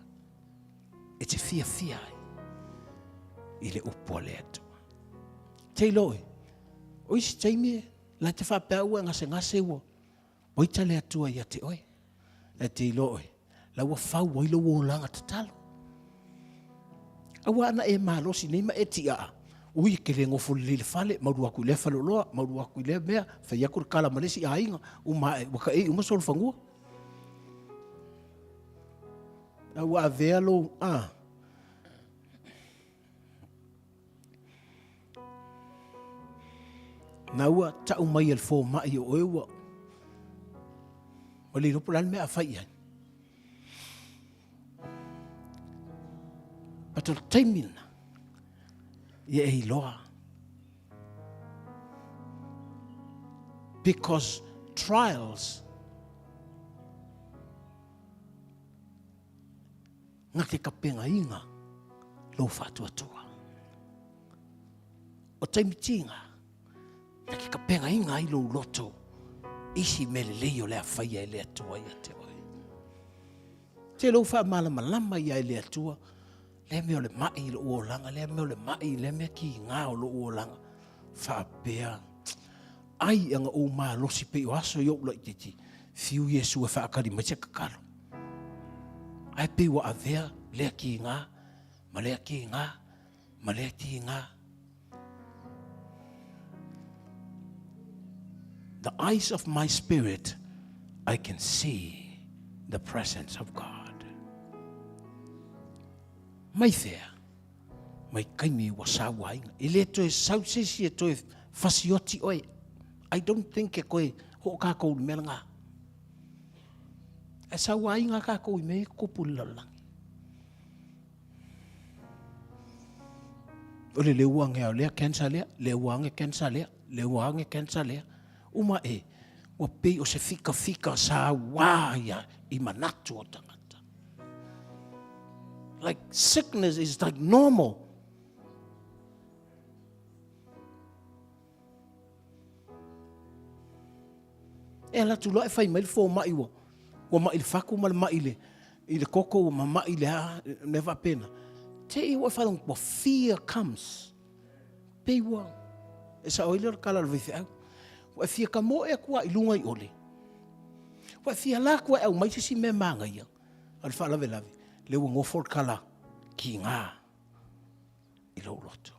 E te fiafia ai i le upu a le Atua. Te iloa oe, o isi taimi e, la te faapea ua e gasegase ua oita le Atua ia te oe. E te iloa oe, la ua fau ai lou olaga tatalo. Aua ana e malosi nei ma e tiaa, ui e ke le gofo lelei i le fale, maulu atu i lea faleoloa, maulu atu i lea mea, fai atu le kala ma le isi aiga, uma ae, ua taei uma solofanua. A ua avea lou, a, Na ua tau mai e le fomai o oe ua ua le iloa po o le a le mea a fai i ai. But o le taimi lena, ia e iloa. Because trials Na te kapengaina lou faatuatua. O taimi tiga, na te kapengaina ai lou loto i si mea lelei o le a faia e le Atua ia te oe. Te lou faamalamalama ia e le Atua, lea mea o le mai i lou olaga, lea mea o le mai, lea mea kiga o lou olaga. Faapea, ai anga ou malosi pei o aso i ou laititi, fiu Iesu e faakali mai se kakalo. Ae pei ua avea lea kiga, ma lea kiga, ma lea kiga. The eyes of my spirit, I can see the presence of God. Mai fea? Mai kaimi ua sauaina. E le toe sau se isi e toe fasioti oe. I don't think e koe hoʻokākou i le mea lena. E sauaina kākou i mea e kupu i le lalolagi. O le leu age o lea cancer lea, leu age cancer lea, leu age cancer lea. Uma e, ua pei o se fikafika sauā ia i manatu o tagata. Like sickness is like normal. E ala atu loa e fai mai le fomai ua, ua mai le fatu ma le mai le, i le koko ua mama'i le a, mea faapena. Te i ua e faalogo ua fear comes. Pei ua, e sao ai lea o le kala a le faifeau. Ua e fia kamoe atu lava i luga i ole. Ua e fia la atu e aumai se isi mea manaia. A o le faalavelave, lea ua nofo le kala kiga i lou loto.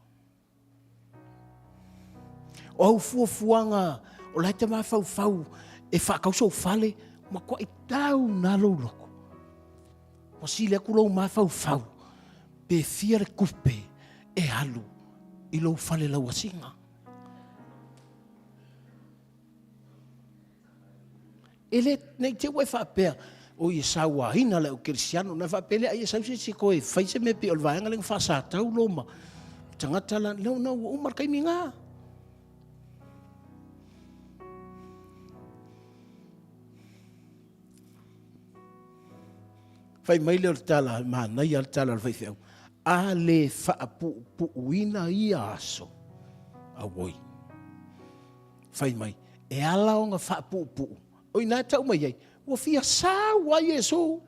O au fuafuaga o la e te mafaufau e faatau sou fale, matuai tau na lou loto. Ua sili atu lou mafaufau pe fia le tupe e alu i lou fale lauasiga. E le, ne i te i ua e faapea, oi e sauaina le au kerisiano, ona e faapea lea ai e sau se isi e toe fai se mea pei o le vaega lea na faasatau Roma tagata la, no, no, ua uma le taimi na. Fai mai lea o le tala, manaia le tala a le faifeau, a le faapuupuuina ia aso, auoi. Fai mai, e ala ona faapuupuu, o i ina e tau mai ai, ua fia sau ai Iesu.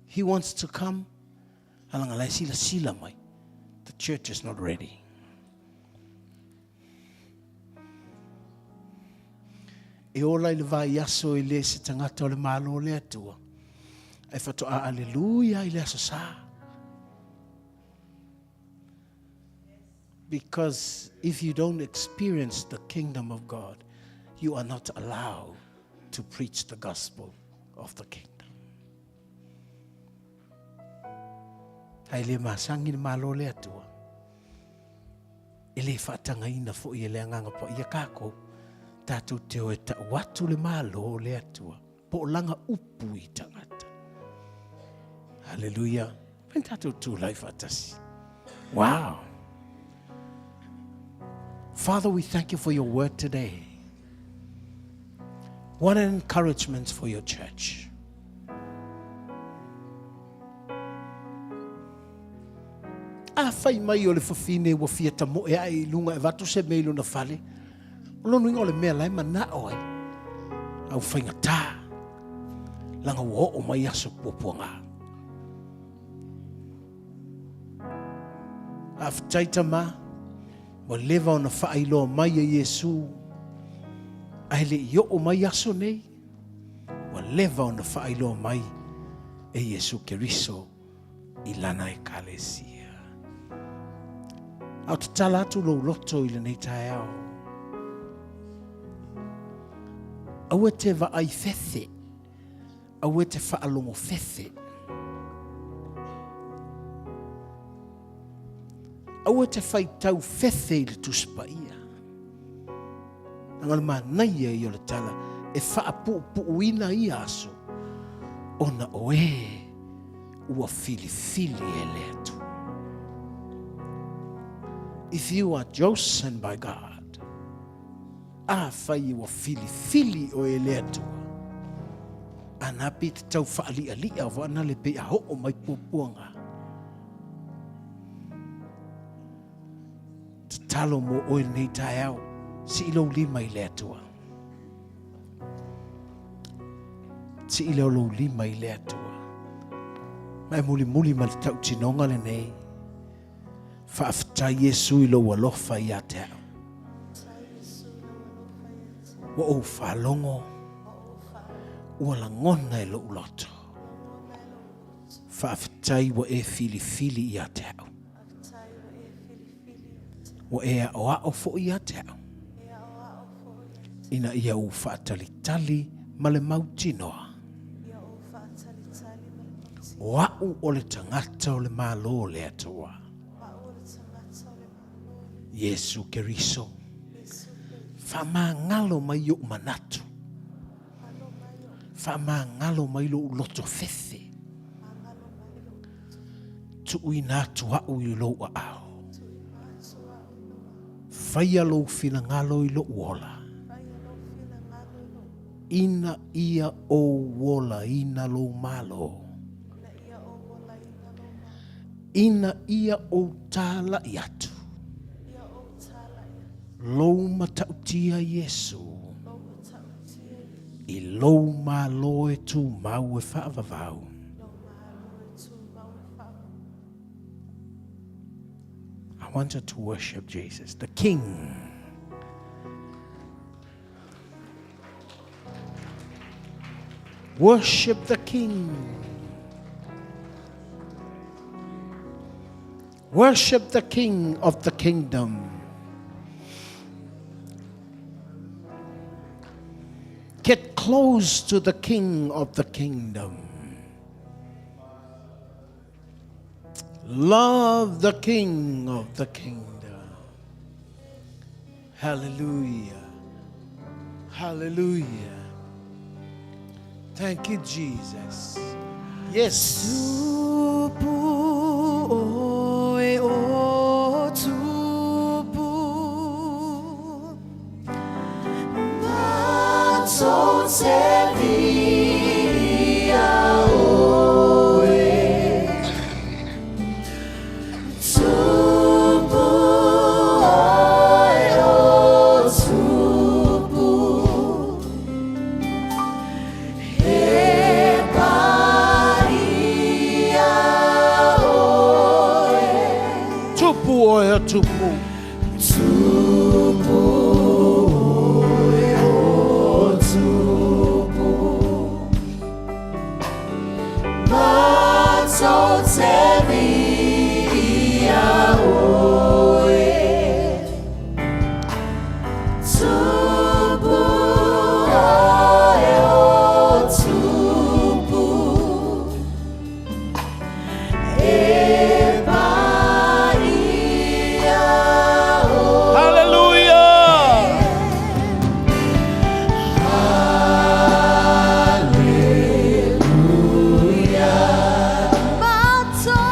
He wants to come, a leaga la e silasila mai, the church is not ready. E ola i le vaiaso e le se tagata o le Malo o le Atua, ae faatoa aleluia i le Aso Sa. Because if you don't experience the kingdom of God, you are not allowed to preach the gospel of the kingdom. Ae le masangi le Malo le Atua. E le faatagaina foi e le Agaga Paia kākou, tatou te o e tau atu le Malo o le Atua, po o lana upu i tagata. Haleluia. Fai tatou tulai faatasi. Wow. Father, we thank you for your word today. What an encouragement for your church. Afai mai o le fafine ua fia tamoe ae i luga e avatu se mea i lona fale, o lona uiga o le mea la e manao ai, a ua faigata, leaga ua oo mai aso puapuaga. Faafetai Tama, ua leva ona faailoa mai e Iesu, ae le i oo mai aso nei, ua leva ona faailoa mai e Iesu Keriso i lana Ekalesia. A o tatala atu lou loto i lenei taeao. Aua te vaai fefe, aua te faalogo fefe. Aua te faitau fefe i le Tusi Paia. Leaga o le manaia ia o le tala e faapuupuuina ia aso ona o e ua filifili e le Atua. If you are chosen by God, afai ua filifili oe e le Atua, ana pe te tau faalialia wa ana le pe a hoo mai puapuaga. Tatalo mo oe lenei taeao, sii lou lima i le Atua. Sii leo lou lima i le Atua. Ma e mulimuli ma le tautinoga lenei. Faafetai Iesu i lou alofa ia te au. Ua ou faalogo, ua lagona e lou loto. Faafetai ua e filifili ia te au. Ua e aoao foi ia te au, ina ia ou faatalitali ma le mautinoa, o a'u o le tagata o le Malo o le Atua, Iesu Keriso. Faamagalo mai o'u manatu, faamagalo mai lo'u loto fefe, Tuuina atu a'u i lou aao. Faia lou finagalo i lo'u ola. Ina ia ou olaina lou Malo. Ina ia ou tāla'i atu. Lou matautia Iesu. I lou Malo e tumau e faavavau. I want you to worship Jesus, the King. Worship the King. Worship the King of the kingdom. Get close to the King of the kingdom. Love the King of the kingdom. Hallelujah. Hallelujah. Thank you, Jesus. Yes. Tupu oe o tupu. Matou te via oe. Tupu oe o tupu. He paia oe. Tupu oe o tupu. Tupu oe o tupu. Matou te via oe. Tupu oe o tupu. E paia oe. Hallelujah. Hallelujah. Matou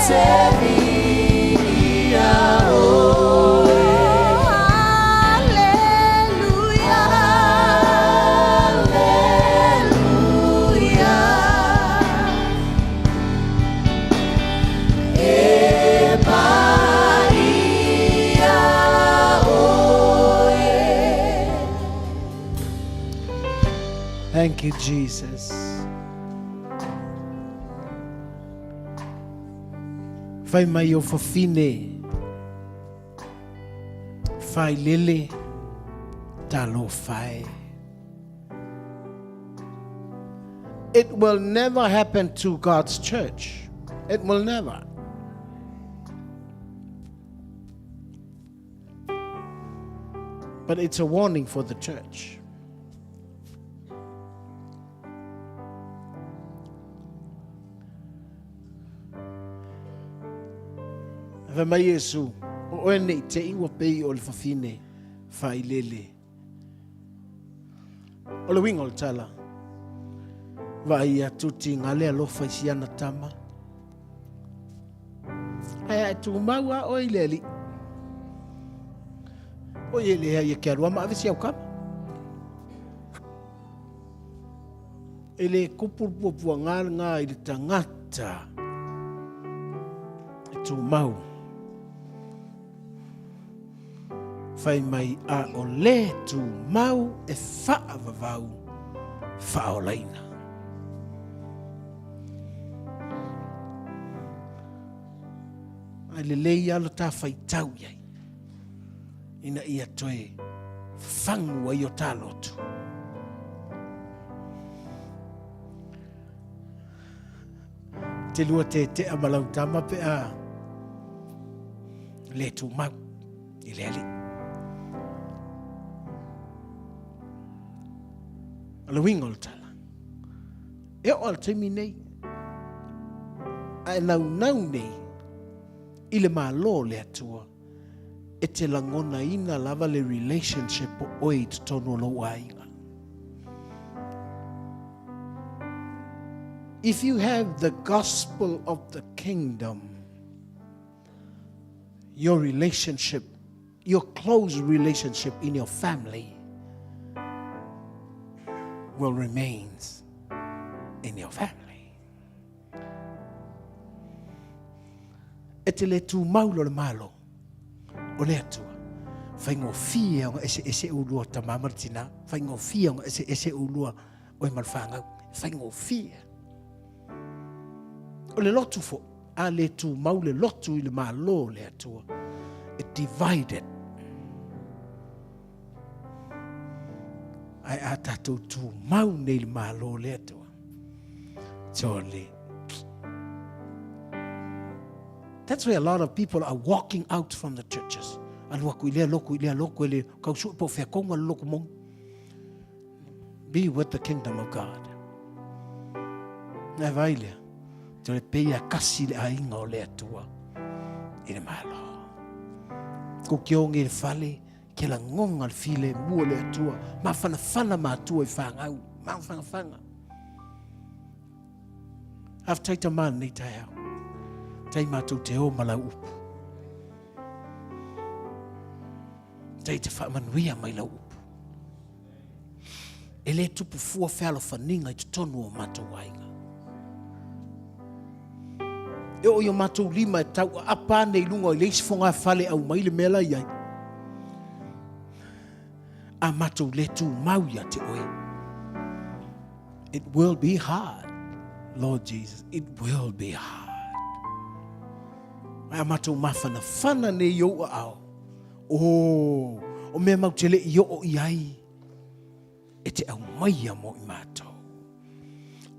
te viia oe. Aleluia, aleluia. E paia oe. Thank you, Jesus. Fai mai o fafine, fai lele, talofa e. It will never happen to God's church. It will never. But it's a warning for the church. Fai mai Iesu, o oe nei te i ua pei o le fafine failele. O le uiga o le tala, vaai atu tiga le alofa i siana tama. Ae a e tumau a oe i le Alii. O i e leai e ke alua ma ave si au kama. E le kupu le puapuaga lena i le tagata e tumau. Fai mai a o le tumau e faavavau faaolaina. Ae lelei lava lo ta faitau i ai, ina ia toe fagu ai o ta lotu. Te lua tetea ma lau tama pe a le tumau i le Alii. O le uiga o le tala, e oo lava i le taimi nei, a e naunau nei i le Malo o le Atua, e te lagonaina lava le relationship o oe i totonu o lou aiga. If you have the gospel of the kingdom, your relationship, your close relationship in your family will remains in your family. E te le tumau lo le Malo o le Atua. Faigofie ona eseese ulua tama ma le tina. Faigofie ona eseese ulua oe ma le fanau. Faigofie. O le lotu foi, a le tumau le lotu i le Malo o le Atua, e divided. Ae a tatou tumau nei le Malo o le Atua, totally. That's why a lot of people are walking out from the churches. Alu aku i lea loku, i lea loku, e le kausua po o fea konga le loku moni. Be with the kingdom of God. Nai vai lea, te le pei a kasi le aiga o le Atua i le Malo. Ko ke onge le fale, ke lagonga le filemu o le Atua, mafanafana matua i fanau, mafanafana. Faafetai tama lenei taeao. Tai matou te o ma lau upu. Tai te faamanuia mai lau upu. E le tupu fua fealofaniga i totonu o matou aiga. E oo i o matou lima e tau aapa ane i luga o le isi fogafale au mai le mea la i ai. A matou le tumau ia te oe. It will be hard, Lord Jesus. It will be hard. Ai a matou mafanafana nei i ou aao. Oh, o mea mau te le i oo i ai e te aumaia mo i matou.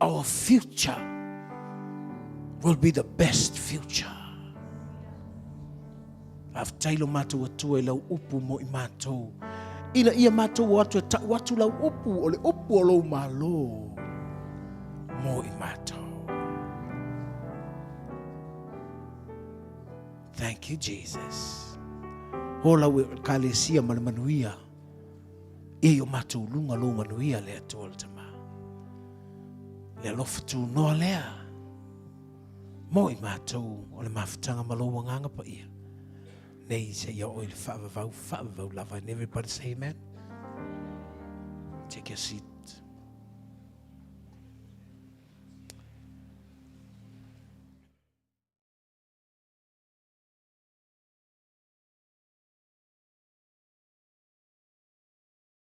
Our future will be the best future. Faafetai lo matou Atua i lau upu mo i matou. Ina ia matou o atu e tau atu lau upu, o le upu o lou Malo mo i matou. Thank you, Jesus. O lau ekalesia ma le manuia. Ia i o matou luga lou manuia le Atua o le Tama. Le alofa tunoa lea. Mo i matou o le mafutaga ma lou Agaga Paia, nei seia oo i le faavavau, faavavau lava. And everybody say amen. Take your seat.